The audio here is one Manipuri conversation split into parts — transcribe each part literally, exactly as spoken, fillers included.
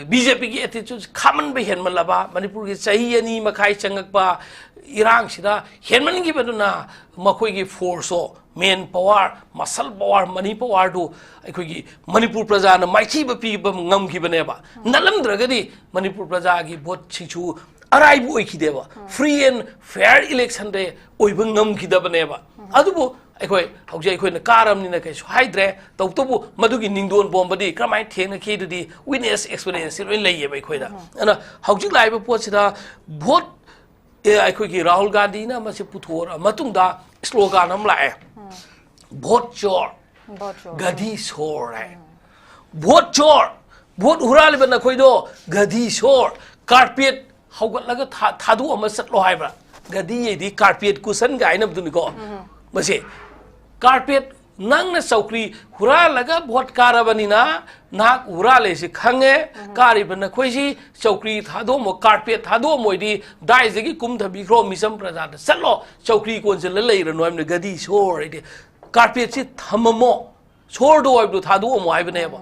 ꯕꯤ ꯖꯦ ꯄꯤꯒꯤ ꯑꯦꯇꯤꯆꯨꯠ ꯈꯥꯃꯟꯕ ꯍꯦꯟꯃꯜꯂꯕ, ꯃꯅꯤꯄꯨꯔꯒꯤ ꯆꯍꯤ ꯑꯅꯤ ꯃꯈꯥꯏ ꯆꯪꯉꯛꯄ ꯏꯔꯥꯡꯁꯤꯗ ꯍꯦꯟꯃꯟꯈꯤꯕꯗꯨꯅ ꯃꯈꯣꯏꯒꯤ ꯐꯣꯔꯁꯁꯨ, ꯃꯦꯟ ꯄꯋꯥꯔ, ꯃꯁꯜ ꯄꯋꯥꯔ, ꯃꯅꯤ ꯄꯋꯥꯔꯗꯨ ꯑꯩꯈꯣꯏꯒꯤ ꯃꯅꯤꯄꯨꯔ ꯄ꯭ꯔꯖꯥꯅ ꯃꯥꯏꯊꯤꯕ ꯄꯤꯕ ꯉꯝꯈꯤꯕꯅꯦꯕ꯫ ꯅꯠꯂꯝꯗ꯭ꯔꯒꯗꯤ ꯃꯅꯤꯄꯨꯔ ꯄ꯭ꯔꯖꯥꯒꯤ ꯚꯣꯠꯁꯤꯡꯁꯨ ꯑꯔꯥꯏꯕ ꯑꯣꯏꯈꯤꯗꯦꯕ꯫ ꯐ꯭ꯔꯤ ꯑꯦꯟ ꯐꯦꯌꯔ ꯏꯂꯦꯛꯁꯟꯗ ꯑꯣꯏꯕ ꯉꯝꯈꯤꯗꯕꯅꯦꯕ꯫ ꯑꯗꯨꯕꯨ ꯑꯩꯈꯣꯏ ꯍꯧꯖꯤꯛ ꯑꯩꯈꯣꯏꯅ ꯀꯥꯔꯕꯅꯤꯅ ꯀꯩꯁꯨ ꯍꯥꯏꯗ꯭ꯔꯦ꯫ ꯇꯧꯕꯇꯕꯨ ꯃꯗꯨꯒꯤ ꯅꯤꯡꯗꯣꯟ ꯄꯣꯝꯕꯗꯤ ꯀꯔꯝꯍꯥꯏꯅ ꯊꯦꯡꯅꯈꯤ ꯑꯗꯨꯗꯤ ꯋꯤꯠꯅꯦꯁ ꯑꯦꯛꯁꯄꯤꯔꯤꯌꯦꯟꯁꯁꯤ ꯂꯣꯏ ꯂꯩꯌꯦꯕ ꯑꯩꯈꯣꯏꯗ꯫ ꯑꯗꯨꯅ ꯍꯧꯖꯤꯛ ꯂꯥꯛꯏꯕ ꯄꯣꯠꯁꯤꯗ ꯚꯣꯠ, ꯑꯦ, ꯑꯩꯈꯣꯏꯒꯤ ꯔꯥꯍꯨꯜ ꯒꯥꯟꯙꯤꯅ ꯃꯁꯤ ꯄꯨꯊꯣꯛꯑ ꯃꯇꯨꯡꯗ ꯁ꯭ꯂꯣꯒꯥꯟ ꯑꯃ ꯂꯥꯛꯑꯦ, "ꯚꯣꯠ ꯆꯣꯔ, ꯚꯣꯠ ꯆꯣꯔ꯫ ꯒꯙꯤ ꯁꯣꯔ" ꯍꯥꯏ꯫ "ꯚꯣꯠ ꯆꯣꯔ, ꯚꯣꯠ ꯍꯨꯔꯥꯜꯂꯤꯕ ꯅꯈꯣꯏꯗꯣ ꯒꯙꯤ ꯁꯣꯔ, ꯀꯥꯔꯄꯦꯠ ꯍꯧꯒꯠꯂꯒ ꯊꯥ-, ꯊꯥꯗꯣꯛꯑꯝꯃ ꯆꯠꯂꯣ" ꯍꯥꯏꯕ꯭ꯔꯥ? ꯒꯙꯤ ꯍꯥꯏꯗꯤ ꯀꯥꯔꯄꯦꯠ ꯀꯨꯁꯟꯒ ꯍꯥꯏꯅꯕꯗꯨꯅꯤꯀꯣ꯫ ꯃꯁꯤ ꯀꯥꯔꯄꯦꯠ, ꯅꯪꯅ ꯆꯧꯀ꯭ꯔꯤ ꯍꯨꯔꯥꯜꯂꯒ ꯚꯣꯠ ꯀꯥꯔꯕꯅꯤꯅ ꯅꯍꯥꯛ ꯍꯨꯔꯥꯜꯂꯦꯁꯤ ꯈꯪꯉꯦ꯫ ꯀꯥꯔꯤꯕ ꯅꯈꯣꯏꯁꯤ ꯆꯧꯀ꯭ꯔꯤ ꯊꯥꯗꯣꯛꯑꯝꯃꯣ, ꯀꯥꯔꯄꯦꯠ ꯊꯥꯗꯣꯛꯑꯝꯃꯣꯏꯗꯤ ꯗꯥꯏꯁꯇꯒꯤ ꯀꯨꯝꯊꯕꯤꯈ꯭ꯔꯣ, ꯃꯤꯆꯝ ꯄ꯭ꯔꯖꯥꯗ ꯆꯠꯂꯣ, ꯆꯧꯀ꯭ꯔꯤ ꯀꯣꯟꯁꯤꯜꯂ ꯂꯩꯔꯅꯨ ꯍꯥꯏꯕꯅꯤ꯫ ꯒꯙꯤ ꯁꯣꯔ ꯍꯥꯏꯗꯤ ꯀꯥꯔꯄꯦꯠꯁꯤ ꯊꯝꯃꯝꯃꯣ, ꯁꯣꯔꯗꯣ ꯍꯥꯏꯕꯗꯣ ꯊꯥꯗꯣꯛꯑꯝꯃꯣ ꯍꯥꯏꯕꯅꯦꯕ꯫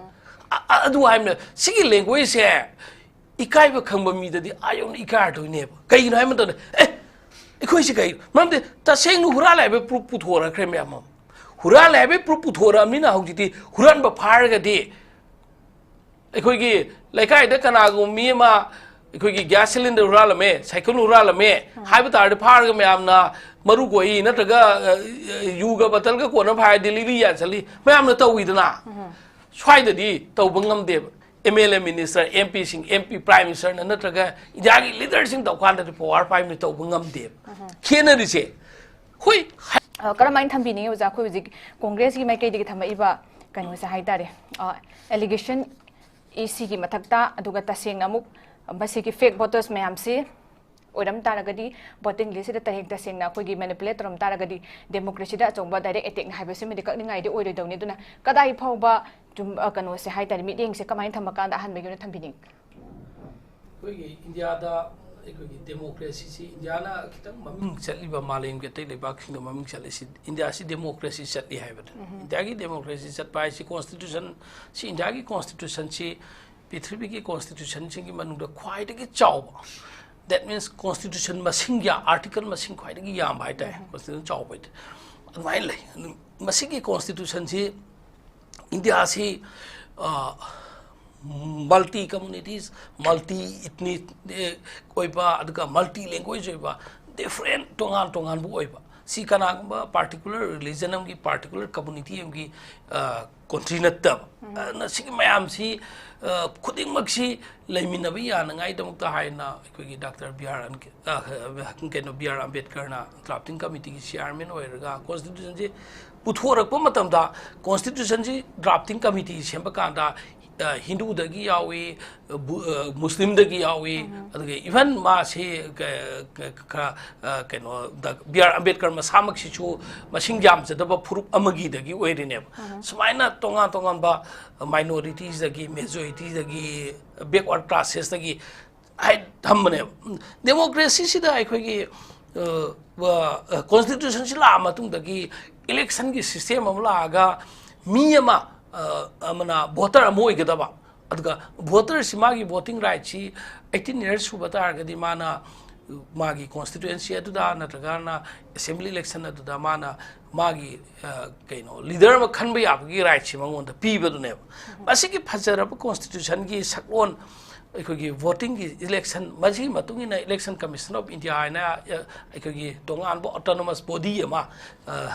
ꯑ-, ꯑ-, ꯑꯗꯨ ꯍꯥꯏꯕꯅ ꯁꯤꯒꯤ ꯂꯦꯡꯒ꯭ꯋꯦꯖꯁꯦ ꯏꯀꯥꯏꯕ ꯈꯪꯕ ꯃꯤꯗꯗꯤ ꯑꯥ ꯌꯧꯅ ꯏꯀꯥꯏꯔꯗꯣꯏꯅꯦꯕ꯫ ꯀꯩꯒꯤꯅꯣ ꯍꯥꯏꯕ ꯃꯇꯝꯗ, ꯑꯦ, ꯑꯩꯈꯣꯏꯁꯤ ꯀꯩ, ꯃꯔꯝꯗꯤ ꯇꯁꯦꯡꯅ ꯍꯨꯔꯥꯜꯂꯦ ꯍꯥꯏꯕ ꯄ꯭ꯔꯨꯐ ꯄꯨꯊꯣꯔꯛꯈ꯭ꯔꯦ ꯃꯌꯥꯝ ꯑꯃ꯫ ꯍꯨꯔꯥꯜꯂꯦ ꯍꯥꯏꯕ ꯄ꯭ꯔꯨꯐ ꯄꯨꯊꯣꯔꯛꯑꯕꯅꯤꯅ ꯍꯧꯖꯤꯛꯇꯤ ꯍꯨꯔꯥꯟꯕ ꯐꯥꯔꯒꯗꯤ ꯑꯩꯈꯣꯏꯒꯤ ꯂꯩꯀꯥꯏꯗ ꯀꯅꯥꯒꯨꯝꯕ ꯃꯤ ꯑꯃ ꯑꯩꯈꯣꯏꯒꯤ ꯒ꯭ꯌꯥꯁ ꯁꯤꯂꯤꯟꯗꯔ ꯍꯨꯔꯥꯜꯂꯝꯃꯦ, ꯁꯥꯏꯀꯜ ꯍꯨꯔꯥꯜꯂꯝꯃꯦ ꯍꯥꯏꯕ ꯇꯥꯔꯗꯤ ꯐꯥꯔꯒ ꯃꯌꯥꯝꯅ ꯃꯔꯨ ꯀꯣꯛꯏ ꯅꯠꯇ꯭ꯔꯒ, ꯑ, ꯌꯨꯒ ꯕꯇꯜꯒ ꯀꯣꯟꯅ ꯐꯥꯔ ꯗꯦꯂꯤꯚꯔꯤ ꯌꯥꯟ ꯆꯠꯂꯤ ꯃꯌꯥꯝꯅ ꯇꯧꯋꯤꯗꯅ꯫ ꯁ꯭ꯋꯥꯏꯗꯗꯤ ꯇꯧꯕ ꯉꯝꯗꯦꯕ꯫ M L A minister, M ꯄꯤꯁꯤꯡ, ꯑꯦꯝ ꯄꯤ ꯄ꯭ꯔꯥꯏꯝ ꯃꯤꯅꯤꯁꯇꯔꯅ ꯅꯠꯇ꯭ꯔꯒ ꯏꯟꯗꯤꯌꯥꯒꯤ ꯂꯤꯗꯔꯁꯤꯡ ꯇꯧꯀꯥꯟꯗꯗꯤ ꯄꯋꯥꯔ ꯄꯥꯏꯕꯅꯤ ꯇꯧꯕ ꯉꯝꯗꯦꯕ꯫ ꯈꯦꯠꯅꯔꯤꯁꯦ꯫ ꯍꯣꯏ꯫ ꯑ, ꯀꯔꯝꯍꯥꯏꯅ ꯊꯝꯕꯤꯅꯤꯡꯉꯤ ꯑꯣꯖꯥ? ꯑꯩꯈꯣꯏ ꯍꯧꯖꯤꯛ ꯀꯣꯡꯒ꯭ꯔꯦꯁꯀꯤ ꯃꯥꯏꯀꯩꯗꯒꯤ ꯊꯝꯃꯛꯏꯕ ꯀꯩꯅꯣꯁꯦ ꯍꯥꯏꯇꯥꯔꯦ, ꯑ, ꯑꯦꯂꯤꯒꯦꯁꯟ ꯏ ꯁꯤꯒꯤ ꯃꯊꯛꯇ, ꯑꯗꯨꯒ ꯇꯁꯦꯡꯅ ꯑꯃꯨꯛ ꯃꯁꯤꯒꯤ ꯐꯦꯛ ꯚꯣꯇꯔꯁ ꯃꯌꯥꯝꯁꯤ ꯑꯣꯏꯔꯝ ꯇꯥꯔꯒꯗꯤ, ꯚꯣꯇꯤꯡ ꯂꯤꯁꯁꯤꯗ ꯇꯁꯦꯡ ꯇꯁꯦꯡꯅ ꯑꯩꯈꯣꯏꯒꯤ ꯃꯦꯅꯤꯄꯨꯂꯦꯠ ꯇꯧꯔꯝ ꯇꯥꯔꯒꯗꯤ ꯗꯦꯃꯣꯀ꯭ꯔꯦꯁꯤꯗ ꯑꯆꯧꯕ ꯗꯥꯏꯔꯦꯛ ꯑꯦꯇꯦꯛꯅꯤ ꯍꯥꯏꯕꯁꯤꯃꯗꯤ ꯀꯛꯅꯤꯡꯉꯥꯏꯗꯤ ꯑꯣꯏꯔꯣꯏꯗꯧꯅꯤ꯫ ꯑꯗꯨꯅ ꯀꯗꯥꯏ ꯐꯥꯎꯕ ꯆꯨꯝ-, ꯑ, ꯀꯩꯅꯣꯁꯦ ꯍꯥꯏꯇꯥꯔꯦ, ꯃꯤꯠꯌꯦꯡꯁꯦ ꯀꯃꯥꯏꯅ ꯊꯝꯃꯀꯥꯟꯗ ꯑꯍꯥꯟꯕꯒꯤ ꯑꯣꯏꯅ ꯊꯝꯕꯤꯅꯤꯡꯉꯤ? ꯑꯩꯈꯣꯏꯒꯤ ꯏꯟꯗꯤꯌꯥꯗ ꯑꯩꯈꯣꯏꯒꯤ ꯗꯦꯃꯣꯀ꯭ꯔꯦꯁꯤꯁꯤ ꯏꯟꯗꯤꯌꯥꯅ ꯈꯤꯇꯪ ꯃꯃꯤꯡ ꯆꯠꯂꯤꯕ, ꯃꯥꯂꯦꯝꯒꯤ ꯑꯇꯩ ꯂꯩꯕꯥꯛꯁꯤꯡꯗ ꯃꯃꯤꯡ ꯆꯠꯂꯤꯁꯤ ꯏꯟꯗꯤꯌꯥꯁꯤ ꯗꯦꯃꯣꯀ꯭ꯔꯦꯁꯤ ꯆꯠꯂꯤ ꯍꯥꯏꯕꯅꯤ꯫ ꯏꯟꯗꯤꯌꯥꯒꯤ ꯗꯦꯃꯣꯀ꯭ꯔꯦꯁꯤ ꯆꯠꯄ ꯍꯥꯏꯁꯤ ꯀꯣꯟꯁꯇꯤꯇ꯭ꯌꯨꯁꯟ, ꯁꯤ ꯏꯟꯗꯤꯌꯥꯒꯤ ꯀꯣꯟꯁꯇꯤꯇ꯭ꯌꯨꯁꯟꯁꯤ ꯄ꯭ꯔꯤꯊꯤꯕꯤꯒꯤ ꯀꯣꯟꯁꯇꯤꯇ꯭ꯌꯨꯁꯟꯁꯤꯡꯒꯤ ꯃꯅꯨꯡꯗ ꯈ꯭ꯋꯥꯏꯗꯒꯤ ꯆꯥꯎꯕ, that means constitution ꯃꯁꯤꯡ ꯌꯥ ꯑꯥꯔꯇꯤꯀꯜ ꯃꯁꯤꯡ ꯈ꯭ꯋꯥꯏꯗꯒꯤ ꯌꯥꯝꯕ ꯍꯥꯏꯇꯥꯔꯦ, ꯀꯣꯟꯁꯇꯤꯇ꯭ꯌꯨꯁꯟ ꯆꯥꯎꯕ ꯍꯥꯏꯇꯥꯔꯦ, ꯑꯗꯨꯃꯥꯏꯅ ꯂꯩ꯫ ꯑꯗꯨ ꯃꯁꯤꯒꯤ ꯀꯣꯟꯁꯇꯤꯇ꯭ꯌꯨꯁꯟꯁꯤ ꯏꯟꯗꯤꯌꯥꯁꯤ multi communities, multi ethnic ꯑꯣꯏꯕ, ꯑꯗꯨꯒ multi language ꯑꯣꯏꯕ, different, ꯇꯣꯉꯥꯟ ꯇꯣꯉꯥꯟꯕ ꯑꯣꯏꯕ, ꯁꯤ ꯀꯅꯥꯒꯨꯝꯕ particular religion ꯑꯃꯒꯤ, particular community ꯑꯃꯒꯤ ꯀꯣꯟꯇ꯭ꯔꯤ ꯅꯠꯇꯕ꯫ ꯑꯗꯨꯅ ꯁꯤꯒꯤ ꯃꯌꯥꯝꯁꯤ ꯈꯨꯗꯤꯡꯃꯛꯁꯤ ꯂꯩꯃꯤꯟꯅꯕ ꯌꯥꯅꯉꯥꯏꯗꯃꯛꯇ ꯍꯥꯏꯅ ꯑꯩꯈꯣꯏꯒꯤ ꯗꯥꯛꯇꯔ ꯕꯤ ꯑꯥꯔ ꯑꯟ ꯀꯩꯅꯣ ꯕꯤ ꯑꯥꯔ ꯑꯝꯕꯦꯗꯀꯔꯅ ꯗ꯭ꯔꯥꯐꯇꯤꯡ ꯀꯃꯤꯇꯤꯒꯤ ꯆꯤꯌꯥꯔꯃꯦꯟ ꯑꯣꯏꯔꯒ ꯀꯣꯟꯁꯇꯤꯇ꯭ꯌꯨꯁꯟꯁꯤ ꯄꯨꯊꯣꯔꯛꯄ ꯃꯇꯝꯗ, ꯀꯣꯟꯁꯇꯤꯇ꯭ꯌꯨꯁꯟꯁꯤ ꯗ꯭ꯔꯥꯐꯇꯤꯡ ꯀꯃꯤꯇꯤ ꯁꯦꯝꯕ ꯀꯥꯟꯗ ꯍꯤꯟꯗꯨꯗꯒꯤ ꯌꯥꯎꯏ, ꯃꯨꯁꯂꯤꯝꯗꯒꯤ ꯌꯥꯎꯏ, ꯑꯗꯨꯒ even ꯃꯥꯁꯤ ꯈꯔ ꯀꯩꯅꯣ ꯕꯤ ꯑꯥꯔ ꯑꯝꯕꯦꯗꯀꯔ ꯃꯁꯥꯃꯛꯁꯤꯁꯨ ꯃꯁꯤꯡ ꯌꯥꯝꯖꯗꯕ ꯐꯨꯔꯨꯞ ꯑꯃꯒꯤꯗꯒꯤ ꯑꯣꯏꯔꯤꯅꯦꯕ꯫ ꯁꯨꯃꯥꯏꯅ ꯇꯣꯉꯥꯟ ꯇꯣꯉꯥꯟꯕ ꯃꯥꯏꯅꯣꯔꯤꯇꯤꯁꯇꯒꯤ, ꯃꯦꯖꯣꯔꯤꯇꯤꯗꯒꯤ, ꯕꯦꯛꯋꯥꯔꯗ ꯀ꯭ꯂꯥꯁꯦꯁꯇꯒꯤ ꯍꯥꯏ ꯊꯝꯕꯅꯦꯕ꯫ ꯗꯦꯃꯣꯀ꯭ꯔꯦꯁꯤꯁꯤꯗ ꯑꯩꯈꯣꯏꯒꯤ ꯀꯣꯟꯁꯇꯤꯇ꯭ꯌꯨꯁꯟꯁꯤ ꯂꯥꯛꯑ ꯃꯇꯨꯡꯗꯒꯤ ꯏꯂꯦꯛꯁꯟꯒꯤ ꯁꯤꯁꯇꯦꯝ ꯑꯃ ꯂꯥꯛꯑꯒ ꯃꯤ ꯑꯃ ꯑꯃꯅ ꯚꯣꯇꯔ ꯑꯃ ꯑꯣꯏꯒꯗꯕ, ꯑꯗꯨꯒ ꯚꯣꯇꯔꯁꯤ ꯃꯥꯒꯤ ꯚꯣꯇꯤꯡ ꯔꯥꯏꯠꯁꯤ ꯑꯩꯠꯇꯤꯟ ꯌꯔꯁ ꯁꯨꯕ ꯇꯥꯔꯒꯗꯤ ꯃꯥꯅ ꯃꯥꯒꯤ ꯀꯣꯟꯁꯇꯤꯇ꯭ꯋꯦꯟꯁꯤ ꯑꯗꯨꯗ ꯅꯠꯇ꯭ꯔꯒꯅ ꯑꯦꯁꯦꯝꯕ꯭ꯂꯤ ꯏꯂꯦꯛꯁꯟ ꯑꯗꯨꯗ ꯃꯥꯅ ꯃꯥꯒꯤ ꯀꯩꯅꯣ ꯂꯤꯗꯔ ꯑꯃ ꯈꯟꯕ ꯌꯥꯕꯒꯤ ꯔꯥꯏꯠꯁꯤ ꯃꯉꯣꯟꯗ ꯄꯤꯕꯗꯨꯅꯦꯕ꯫ ꯃꯁꯤꯒꯤ ꯐꯖꯔꯕ ꯀꯣꯟꯁꯇꯤꯇ꯭ꯌꯨꯁꯟꯒꯤ ꯁꯛꯂꯣꯟ, ꯑꯩꯈꯣꯏꯒꯤ ꯚꯣꯇꯤꯡꯒꯤ ꯏꯂꯦꯛꯁꯟ, ꯃꯁꯤꯒꯤ ꯃꯇꯨꯡ ꯏꯟꯅ ꯏꯂꯦꯛꯁꯟ ꯀꯃꯤꯁꯟ ꯑꯣꯐ ꯏꯟꯗꯤꯌꯥ ꯍꯥꯏꯅ ꯑꯩꯈꯣꯏꯒꯤ ꯇꯣꯉꯥꯟꯕ ꯑꯣꯇꯣꯅꯣꯃꯁ ꯕꯣꯗꯤ ꯑꯃ,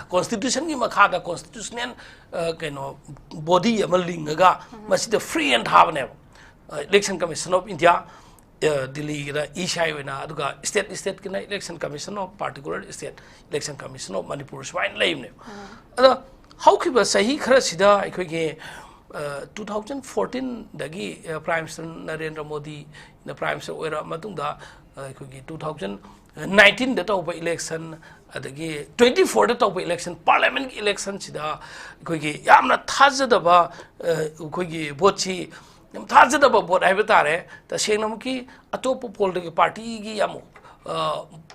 ꯀꯣꯟꯁꯇꯤꯇ꯭ꯌꯨꯁꯟꯒꯤ ꯃꯈꯥꯗ ꯀꯣꯟꯁꯇꯤꯇ꯭ꯌꯨꯁꯅꯦꯜ ꯀꯩꯅꯣ ꯕꯣꯗꯤ ꯑꯃ ꯂꯤꯡꯉꯒ ꯃꯁꯤꯗ ꯐ꯭ꯔꯤ ꯑꯦꯟ ꯊꯥꯕꯅꯦꯕ꯫ ꯏꯂꯦꯛꯁꯟ ꯀꯃꯤꯁꯟ ꯑꯣꯐ ꯏꯟꯗꯤꯌꯥ ꯗꯤꯜꯂꯤꯒꯤꯗ ꯏ ꯁꯤ ꯑꯥꯏ ꯑꯣꯏꯅ, ꯑꯗꯨꯒ ꯁ꯭ꯇꯦꯠ ꯁ꯭ꯇꯦꯠꯀꯤꯅ election commission of particular state, election commission of Manipur, ꯁꯨꯃꯥꯏꯅ ꯂꯩꯕꯅꯦꯕ꯫ ꯑꯗꯣ ꯍꯧꯈꯤꯕ ꯆꯍꯤ ꯈꯔꯁꯤꯗ ꯑꯩꯈꯣꯏꯒꯤ ꯇꯨ ꯊꯥꯎꯖꯟ ꯐꯣꯔꯇꯤꯟꯗꯒꯤ ꯄ꯭ꯔꯥꯏꯝ ꯃꯤꯅꯤꯁꯇꯔ ꯅꯔꯦꯟꯗ꯭ꯔ ꯃꯣꯗꯤꯅ ꯄ꯭ꯔꯥꯏꯝ ꯃꯤꯅꯤꯁꯇꯔ ꯑꯣꯏꯔꯛꯑ ꯃꯇꯨꯡꯗ ꯑꯩꯈꯣꯏꯒꯤ ꯇꯨ ꯊꯥꯎꯖꯟ ꯅꯥꯏꯟꯇꯤꯟꯗ ꯇꯧꯕ ꯏꯂꯦꯛꯁꯟ, ꯑꯗꯒꯤ ꯇ꯭ꯋꯦꯟꯇꯤ ꯐꯣꯔꯗ ꯇꯧꯕ ꯏꯂꯦꯛꯁꯟ, ꯄꯥꯔꯂꯤꯌꯥꯃꯦꯟꯒꯤ ꯏꯂꯦꯛꯁꯟꯁꯤꯗ ꯑꯩꯈꯣꯏꯒꯤ ꯌꯥꯝꯅ ꯊꯥꯖꯗꯕ, ꯑꯩꯈꯣꯏꯒꯤ ꯚꯣꯠꯁꯤ ꯌꯥꯝ ꯊꯥꯖꯗꯕ ꯚꯣꯠ ꯍꯥꯏꯕ ꯇꯥꯔꯦ꯫ ꯇꯁꯦꯡꯅꯃꯛꯀꯤ ꯑꯇꯣꯞꯄ ꯄꯣꯜꯗꯒꯤ ꯄꯥꯔꯇꯤꯒꯤ ꯌꯥꯝ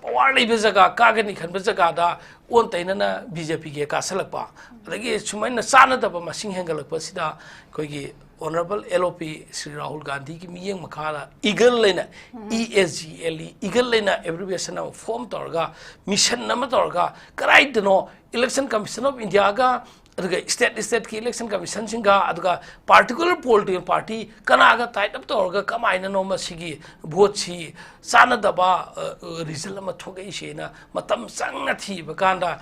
ꯄꯋꯥꯔ ꯂꯩꯕ ꯖꯒꯥ, ꯀꯥꯒꯅꯤ ꯈꯟꯕ ꯖꯒꯥꯗ ꯑꯣꯟ ꯇꯩꯅꯅ ꯕꯤ ꯖꯦ ꯄꯤꯒꯤ ꯀꯥꯁꯜꯂꯛꯄ, ꯑꯗꯒꯤ ꯁꯨꯃꯥꯏꯅ ꯆꯥꯟꯅꯗꯕ ꯃꯁꯤꯡ ꯍꯦꯟꯒꯠꯂꯛꯄꯁꯤꯗ ꯑꯩꯈꯣꯏꯒꯤ Honorable L O P Shri Rahul ꯒꯥꯟꯙꯤꯒꯤ ꯃꯤꯠꯌꯦꯡ ꯃꯈꯥꯗ ꯏꯒꯜ ꯍꯥꯏꯅ, E S G L E, eagle ꯍꯥꯏꯅ abbreviation ꯑꯃ form ꯇꯧꯔꯒ, mission ꯑꯃ ꯇꯧꯔꯒ, ꯀꯗꯥꯏꯗꯅꯣ Election Commission of Indiaꯒ, ꯑꯗꯨꯒ state stateꯀꯤ election commissionꯁꯤꯡꯒ, ꯑꯗꯨꯒ particular political party ꯀꯅꯥꯒ tie up ꯇꯧꯔꯒ ꯀꯃꯥꯏꯅꯅꯣ ꯃꯁꯤꯒꯤ voteꯁꯤ ꯆꯥꯟꯅꯗꯕ, ꯑ, ꯑ, result ꯑꯃ ꯊꯣꯛꯂꯛꯏꯁꯦꯅ ꯃꯇꯝ ꯆꯪꯅ ꯊꯤꯕ ꯀꯥꯟꯗ,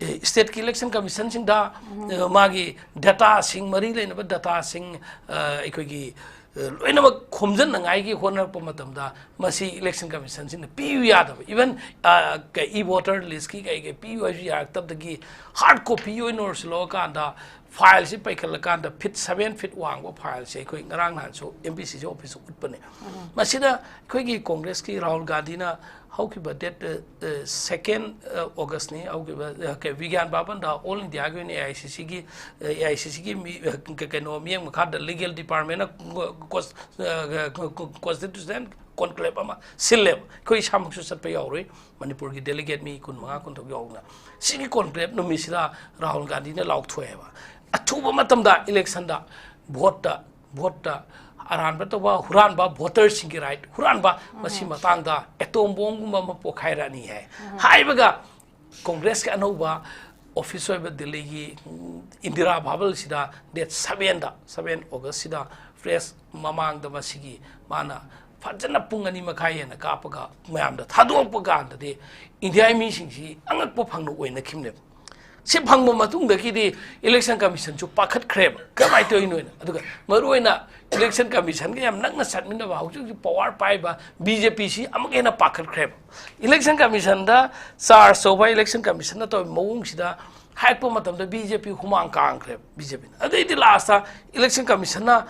ꯑꯦ, stateꯀꯤ election commissionꯁꯤꯡꯗ, ꯑ, ꯃꯥꯒꯤ dataꯁꯤꯡ, ꯃꯔꯤ ꯂꯩꯅꯕ dataꯁꯤꯡ, ꯑ, ꯑꯩꯈꯣꯏꯒꯤ, ꯑ, ꯂꯣꯏꯅꯃꯛ ꯈꯣꯝꯖꯟꯅꯉꯥꯏꯒꯤ ꯍꯣꯠꯅꯔꯛꯄ ꯃꯇꯝꯗ ꯃꯁꯤ election commissionꯁꯤꯡꯅ ꯄꯤꯌꯨ ꯌꯥꯗꯕ, even, ꯑ, ꯀ-, e-voter listꯀꯤ ꯀꯩ ꯀꯩ ꯄꯤꯌꯨ ꯍꯥꯏꯁꯨ ꯌꯥꯔꯛꯇꯕꯗꯒꯤ hard copy ꯑꯣꯏꯅ ꯑꯣꯏꯔꯁꯨ ꯂꯧꯔꯀꯥꯟꯗ fileꯁꯤ ꯄꯩꯈꯠꯂꯀꯥꯟꯗ feet seven feet ꯋꯥꯡꯕ fileꯁꯦ ꯑꯩꯈꯣꯏ ꯉꯔꯥꯡ ꯅꯍꯥꯟꯁꯨ M P C C officeꯇ ꯎꯠꯄꯅꯦ꯫ ꯃꯁꯤꯗ ꯑꯩꯈꯣꯏꯒꯤ Congressꯀꯤ ꯔꯥꯍꯨꯜ ꯒꯥꯟꯙꯤꯅ ꯍꯧꯈꯤꯕ date, ꯑ, ꯑ, second, ꯑ, Augustꯅꯤ, ꯍꯧꯈꯤꯕ, ꯑ, ꯀꯩ, ꯕꯤꯒ꯭ꯌꯥꯟ ꯚꯕꯟꯗ all Indiaꯒꯤ ꯑꯣꯏꯅ A I C Cꯒꯤ, ꯑ, A I C Cꯒꯤ ꯃꯤ, ꯑ, ꯀ-, ꯀꯩꯅꯣ ꯃꯤꯠꯌꯦꯡ ꯃꯈꯥꯗ legal departmentꯅ ꯀꯣ-, ꯀꯣ-, ꯑ, ꯀ-, ꯀ-, constitutional conclave ꯑꯃ ꯁꯤꯜꯂꯦꯕ꯫ ꯑꯩꯈꯣꯏ ꯏꯁꯥꯃꯛꯁꯨ ꯆꯠꯄ ꯌꯥꯎꯔꯨꯏ꯫ ꯃꯅꯤꯄꯨꯔꯒꯤ delegate ꯃꯤ ꯀꯨꯟꯃꯉꯥ, ꯀꯨꯟꯇꯔꯨꯛ ꯌꯥꯎꯅ꯫ ꯁꯤꯒꯤ conclave ꯅꯨꯃꯤꯠꯁꯤꯗ ꯔꯥꯍꯨꯜ ꯒꯥꯟꯙꯤꯅ ꯂꯥꯎꯊꯣꯛꯑꯦꯕ, ꯑꯊꯨꯕ ꯃꯇꯝꯗ electionꯗ voteꯇ, voteꯇ ꯑꯔꯥꯟꯕ ꯇꯧꯕ, ꯍꯨꯔꯥꯟꯕ, voterꯁꯤꯡꯒꯤ right ꯍꯨꯔꯥꯟꯕ, ꯃꯁꯤ ꯃꯇꯥꯡꯗ atom bombꯒꯨꯝꯕ ꯑꯃ ꯄꯣꯈꯥꯏꯔꯛꯑꯅꯤ ꯍꯥꯏ꯫ ꯍꯥꯏꯕꯒ Congressꯀꯤ ꯑꯅꯧꯕ office ꯑꯣꯏꯕ ꯗꯤꯜꯂꯤꯒꯤ, ꯎꯝ, ꯏꯟꯗꯤꯔꯥ ꯚꯕꯟꯁꯤꯗ date sevenꯗ, seven Augustꯁꯤꯗ press ꯃꯃꯥꯡꯗ ꯃꯁꯤꯒꯤ ꯃꯥꯅ ꯐꯖꯅ ꯄꯨꯡ ꯑꯅꯤ ꯃꯈꯥꯏ ꯍꯦꯟꯅ ꯀꯥꯞꯄꯒ ꯃꯌꯥꯝꯗ ꯊꯥꯗꯣꯛꯄ ꯀꯥꯟꯗꯗꯤ Indiaꯒꯤ ꯃꯤꯁꯤꯡꯁꯤ ꯑꯉꯛꯄ ꯐꯪꯅ ꯑꯣꯏꯅꯈꯤꯕꯅꯦꯕ꯫ ꯁꯤ ꯐꯪꯕ ꯃꯇꯨꯡꯗꯒꯤꯗꯤ election commissionꯁꯨ ꯄꯥꯈꯠꯈ꯭ꯔꯦꯕ, ꯀꯃꯥꯏꯅ ꯇꯧꯔꯤꯅꯣ ꯍꯥꯏꯅ꯫ ꯑꯗꯨꯒ ꯃꯔꯨꯑꯣꯏꯅ election commissionꯒ ꯌꯥꯝ ꯅꯛꯅ ꯆꯠꯃꯤꯟꯅꯕ ꯍꯧꯖꯤꯛ ꯍꯧꯖꯤꯛ power ꯄꯥꯏꯕ BJPꯁꯤ ꯑꯃꯨꯛꯀ ꯍꯦꯟꯅ ꯄꯥꯈꯠꯈ꯭ꯔꯦꯕ꯫ Election commissionꯗ charge ꯇꯧꯕ, election commissionꯅ ꯇꯧꯔꯤꯕ ꯃꯑꯣꯡꯁꯤꯗ ꯍꯥꯏꯔꯛꯄ ꯃꯇꯝꯗ BJP ꯍꯨꯃꯥꯡ ꯀꯥꯡꯈ꯭ꯔꯦꯕ, BJPꯅ꯫ ꯑꯗꯩꯗꯤ lastꯇ election commissionꯅ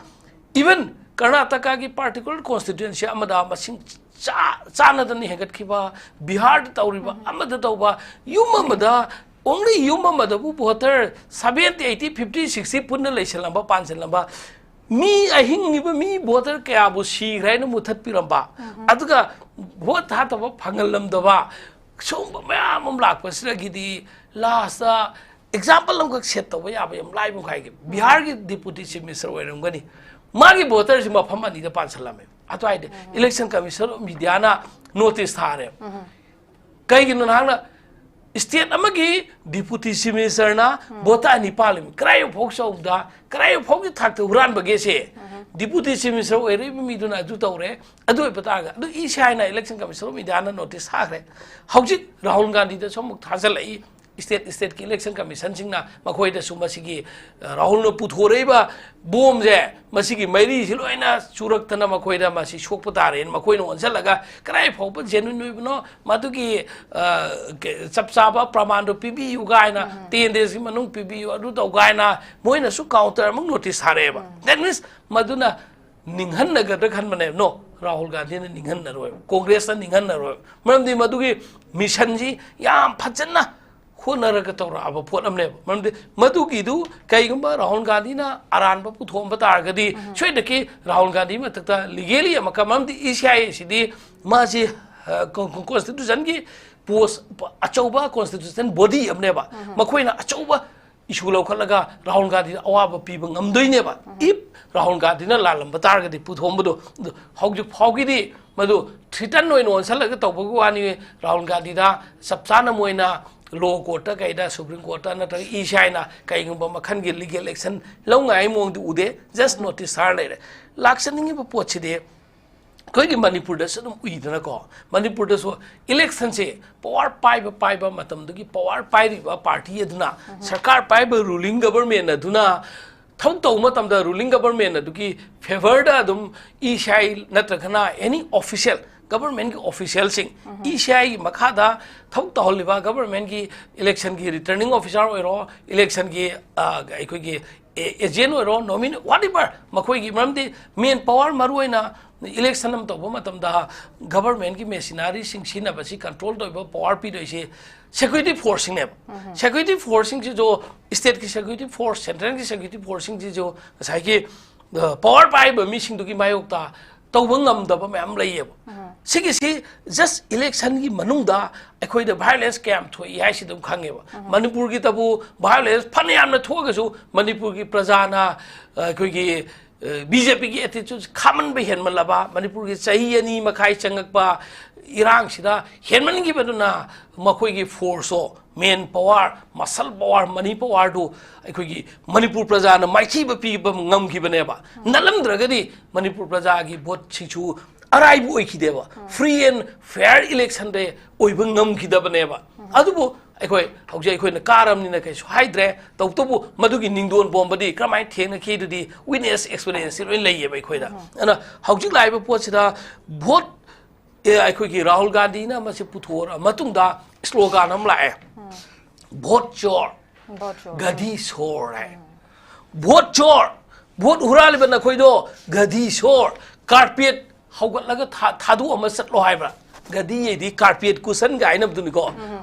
even ꯀꯔꯅꯥꯇꯀꯥꯒꯤ particular constituency ꯑꯃꯗ ꯃꯁꯤꯡ ꯆꯥ-, ꯆꯥꯟꯅꯗꯅ ꯍꯦꯟꯒꯠꯈꯤꯕ, ꯕꯤꯍꯥꯔꯗ ꯇꯧꯔꯤꯕ, ꯑꯃꯗ ꯇꯧꯕ, ꯌꯨꯝ ꯑꯃꯗ, only ꯌꯨꯝ ꯑꯃꯗꯕꯨ voter seventy, eighty, fifty, sixty ꯄꯨꯟꯅ ꯂꯩꯁꯜꯂꯝꯕ, ꯄꯥꯟꯁꯤꯜꯂꯝꯕ, ꯃꯤ ꯑꯍꯤꯡꯉꯤꯕ ꯃꯤ voter ꯀꯌꯥꯕꯨ ꯁꯤꯈ꯭ꯔꯦ ꯍꯥꯏꯅ ꯃꯨꯊꯠꯄꯤꯔꯝꯕ, ꯑꯗꯨꯒ vote ꯊꯥꯗꯕ ꯐꯪꯍꯜꯂꯝꯗꯕ, ꯁꯨꯝꯕ ꯃꯌꯥꯝ ꯑꯃ ꯂꯥꯛꯄꯁꯤꯗꯒꯤꯗꯤ lastꯇ ꯑꯦꯛꯖꯥꯝꯄꯜ ꯑꯃꯈꯛ ꯁꯦꯠ ꯇꯧꯕ ꯌꯥꯕ ꯌꯥꯝ ꯂꯥꯏꯕ ꯑꯃ ꯍꯥꯏꯒꯦ꯫ ꯕꯤꯍꯥꯔꯒꯤ ꯗꯤꯄꯨꯇꯤ ꯆꯤꯐ ꯃꯤꯅꯤꯁꯇꯔ ꯑꯣꯏꯔꯝꯒꯅꯤ, ꯃꯥꯒꯤ ꯚꯣꯇꯔꯁꯤ ꯃꯐꯝ ꯑꯅꯤꯗ ꯄꯥꯟꯁꯜꯂꯝꯃꯦ꯫ ꯑꯗꯨꯋꯥꯏꯗ ꯏꯂꯦꯛꯁꯟ ꯀꯃꯤꯁꯟ ꯑꯣꯐ ꯏꯟꯗꯤꯌꯥꯅ ꯅꯣꯇꯤꯁ ꯊꯥꯔꯦ꯫ ꯀꯩꯒꯤꯅꯣ ꯅꯍꯥꯛꯅ ꯁ꯭ꯇꯦꯠ ꯑꯃꯒꯤ ꯗꯤꯄꯨꯇꯤ ꯆꯤꯐ ꯃꯤꯅꯤꯁꯇꯔꯅ ꯚꯣꯇꯔ ꯑꯅꯤ ꯄꯥꯜꯂꯤꯃꯤ? ꯀꯗꯥꯏ ꯐꯥꯎ ꯆꯥꯎꯗ, ꯀꯗꯥꯏ ꯐꯥꯎꯒꯤ ꯊꯥꯛꯇ ꯍꯨꯔꯥꯟꯕꯒꯦꯁꯦ? ꯗꯤꯄꯨꯇꯤ ꯆꯤꯐ ꯃꯤꯅꯤꯁꯇꯔ ꯑꯣꯏꯔꯛꯏꯕ ꯃꯤꯗꯨꯅ ꯑꯗꯨ ꯇꯧꯔꯦ꯫ ꯑꯗꯨ ꯑꯣꯏꯕ ꯇꯥꯔꯒ ꯑꯗꯨ ꯏ ꯁꯤ ꯑꯥꯏꯅ ꯏꯂꯦꯛꯁꯟ ꯀꯃꯤꯁꯟ ꯑꯣꯐ ꯏꯟꯗꯤꯌꯥꯅ ꯅꯣꯇꯤꯁ ꯊꯥꯈ꯭ꯔꯦ꯫ ꯍꯧꯖꯤꯛ ꯔꯥꯍꯨꯜ ꯒꯥꯟꯙꯤꯗꯁꯨ ꯑꯃꯨꯛ ꯊꯥꯖꯤꯜꯂꯛꯏ꯫ ꯁ꯭ꯇꯦꯠ ꯁ꯭ꯇꯦꯠꯀꯤ ꯏꯂꯦꯛꯁꯟ ꯀꯃꯤꯁꯟꯁꯤꯡꯅ ꯃꯈꯣꯏꯗꯁꯨ ꯃꯁꯤꯒꯤ, ꯑ, ꯔꯥꯍꯨꯜꯅ ꯄꯨꯊꯣꯔꯛꯏꯕ ꯕꯣꯝꯁꯦ, ꯃꯁꯤꯒꯤ ꯃꯩꯔꯤꯁꯤ ꯂꯣꯏꯅ ꯆꯨꯔꯛꯇꯅ ꯃꯈꯣꯏꯗ ꯃꯁꯤ ꯁꯣꯛꯄ ꯇꯥꯔꯦꯅ ꯃꯈꯣꯏꯅ ꯑꯣꯟꯁꯤꯜꯂꯒ ꯀꯗꯥꯏ ꯐꯥꯎꯕ ꯖꯦꯅꯨꯏꯟ ꯑꯣꯏꯕꯅꯣ, ꯃꯗꯨꯒꯤ, ꯑ, ꯀ-, ꯆꯞ ꯆꯥꯕ ꯄ꯭ꯔꯃꯥꯟꯗꯣ ꯄꯤꯕꯤꯌꯨ ꯀꯥꯏꯅ, ꯇꯦꯟ ꯗꯦꯖꯀꯤ ꯃꯅꯨꯡ ꯄꯤꯕꯤꯌꯨ, ꯑꯗꯨ ꯇꯧ ꯀꯥꯏꯅ ꯃꯣꯏꯅꯁꯨ ꯀꯥꯎꯟꯇꯔ ꯑꯃꯨꯛ ꯅꯣꯇꯤꯁ ꯊꯥꯔꯛꯑꯦꯕ꯫ That means ꯃꯗꯨꯅ ꯅꯤꯡꯍꯟꯅꯒꯗ꯭ꯔꯥ ꯈꯟꯕꯅꯦ꯫ No, ꯔꯥꯍꯨꯜ ꯒꯥꯟꯙꯤꯅ ꯅꯤꯡꯍꯟꯅꯔꯣꯏꯕ, ꯀꯣꯡꯒ꯭ꯔꯦꯁꯅ ꯅꯤꯡꯍꯟꯅꯔꯣꯏꯕ꯫ ꯃꯔꯝꯗꯤ ꯃꯗꯨꯒꯤ ꯃꯤꯁꯟꯁꯤ ꯌꯥꯝ ꯐꯖꯅ ꯍꯣꯠꯅꯔꯒ ꯇꯧꯔꯛꯑꯕ ꯄꯣꯠ ꯑꯃꯅꯦꯕ꯫ ꯃꯔꯝꯗꯤ ꯃꯗꯨꯒꯤꯗꯨ ꯀꯩꯒꯨꯝꯕ ꯔꯥꯍꯨꯜ ꯒꯥꯟꯙꯤꯅ ꯑꯔꯥꯟꯕ ꯄꯨꯊꯣꯛꯑꯝꯕ ꯇꯥꯔꯒꯗꯤ, ꯁꯣꯏꯗꯅꯀꯤ ꯔꯥꯍꯨꯜ ꯒꯥꯟꯙꯤ ꯃꯊꯛꯇ ꯂꯤꯒꯦꯂꯤ ꯑꯃꯈꯛ, ꯃꯔꯝꯗꯤ ꯏ ꯁꯤ ꯑꯥꯏ ꯑꯦꯁꯤꯗꯤ ꯃꯥꯁꯤ, ꯑ, ꯀꯣ-, ꯀꯣ-, ꯀꯣꯟꯁꯇꯤꯇ꯭ꯌꯨꯁꯟꯒꯤ ꯄꯣꯁ ꯑꯆꯧꯕ ꯀꯣꯟꯁꯇꯤꯇ꯭ꯌꯨꯁꯟ ꯕꯣꯗꯤ ꯑꯃꯅꯦꯕ꯫ ꯃꯈꯣꯏꯅ ꯑꯆꯧꯕ ꯏꯁꯨ ꯂꯧꯈꯠꯂꯒ ꯔꯥꯍꯨꯜ ꯒꯥꯟꯙꯤꯗ ꯑꯋꯥꯕ ꯄꯤꯕ ꯉꯝꯗꯣꯏꯅꯦꯕ, if ꯔꯥꯍꯨꯜ ꯒꯥꯟꯙꯤꯅ ꯂꯥꯜꯂꯝꯕ ꯇꯥꯔꯒꯗꯤ ꯄꯨꯊꯣꯛꯑꯝꯕꯗꯣ꯫ ꯑꯗꯣ ꯍꯧꯖꯤꯛ ꯐꯥꯎꯒꯤꯗꯤ ꯃꯗꯨ ꯊ꯭ꯔꯤꯇꯟ ꯑꯣꯏꯅ ꯑꯣꯟꯁꯜꯂꯒ ꯇꯧꯕꯒꯤ ꯋꯥꯅꯤ꯫ ꯔꯥꯍꯨꯜ ꯒꯥꯟꯙꯤꯗ ꯆꯞ ꯆꯥꯅ ꯃꯣꯏꯅ ꯂꯣ ꯀꯣꯔꯠꯇ ꯀꯩꯗ, ꯁꯨꯄ꯭ꯔꯤꯝ ꯀꯣꯔꯠꯇ ꯅꯠꯇ꯭ꯔꯒ ꯏ ꯁꯤ ꯑꯥꯏꯅ ꯀꯩꯒꯨꯝꯕ ꯃꯈꯜꯒꯤ ꯂꯤꯒꯦꯜ ꯑꯦꯛꯁꯟ ꯂꯧꯉꯥꯏꯒꯤ ꯃꯑꯣꯡꯗꯤ ꯎꯗꯦ꯫ ꯖꯁ ꯅꯣꯇꯤꯁ ꯊꯥꯔ ꯂꯩꯔꯦ꯫ ꯂꯥꯛꯆꯅꯤꯡꯉꯤꯕ ꯄꯣꯠꯁꯤꯗꯤ ꯑꯩꯈꯣꯏꯒꯤ ꯃꯅꯤꯄꯨꯔꯗꯁꯨ ꯑꯗꯨꯝ ꯎꯏꯗꯅꯀꯣ꯫ ꯃꯅꯤꯄꯨꯔꯗꯁꯨ ꯏꯂꯦꯛꯁꯟꯁꯦ ꯄꯋꯥꯔ ꯄꯥꯏꯕ, ꯄꯥꯏꯕ ꯃꯇꯝꯗꯨꯒꯤ ꯄꯋꯥꯔ ꯄꯥꯏꯔꯤꯕ ꯄꯥꯔꯇꯤ ꯑꯗꯨꯅ, ꯁꯔꯀꯥꯔ ꯄꯥꯏꯕ ꯔꯨꯂꯤꯡ ꯒꯕꯔꯃꯦꯟ ꯑꯗꯨꯅ ꯊꯕꯛ ꯇꯧꯕ ꯃꯇꯝꯗ ꯔꯨꯂꯤꯡ ꯒꯕꯔꯃꯦꯟ ꯑꯗꯨꯒꯤ ꯐꯦꯚꯔꯗ ꯑꯗꯨꯝ ꯏ ꯁꯤ ꯑꯥꯏ ꯅꯠꯇ꯭ꯔꯒꯅ ꯑꯦꯅꯤ ꯑꯣꯐꯤꯁꯤꯌꯦꯜ, ꯒꯕꯔꯃꯦꯟꯒꯤ ꯑꯣꯐꯤꯁꯤꯌꯦꯜꯁꯤꯡ, ꯏ ꯁꯤ ꯑꯥꯏꯒꯤ ꯃꯈꯥꯗ ꯊꯕꯛ ꯇꯧꯍꯜꯂꯤꯕ ꯒꯕꯔꯃꯦꯟꯒꯤ ꯏꯂꯦꯛꯁꯟꯒꯤ ꯔꯤꯇꯔꯅꯤꯡ ꯑꯣꯐꯤꯁꯥꯔ ꯑꯣꯏꯔꯣ, ꯏꯂꯦꯛꯁꯟꯒꯤ, ꯑ, ꯑꯩꯈꯣꯏꯒꯤ ꯑꯦ-, ꯑꯦꯖꯦꯟ ꯑꯣꯏꯔꯣ, ꯅꯣꯃꯤꯅꯤ, whatever, ꯃꯈꯣꯏꯒꯤ, ꯃꯔꯝꯗꯤ ꯃꯦꯟ ꯄꯋꯥꯔ ꯃꯔꯨ ꯑꯣꯏꯅ ꯏꯂꯦꯛꯁꯟ ꯑꯃ ꯇꯧꯕ ꯃꯇꯝꯗ ꯒꯕꯔꯃꯦꯟꯒꯤ ꯃꯦꯁꯤꯅꯥꯔꯤꯁꯤꯡ ꯁꯤꯖꯤꯟꯅꯕꯁꯤ ꯀꯟꯇ꯭ꯔꯣꯜ ꯇꯧꯔꯤꯕ, ꯄꯋꯥꯔ ꯄꯤꯗꯣꯏꯁꯤ ꯁꯦꯀ꯭ꯌꯨꯔꯤꯇꯤ ꯐꯣꯔꯁꯁꯤꯡꯅꯦꯕ꯫ ꯁꯦꯀ꯭ꯌꯨꯔꯤꯇꯤ ꯐꯣꯔꯁꯁꯤꯡꯁꯤꯁꯨ, ꯁ꯭ꯇꯦꯠꯀꯤ ꯁꯦꯀ꯭ꯌꯨꯔꯤꯇꯤ ꯐꯣꯔꯁ, ꯁꯦꯟꯇ꯭ꯔꯦꯜꯒꯤ ꯁꯦꯀ꯭ꯌꯨꯔꯤꯇꯤ ꯐꯣꯔꯁꯁꯤꯡꯁꯤꯁꯨ ꯉꯁꯥꯏꯒꯤ, ꯑ, ꯄꯋꯥꯔ ꯄꯥꯏꯕ ꯃꯤꯁꯤꯡꯗꯨꯒꯤ ꯃꯥꯌꯣꯛꯇ ꯇꯧꯕ ꯉꯝꯗꯕ ꯃꯌꯥꯝ ꯂꯩꯌꯦꯕ꯫ ꯁꯤꯒꯤꯁꯤ just election ꯒꯤ ꯃꯅꯨꯡꯗ ꯑꯩꯈꯣꯏꯗ violence ꯀꯌꯥꯝ ꯊꯣꯛꯏ ꯍꯥꯏꯁꯤ ꯑꯗꯨꯝ ꯈꯪꯉꯦꯕ꯫ ꯃꯅꯤꯄꯨꯔꯒꯤꯇꯕꯨ violence ꯐꯅ ꯌꯥꯝꯅ ꯊꯣꯛꯑꯒꯁꯨ ꯃꯅꯤꯄꯨꯔꯒꯤ ꯄ꯭ꯔꯖꯥꯅ, ꯑ, ꯑꯩꯈꯣꯏꯒꯤ, ꯑ, B J P ꯒꯤ attitude ꯈꯥꯃꯟꯕ ꯍꯦꯟꯃꯜꯂꯕ, ꯃꯅꯤꯄꯨꯔꯒꯤ ꯆꯍꯤ ꯑꯅꯤ ꯃꯈꯥꯏ ꯆꯪꯉꯛꯄ ꯏꯔꯥꯡꯁꯤꯗ ꯍꯦꯟꯃꯟꯈꯤꯕꯗꯨꯅ ꯃꯈꯣꯏꯒꯤ force ꯇꯣ, man power, muscle power, money power ꯗꯨ ꯑꯩꯈꯣꯏꯒꯤ ꯃꯅꯤꯄꯨꯔ ꯄ꯭ꯔꯖꯥꯅ ꯃꯥꯏꯊꯤꯕ ꯄꯤꯕ ꯉꯝꯈꯤꯕꯅꯦꯕ꯫ ꯅꯠꯂꯝꯗ꯭ꯔꯒꯗꯤ ꯃꯅꯤꯄꯨꯔ ꯄ꯭ꯔꯖꯥꯒꯤ vote ꯁꯤꯁꯨ ꯑꯔꯥꯏꯕ ꯑꯣꯏꯈꯤꯗꯦꯕ꯫ Free and fair election ꯗ ꯑꯣꯏꯕ ꯉꯝꯈꯤꯗꯕꯅꯦꯕ꯫ ꯑꯗꯨꯕꯨ ꯑꯩꯈꯣꯏ ꯍꯧꯖꯤꯛ ꯑꯩꯈꯣꯏꯅ ꯀꯥꯔꯕꯅꯤꯅ ꯀꯩꯁꯨ ꯍꯥꯏꯗ꯭ꯔꯦ꯫ ꯇꯧꯕꯇꯕꯨ ꯃꯗꯨꯒꯤ ꯅꯤꯡꯗꯣꯟ ꯄꯣꯝꯕꯗꯤ ꯀꯔꯝꯍꯥꯏꯅ ꯊꯦꯡꯅꯈꯤ? ꯑꯗꯨꯗꯤ witness experience ꯁꯤ ꯂꯣꯏ ꯂꯩꯌꯦꯕ ꯑꯩꯈꯣꯏꯗ꯫ ꯑꯗꯨꯅ ꯍꯧꯖꯤꯛ ꯂꯥꯛꯏꯕ ꯄꯣꯠꯁꯤꯗ vote, ꯑꯦ, ꯑꯩꯈꯣꯏꯒꯤ ꯔꯥꯍꯨꯜ ꯒꯥꯟꯙꯤꯅ ꯃꯁꯤ ꯄꯨꯊꯣꯛꯑ ꯃꯇꯨꯡꯗ slogan ꯑꯃ ꯂꯥꯛꯑꯦ, "Vote ꯆꯣꯔ, ꯚꯣꯠ ꯆꯣꯔ꯫ ꯒꯙꯤ ꯁꯣꯔ" ꯍꯥꯏ꯫ "Vote ꯆꯣꯔ, vote ꯍꯨꯔꯥꯜꯂꯤꯕ ꯅꯈꯣꯏꯗꯣ ꯒꯙꯤ ꯁꯣꯔ, carpet ꯍꯧꯒꯠꯂꯒ ꯊꯥ-, ꯊꯥꯗꯣꯛꯑꯝꯃ ꯆꯠꯂꯣ" ꯍꯥꯏꯕ꯭ꯔꯥ? ꯒꯙꯤ ꯍꯥꯏꯗꯤ carpet cushion ꯒ ꯍꯥꯏꯅꯕꯗꯨꯅꯤꯀꯣ꯫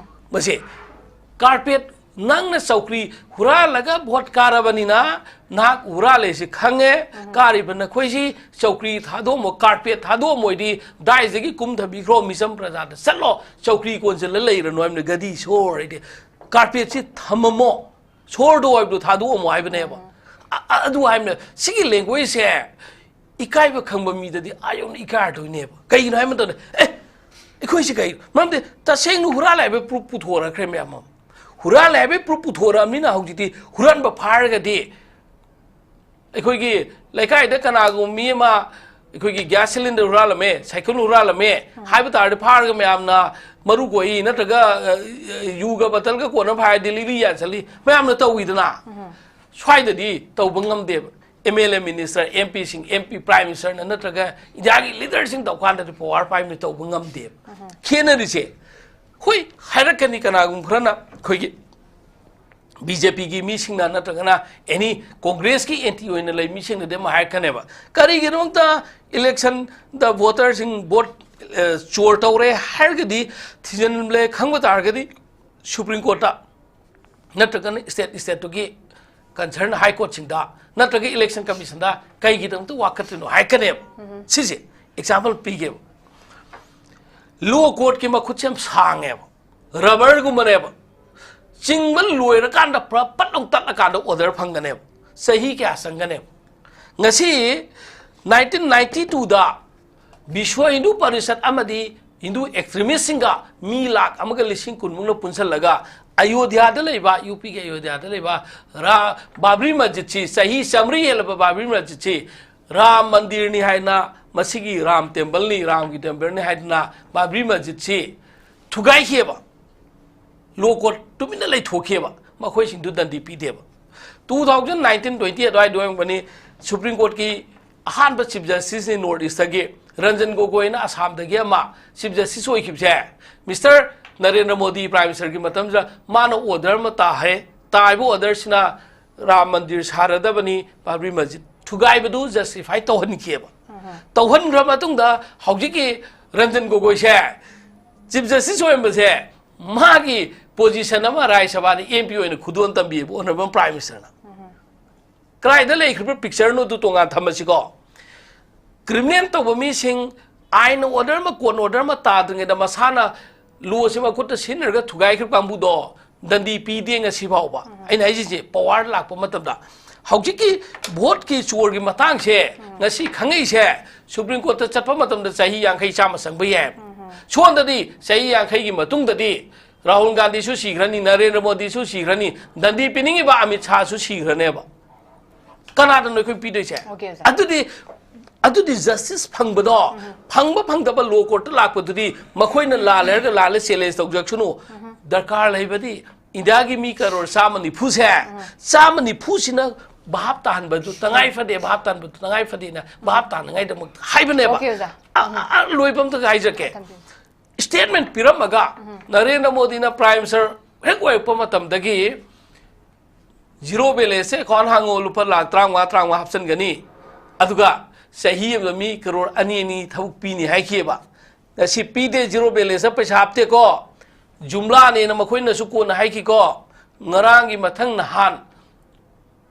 ꯃꯁꯤ carpet, ꯅꯪꯅ ꯆꯧꯀ꯭ꯔꯤ ꯍꯨꯔꯥꯜꯂꯒ vote ꯀꯥꯔꯕꯅꯤꯅ ꯅꯍꯥꯛ ꯍꯨꯔꯥꯜꯂꯦꯁꯤ ꯈꯪꯉꯦ꯫ ꯀꯥꯔꯤꯕ ꯅꯈꯣꯏꯁꯤ ꯆꯧꯀ꯭ꯔꯤ ꯊꯥꯗꯣꯛꯑꯝꯃꯣ, carpet ꯊꯥꯗꯣꯛꯑꯝꯃꯣ ꯍꯥꯏꯗꯤ ꯗꯥꯏꯁꯤꯗꯒꯤ ꯀꯨꯝꯊꯕꯤꯈ꯭ꯔꯣ, ꯃꯤꯆꯝ ꯄ꯭ꯔꯖꯥꯗ ꯆꯠꯂꯣ, ꯆꯧꯀ꯭ꯔꯤ ꯀꯣꯟꯁꯤꯜꯂ ꯂꯩꯔꯅꯨ ꯍꯥꯏꯕꯅꯤ꯫ ꯒꯙꯤ ꯁꯣꯔ ꯍꯥꯏꯗꯤ carpet ꯁꯤ ꯊꯝꯃꯝꯃꯣ, ꯁꯣꯔꯗꯣ ꯍꯥꯏꯕꯗꯣ ꯊꯥꯗꯣꯛꯑꯝꯃꯣ ꯍꯥꯏꯕꯅꯦꯕ꯫ ꯑ-, ꯑ-, ꯑꯗꯨ ꯍꯥꯏꯕꯅꯦ꯫ ꯁꯤꯒꯤ language ꯁꯦ ꯏꯀꯥꯏꯕ ꯈꯪꯕ ꯃꯤꯗꯗꯤ ꯑꯥ ꯌꯧꯅ ꯏꯀꯥꯏꯔꯗꯣꯏꯅꯦꯕ꯫ ꯀꯩꯒꯤꯅꯣ ꯍꯥꯏꯕ ꯃꯇꯝꯗ, ꯑꯦ, ꯑꯩꯈꯣꯏꯁꯤ ꯀꯩ, ꯃꯔꯝꯗꯤ ꯇꯁꯦꯡꯅ ꯍꯨꯔꯥꯜꯂꯦ ꯍꯥꯏꯕ proof ꯄꯨꯊꯣꯔꯛꯈ꯭ꯔꯦ ꯃꯌꯥꯝ ꯑꯃ꯫ ꯍꯨꯔꯥꯜꯂꯦ ꯍꯥꯏꯕꯒꯤ proof ꯄꯨꯊꯣꯔꯛꯑꯕꯅꯤꯅ ꯍꯧꯖꯤꯛꯇꯤ ꯍꯨꯔꯥꯟꯕ ꯐꯥꯔꯒꯗꯤ ꯑꯩꯈꯣꯏꯒꯤ ꯂꯩꯀꯥꯏꯗ ꯀꯅꯥꯒꯨꯝꯕ ꯃꯤ ꯑꯃ ꯑꯩꯈꯣꯏꯒꯤ gas cylinder ꯍꯨꯔꯥꯜꯂꯝꯃꯦ, cycle ꯍꯨꯔꯥꯜꯂꯝꯃꯦ ꯍꯥꯏꯕ ꯇꯥꯔꯗꯤ ꯐꯥꯔꯒ ꯃꯌꯥꯝꯅ ꯃꯔꯨ ꯀꯣꯛꯏ ꯅꯠꯇ꯭ꯔꯒ, ꯑ, ꯌꯨꯒ ꯕꯇꯜꯒ ꯀꯣꯟꯅ ꯐꯥꯔ delivery ꯌꯥꯟꯁꯤꯜꯂꯤ ꯃꯌꯥꯝꯅ ꯇꯧꯋꯤꯗꯅ꯫ ꯁ꯭ꯋꯥꯏꯗꯗꯤ ꯇꯧꯕ ꯉꯝꯗꯦꯕ꯫ M L A minister, M P ꯁꯤꯡ, M P, Prime Minister ꯅ ꯅꯠꯇ꯭ꯔꯒ ꯏꯟꯗꯤꯌꯥꯒꯤ leader ꯁꯤꯡ ꯇꯧꯀꯥꯟꯗꯗꯤ power ꯄꯥꯏꯕꯅ ꯇꯧꯕ ꯉꯝꯗꯦꯕ꯫ ꯈꯦꯠꯅꯔꯤꯁꯦ, ꯍꯣꯏ, ꯍꯥꯏꯔꯛꯀꯅꯤ ꯀꯅꯥꯒꯨꯝꯕ ꯈꯔꯅ, ꯑꯩꯈꯣꯏꯒꯤ B J P ꯒꯤ ꯃꯤꯁꯤꯡꯅ ꯅꯠꯇ꯭ꯔꯒꯅ any Congress ꯀꯤ anti ꯑꯣꯏꯅ ꯂꯩ ꯃꯤꯁꯤꯡꯅꯗꯤ ꯑꯃ ꯍꯥꯏꯔꯛꯀꯅꯦꯕ꯫ ꯀꯔꯤꯒꯤꯗꯃꯛꯇ election ꯗ voter ꯁꯤꯡ vote, ꯑ, ꯆꯣꯔ ꯇꯧꯔꯦ ꯍꯥꯏꯔꯒꯗꯤ, ꯊꯤꯖꯤꯟꯂꯦ ꯈꯪꯕ ꯇꯥꯔꯒꯗꯤ Supreme Court ꯇ ꯅꯠꯇ꯭ꯔꯒꯅ state, state ꯇꯨꯒꯤ concern High Court ꯁꯤꯡꯗ ꯅꯠꯇ꯭ꯔꯒ Election Commission ꯗ ꯀꯩꯒꯤꯗꯃꯛꯇ ꯋꯥꯀꯠꯇ꯭ꯔꯤꯅꯣ ꯍꯥꯏꯔꯛꯀꯅꯦꯕ꯫ ꯁꯤꯁꯦ example ꯄꯤꯒꯦꯕ꯫ ꯂꯣ ꯀꯣꯔꯠꯀꯤ ꯃꯈꯨꯠꯁꯦ ꯌꯥꯝ ꯁꯥꯡꯉꯦꯕ, ꯔꯕꯔꯒꯨꯝꯕꯅꯦꯕ꯫ ꯆꯤꯡꯕ ꯂꯣꯏꯔꯀꯥꯟꯗ ꯄꯨꯔꯥ ꯄꯠ ꯂꯥꯎ ꯇꯠꯂꯀꯥꯟꯗ ꯑꯣꯔꯗꯔ ꯐꯪꯒꯅꯦꯕ꯫ ꯆꯍꯤ ꯀꯌꯥ ꯆꯪꯒꯅꯦꯕ? ꯉꯁꯤ ꯅꯥꯏꯟꯇꯤꯟ ꯅꯥꯏꯟꯇꯤ ꯇꯨꯗ ꯕꯤꯁ꯭ꯋ ꯍꯤꯟꯗꯨ ꯄꯔꯤꯁꯠ ꯑꯃꯗꯤ ꯍꯤꯟꯗꯨ ꯑꯦꯛꯁꯇ꯭ꯔꯤꯃꯤꯁꯁꯤꯡꯒ ꯃꯤ ꯂꯥꯈ ꯑꯃꯒ ꯂꯤꯁꯤꯡ ꯀꯨꯟꯃꯨꯛꯅ ꯄꯨꯟꯁꯤꯜꯂꯒ ꯑꯌꯣꯙ꯭ꯌꯥꯗ ꯂꯩꯕ, ꯌꯨ ꯄꯤꯒꯤ ꯑꯌꯣꯙ꯭ꯌꯥꯗ ꯂꯩꯕ ꯔꯥ-, ꯕꯥꯕ꯭ꯔꯤ ꯃꯁꯖꯤꯗꯁꯤ, ꯆꯍꯤ ꯆꯥꯃꯔꯤ ꯍꯦꯜꯂꯕ ꯕꯥꯕ꯭ꯔꯤ ꯃꯁꯖꯤꯗꯁꯤ ꯔꯥꯝ ꯃꯟꯗꯤꯔꯅꯤ ꯍꯥꯏꯗꯅ, ꯃꯁꯤꯒꯤ ꯔꯥꯝ ꯇꯦꯝꯄꯜꯅꯤ, ꯔꯥꯝꯒꯤ ꯇꯦꯝꯄꯜꯅꯤ ꯍꯥꯏꯗꯅ ꯕꯥꯕ꯭ꯔꯤ ꯃꯁꯖꯤꯗꯁꯤ ꯊꯨꯒꯥꯏꯈꯤꯑꯕ꯫ ꯂꯣ ꯀꯣꯔꯠ ꯇꯨꯃꯤꯟꯅ ꯂꯩꯊꯣꯛꯈꯤꯑꯕ, ꯃꯈꯣꯏꯁꯤꯡꯗꯨ ꯗꯟꯗꯤ ꯄꯤꯗꯦꯕ꯫ ꯇꯨ ꯊꯥꯎꯖꯟ ꯅꯥꯏꯟꯇꯤꯟ ꯇ꯭ꯋꯦꯟꯇꯤ ꯑꯗꯨꯋꯥꯏꯗ ꯑꯣꯏꯔꯝꯒꯅꯤ, ꯁꯨꯄ꯭ꯔꯤꯝ ꯀꯣꯔꯠꯀꯤ ꯑꯍꯥꯟꯕ ꯆꯤꯐ ꯖꯁꯇꯤꯁꯅꯤ ꯅꯣꯔꯠ ꯏꯁꯇꯒꯤ, ꯔꯟꯖꯟ ꯒꯣꯒꯣꯏꯅ ꯑꯁꯥꯝꯗꯒꯤ ꯑꯃ ꯆꯤꯐ ꯖꯁꯇꯤꯁ ꯑꯣꯏꯈꯤꯕꯁꯦ, ꯃꯤꯁꯇꯔ ꯅꯔꯦꯟꯗ꯭ꯔ ꯃꯣꯗꯤ ꯄ꯭ꯔꯥꯏꯝ ꯃꯤꯅꯤꯁꯇꯔꯒꯤ ꯃꯇꯝꯁꯤꯗ ꯃꯥꯅ ꯑꯣꯔꯗꯔ ꯑꯃ ꯇꯥꯍꯦ, ꯇꯥꯏꯕ ꯑꯣꯔꯗꯔꯁꯤꯅ ꯔꯥꯝ ꯃꯟꯗꯤꯔ ꯁꯥꯔꯗꯕꯅꯤ, ꯕꯥꯕ꯭ꯔꯤ ꯃꯁꯖꯤꯗ ꯊꯨꯒꯥꯏꯕꯗꯨ ꯖꯁꯇꯤꯐꯥꯏ ꯇꯧꯍꯟꯈꯤꯑꯕ꯫ ꯇꯧꯍꯟꯈ꯭ꯔ ꯃꯇꯨꯡꯗ ꯍꯧꯖꯤꯛꯀꯤ ꯔꯟꯖꯟ ꯒꯣꯒꯣꯏꯁꯦ ꯆꯤꯐ ꯖꯁꯇꯤꯁ ꯑꯣꯏꯔꯝꯕꯁꯦ, ꯃꯥꯒꯤ ꯄꯣꯖꯤꯁꯟ ꯑꯃ ꯔꯥꯖ꯭ꯌ ꯁꯚꯥꯗ ꯑꯦꯝ ꯄꯤ ꯑꯣꯏꯅ ꯈꯨꯗꯣꯜ ꯇꯝꯕꯤꯌꯦꯕ ꯑꯣꯅꯔꯦꯕꯜ ꯄ꯭ꯔꯥꯏꯝ ꯃꯤꯅꯤꯁꯇꯔꯅ꯫ ꯀꯗꯥꯏꯗ ꯂꯩꯈ꯭ꯔꯤꯕ ꯄꯤꯛꯆꯔꯅꯣꯗꯨ ꯇꯣꯉꯥꯟ ꯊꯝꯃꯁꯤꯀꯣ꯫ ꯀ꯭ꯔꯤꯃꯤꯅꯦꯜ ꯇꯧꯕ ꯃꯤꯁꯤꯡ, ꯑꯥꯏꯟ ꯑꯣꯔꯗꯔ ꯑꯃ, ꯀꯣꯔꯠ ꯑꯣꯔꯗꯔ ꯑꯃ ꯇꯥꯗ꯭ꯔꯤꯉꯩꯗ ꯃꯁꯥꯅ ꯂꯣꯁꯤ ꯃꯈꯨꯠꯇ ꯁꯤꯖꯤꯟꯅꯔꯒ ꯊꯨꯒꯥꯏꯈ꯭ꯔꯤꯕ ꯀꯥꯡꯕꯨꯗꯣ ꯗꯟꯗꯤ ꯄꯤꯗꯦ ꯉꯁꯤ ꯐꯥꯎꯕ꯫ ꯑꯩꯅ ꯍꯥꯏꯁꯤꯁꯦ, ꯄꯋꯥꯔ ꯂꯥꯛꯄ ꯃꯇꯝꯗ ꯍꯧꯖꯤꯛꯀꯤ ꯚꯣꯠꯀꯤ ꯆꯣꯔꯒꯤ ꯃꯇꯥꯡꯁꯦ ꯉꯁꯤ ꯈꯪꯉꯛꯏꯁꯦ, ꯁꯨꯄ꯭ꯔꯤꯝ ꯀꯣꯔꯠꯇ ꯆꯠꯄ ꯃꯇꯝꯗ ꯆꯍꯤ ꯌꯥꯡꯈꯩ ꯆꯥꯝꯃ ꯆꯪꯕ ꯌꯥꯏ꯫ ꯁꯣꯝꯗꯗꯤ ꯆꯍꯤ ꯌꯥꯡꯈꯩꯒꯤ ꯃꯇꯨꯡꯗꯗꯤ ꯔꯥꯍꯨꯜ ꯒꯥꯟꯙꯤꯁꯨ ꯁꯤꯈ꯭ꯔꯅꯤ, ꯅꯔꯦꯟꯗ꯭ꯔ ꯃꯣꯗꯤꯁꯨ ꯁꯤꯈ꯭ꯔꯅꯤ, ꯗꯟꯗꯤ ꯄꯤꯅꯤꯡꯉꯤꯕ ꯑꯃꯤꯠ ꯁꯥꯍꯁꯨ ꯁꯤꯈ꯭ꯔꯅꯦꯕ꯫ ꯀꯅꯥꯗꯅꯣ ꯑꯩꯈꯣꯏ ꯄꯤꯗꯣꯏꯁꯦ? Okay, ꯑꯣꯖꯥ꯫ ꯑꯗꯨꯗꯤ, ꯑꯗꯨꯗꯤ ꯖꯁꯇꯤꯁ ꯐꯪꯕꯗꯣ, ꯐꯪꯕ ꯐꯪꯗꯕ ꯂꯣ ꯀꯣꯔꯠꯇ ꯂꯥꯛꯄꯗꯨꯗꯤ ꯃꯈꯣꯏꯅ ꯂꯥꯜꯂꯦ ꯍꯥꯏꯔꯒ ꯂꯥꯜꯂꯦ ꯆꯦꯂꯦꯟꯖ ꯇꯧꯖꯔꯛꯁꯅꯨ꯫ ꯗꯔꯀꯥꯔ ꯂꯩꯕꯗꯤ ꯏꯟꯗꯤꯌꯥꯒꯤ ꯃꯤ ꯀꯔꯣꯔ ꯆꯥꯝꯃ ꯅꯤꯐꯨꯁꯦ, ꯆꯥꯝꯃ ꯅꯤꯐꯨꯁꯤꯅ ꯚꯥꯞ ꯇꯥꯍꯟꯕꯗꯨ ꯇꯉꯥꯏ ꯐꯗꯦ, ꯚꯥꯞ ꯇꯥꯍꯟꯕꯗꯨ ꯇꯉꯥꯏ ꯐꯗꯦꯅ ꯚꯥꯞ ꯇꯥꯅꯉꯥꯏꯗꯃꯛꯇ ꯍꯥꯏꯕꯅꯦꯕ꯫ Okay, ꯑꯣꯖꯥ꯫ ꯑ, ꯑ, ꯑ, ꯂꯣꯏꯕ ꯑꯝꯇ ꯍꯥꯏꯖꯔꯛꯀꯦ꯫ Continue. ꯁ꯭ꯇꯦꯠꯃꯦꯟ ꯄꯤꯔꯝꯃꯒ ꯅꯔꯦꯟꯗ꯭ꯔ ꯃꯣꯗꯤꯅ ꯄ꯭ꯔꯥꯏꯝ ꯃꯤꯅꯤꯁꯇꯔ ꯍꯦꯛ ꯑꯣꯏꯔꯛꯄ ꯃꯇꯝꯗꯒꯤ ꯖꯤꯔꯣ ꯕꯦꯂꯦꯟꯁꯁꯦ ꯑꯦꯀꯥꯎꯟ ꯍꯥꯡꯉꯣ, ꯂꯨꯄꯥ ꯂꯥꯈ ꯇꯔꯥꯃꯉꯥ, ꯇꯔꯥꯃꯉꯥ ꯍꯥꯞꯆꯤꯟꯒꯅꯤ, ꯑꯗꯨꯒ ꯆꯍꯤ ꯑꯃꯗ ꯃꯤ ꯀꯔꯣꯔ ꯑꯅꯤ, ꯑꯅꯤ ꯊꯕꯛ ꯄꯤꯅꯤ ꯍꯥꯏꯈꯤꯑꯕ꯫ ꯉꯁꯤ ꯄꯤꯗꯦ, ꯖꯤꯔꯣ ꯕꯦꯂꯦꯟꯁꯇ ꯄꯩꯁꯥ ꯍꯥꯞꯇꯦꯀꯣ, ꯖꯨꯝꯂꯥꯅꯦꯅ ꯃꯈꯣꯏꯅꯁꯨ ꯀꯣꯟꯅ ꯍꯥꯏꯈꯤꯀꯣ꯫ ꯉꯔꯥꯡꯒꯤ ꯃꯊꯪ ꯅꯍꯥꯟ,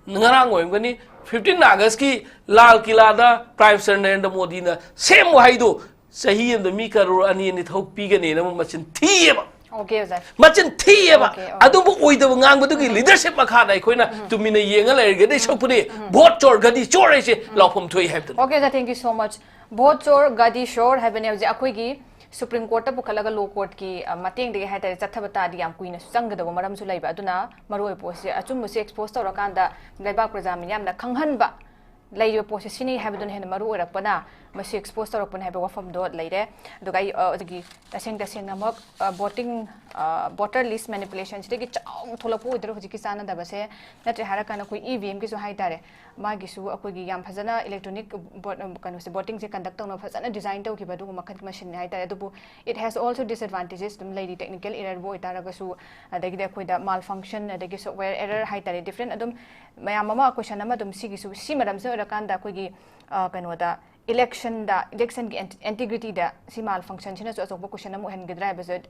ꯉꯔꯥꯡ ꯑꯣꯏꯔꯝꯒꯅꯤ, ꯐꯤꯐꯇꯤꯟ ꯑꯥꯒꯁꯀꯤ ꯂꯥꯜ ꯀꯤꯂꯥꯗ ꯄ꯭ꯔꯥꯏꯝ ꯃꯤꯅꯤꯁꯇꯔ ꯅꯔꯦꯟꯗ꯭ꯔ ꯃꯣꯗꯤꯅ ꯁꯦꯝ ꯋꯥꯍꯩꯗꯨ ꯆꯍꯤ ꯑꯃꯗ ꯃꯤ ꯀꯔꯣꯔ ꯑꯅꯤ ꯑꯅꯤ ꯊꯕꯛ ꯄꯤꯒꯅꯤꯅ ꯑꯃꯨꯛ ꯃꯆꯤꯟ ꯊꯤꯌꯦꯕ꯫ Okay, ꯑꯣꯖꯥ꯫ ꯃꯆꯤꯟ ꯊꯤꯌꯦꯕ꯫ Okay, okay. ꯑꯗꯨꯕꯨ ꯑꯣꯏꯗꯕ ꯉꯥꯡꯕꯗꯨꯒꯤ ꯂꯤꯗꯔꯁꯤꯞ ꯃꯈꯥꯗ ꯑꯩꯈꯣꯏꯅ ꯇꯨꯃꯤꯟꯅ ꯌꯦꯡꯉ ꯂꯩꯔꯒꯗꯤ ꯁꯣꯛꯄꯅꯤ꯫ ꯚꯣꯠ ꯆꯣꯔ ꯒꯗꯤ ꯆꯣꯔ ꯍꯥꯏꯁꯦ ꯂꯥꯎꯐꯝ ꯊꯣꯛꯏ ꯍꯥꯏꯕꯗꯨꯅꯤ꯫ Okay, sir, thank you so much. Vote ꯆꯣꯔ ꯒꯗꯤ ꯆꯣꯔ ꯍꯥꯏꯕꯅꯦ ꯍꯧꯖꯤꯛ ꯑꯩꯈꯣꯏꯒꯤ ꯁꯨꯄ꯭ꯔꯤꯝ ꯀꯣꯔꯠꯇ ꯄꯨꯈꯠꯂꯒ ꯂꯣ ꯀꯣꯔꯠꯀꯤ ꯃꯇꯦꯡꯗꯒꯤ ꯍꯥꯏꯇꯥꯔꯦ ꯆꯠꯊꯕ ꯇꯥꯔꯗꯤ ꯌꯥꯝ ꯀꯨꯏꯅꯁꯨ ꯆꯪꯒꯗꯕ ꯃꯔꯝꯁꯨ ꯂꯩꯕ꯫ ꯑꯗꯨꯅ ꯃꯔꯨ ꯑꯣꯏꯕ ꯄꯣꯠꯁꯦ, ꯑꯆꯨꯝꯕꯁꯦ ꯑꯦꯛꯁꯄꯣꯖ ꯇꯧꯔꯀꯥꯟꯗ ꯂꯩꯕꯥꯛ ꯄ꯭ꯔꯖꯥ ꯃꯤꯌꯥꯝꯅ ꯈꯪꯍꯟꯕ, ꯂꯩꯔꯤꯕ ꯄꯣꯠꯁꯦ ꯁꯤꯅꯤ ꯍꯥꯏꯕꯗꯨꯅ ꯍꯦꯟꯅ ꯃꯔꯨ ꯑꯣꯏꯔꯛꯄꯅ ꯃꯁꯤ ꯑꯦꯛꯁꯄꯣꯖ ꯇꯧꯔꯛꯄꯅꯤ ꯍꯥꯏꯕ ꯋꯥꯐꯝꯗꯣ ꯂꯩꯔꯦ꯫ ꯑꯗꯨꯒ ꯑꯩ, ꯑ, ꯑꯗꯨꯒꯤ ꯇꯁꯦꯡ ꯇꯁꯦꯡꯅꯃꯛ, ꯑ, ꯚꯣꯇꯤꯡ, ꯑ, ꯚꯣꯇꯔ ꯂꯤꯁ ꯃꯦꯅꯤꯄꯨꯂꯦꯁꯟꯁꯤꯗꯒꯤ ꯆꯥꯎꯅ ꯊꯣꯛꯂꯛꯄ ꯑꯣꯏꯗꯣꯏꯔꯣ ꯍꯧꯖꯤꯛꯀꯤ ꯆꯥꯟꯅꯗꯕꯁꯦ? ꯅꯠꯇ꯭ꯔꯦ ꯍꯥꯏꯔꯀꯥꯟꯗ ꯑꯩꯈꯣꯏ ꯏ ꯚꯤ ꯑꯦꯝꯒꯤꯁꯨ ꯍꯥꯏꯇꯥꯔꯦ, ꯃꯥꯒꯤꯁꯨ ꯑꯩꯈꯣꯏꯒꯤ ꯌꯥꯝ ꯐꯖꯅ ꯏꯂꯦꯛꯇ꯭ꯔꯣꯅꯤꯛ ꯚꯣꯠ, ꯀꯩꯅꯣꯁꯦ, ꯚꯣꯇꯤꯡꯁꯦ ꯀꯟꯗꯛ ꯇꯧꯅꯕ ꯐꯖꯅ ꯗꯤꯖꯥꯏꯟ ꯇꯧꯈꯤꯕ ꯑꯗꯨꯒꯨꯝꯕ ꯃꯈꯜ ꯃꯁꯤꯟꯅꯤ ꯍꯥꯏꯇꯥꯔꯦ꯫ ꯑꯗꯨꯕꯨ it has also disadvantages ꯑꯗꯨꯝ ꯂꯩꯔꯤ, ꯇꯦꯛꯅꯤꯀꯦꯜ ꯏꯔꯔꯕꯨ ꯑꯣꯏꯇꯥꯔꯒꯁꯨ, ꯑꯗꯒꯤꯗꯤ ꯑꯩꯈꯣꯏꯗ ꯃꯥꯜ ꯐꯪꯁꯟ, ꯑꯗꯒꯤ ꯁꯣꯐꯋꯦꯌꯔ ꯑꯦꯔꯔ ꯍꯥꯏꯇꯥꯔꯦ, ꯗꯤꯐ꯭ꯔꯦꯟ ꯑꯗꯨꯝ ꯃꯌꯥꯝ ꯑꯃ ꯀꯣꯏꯁꯟ ꯑꯃ ꯑꯗꯨꯝ ꯁꯤꯒꯤꯁꯨ, ꯁꯤ ꯃꯔꯝꯁꯤꯅ ꯑꯣꯏꯔꯀꯥꯟꯗ ꯑꯩꯈꯣꯏꯒꯤ, ꯑ, ꯀꯩꯅꯣꯗ ꯏꯂꯦꯛꯁꯟꯗ, ꯏꯂꯦꯛꯁꯟꯒꯤ ꯏꯟꯇꯤꯒ꯭ꯔꯤꯇꯤꯗ ꯁꯤ ꯃꯥꯜ ꯐꯪꯁꯟꯁꯤꯅꯁꯨ ꯑꯆꯧꯕ ꯀꯣꯏꯁꯟ ꯑꯃ ꯑꯣꯏꯍꯟꯒꯗ꯭ꯔꯥ ꯍꯥꯏꯕꯁꯦ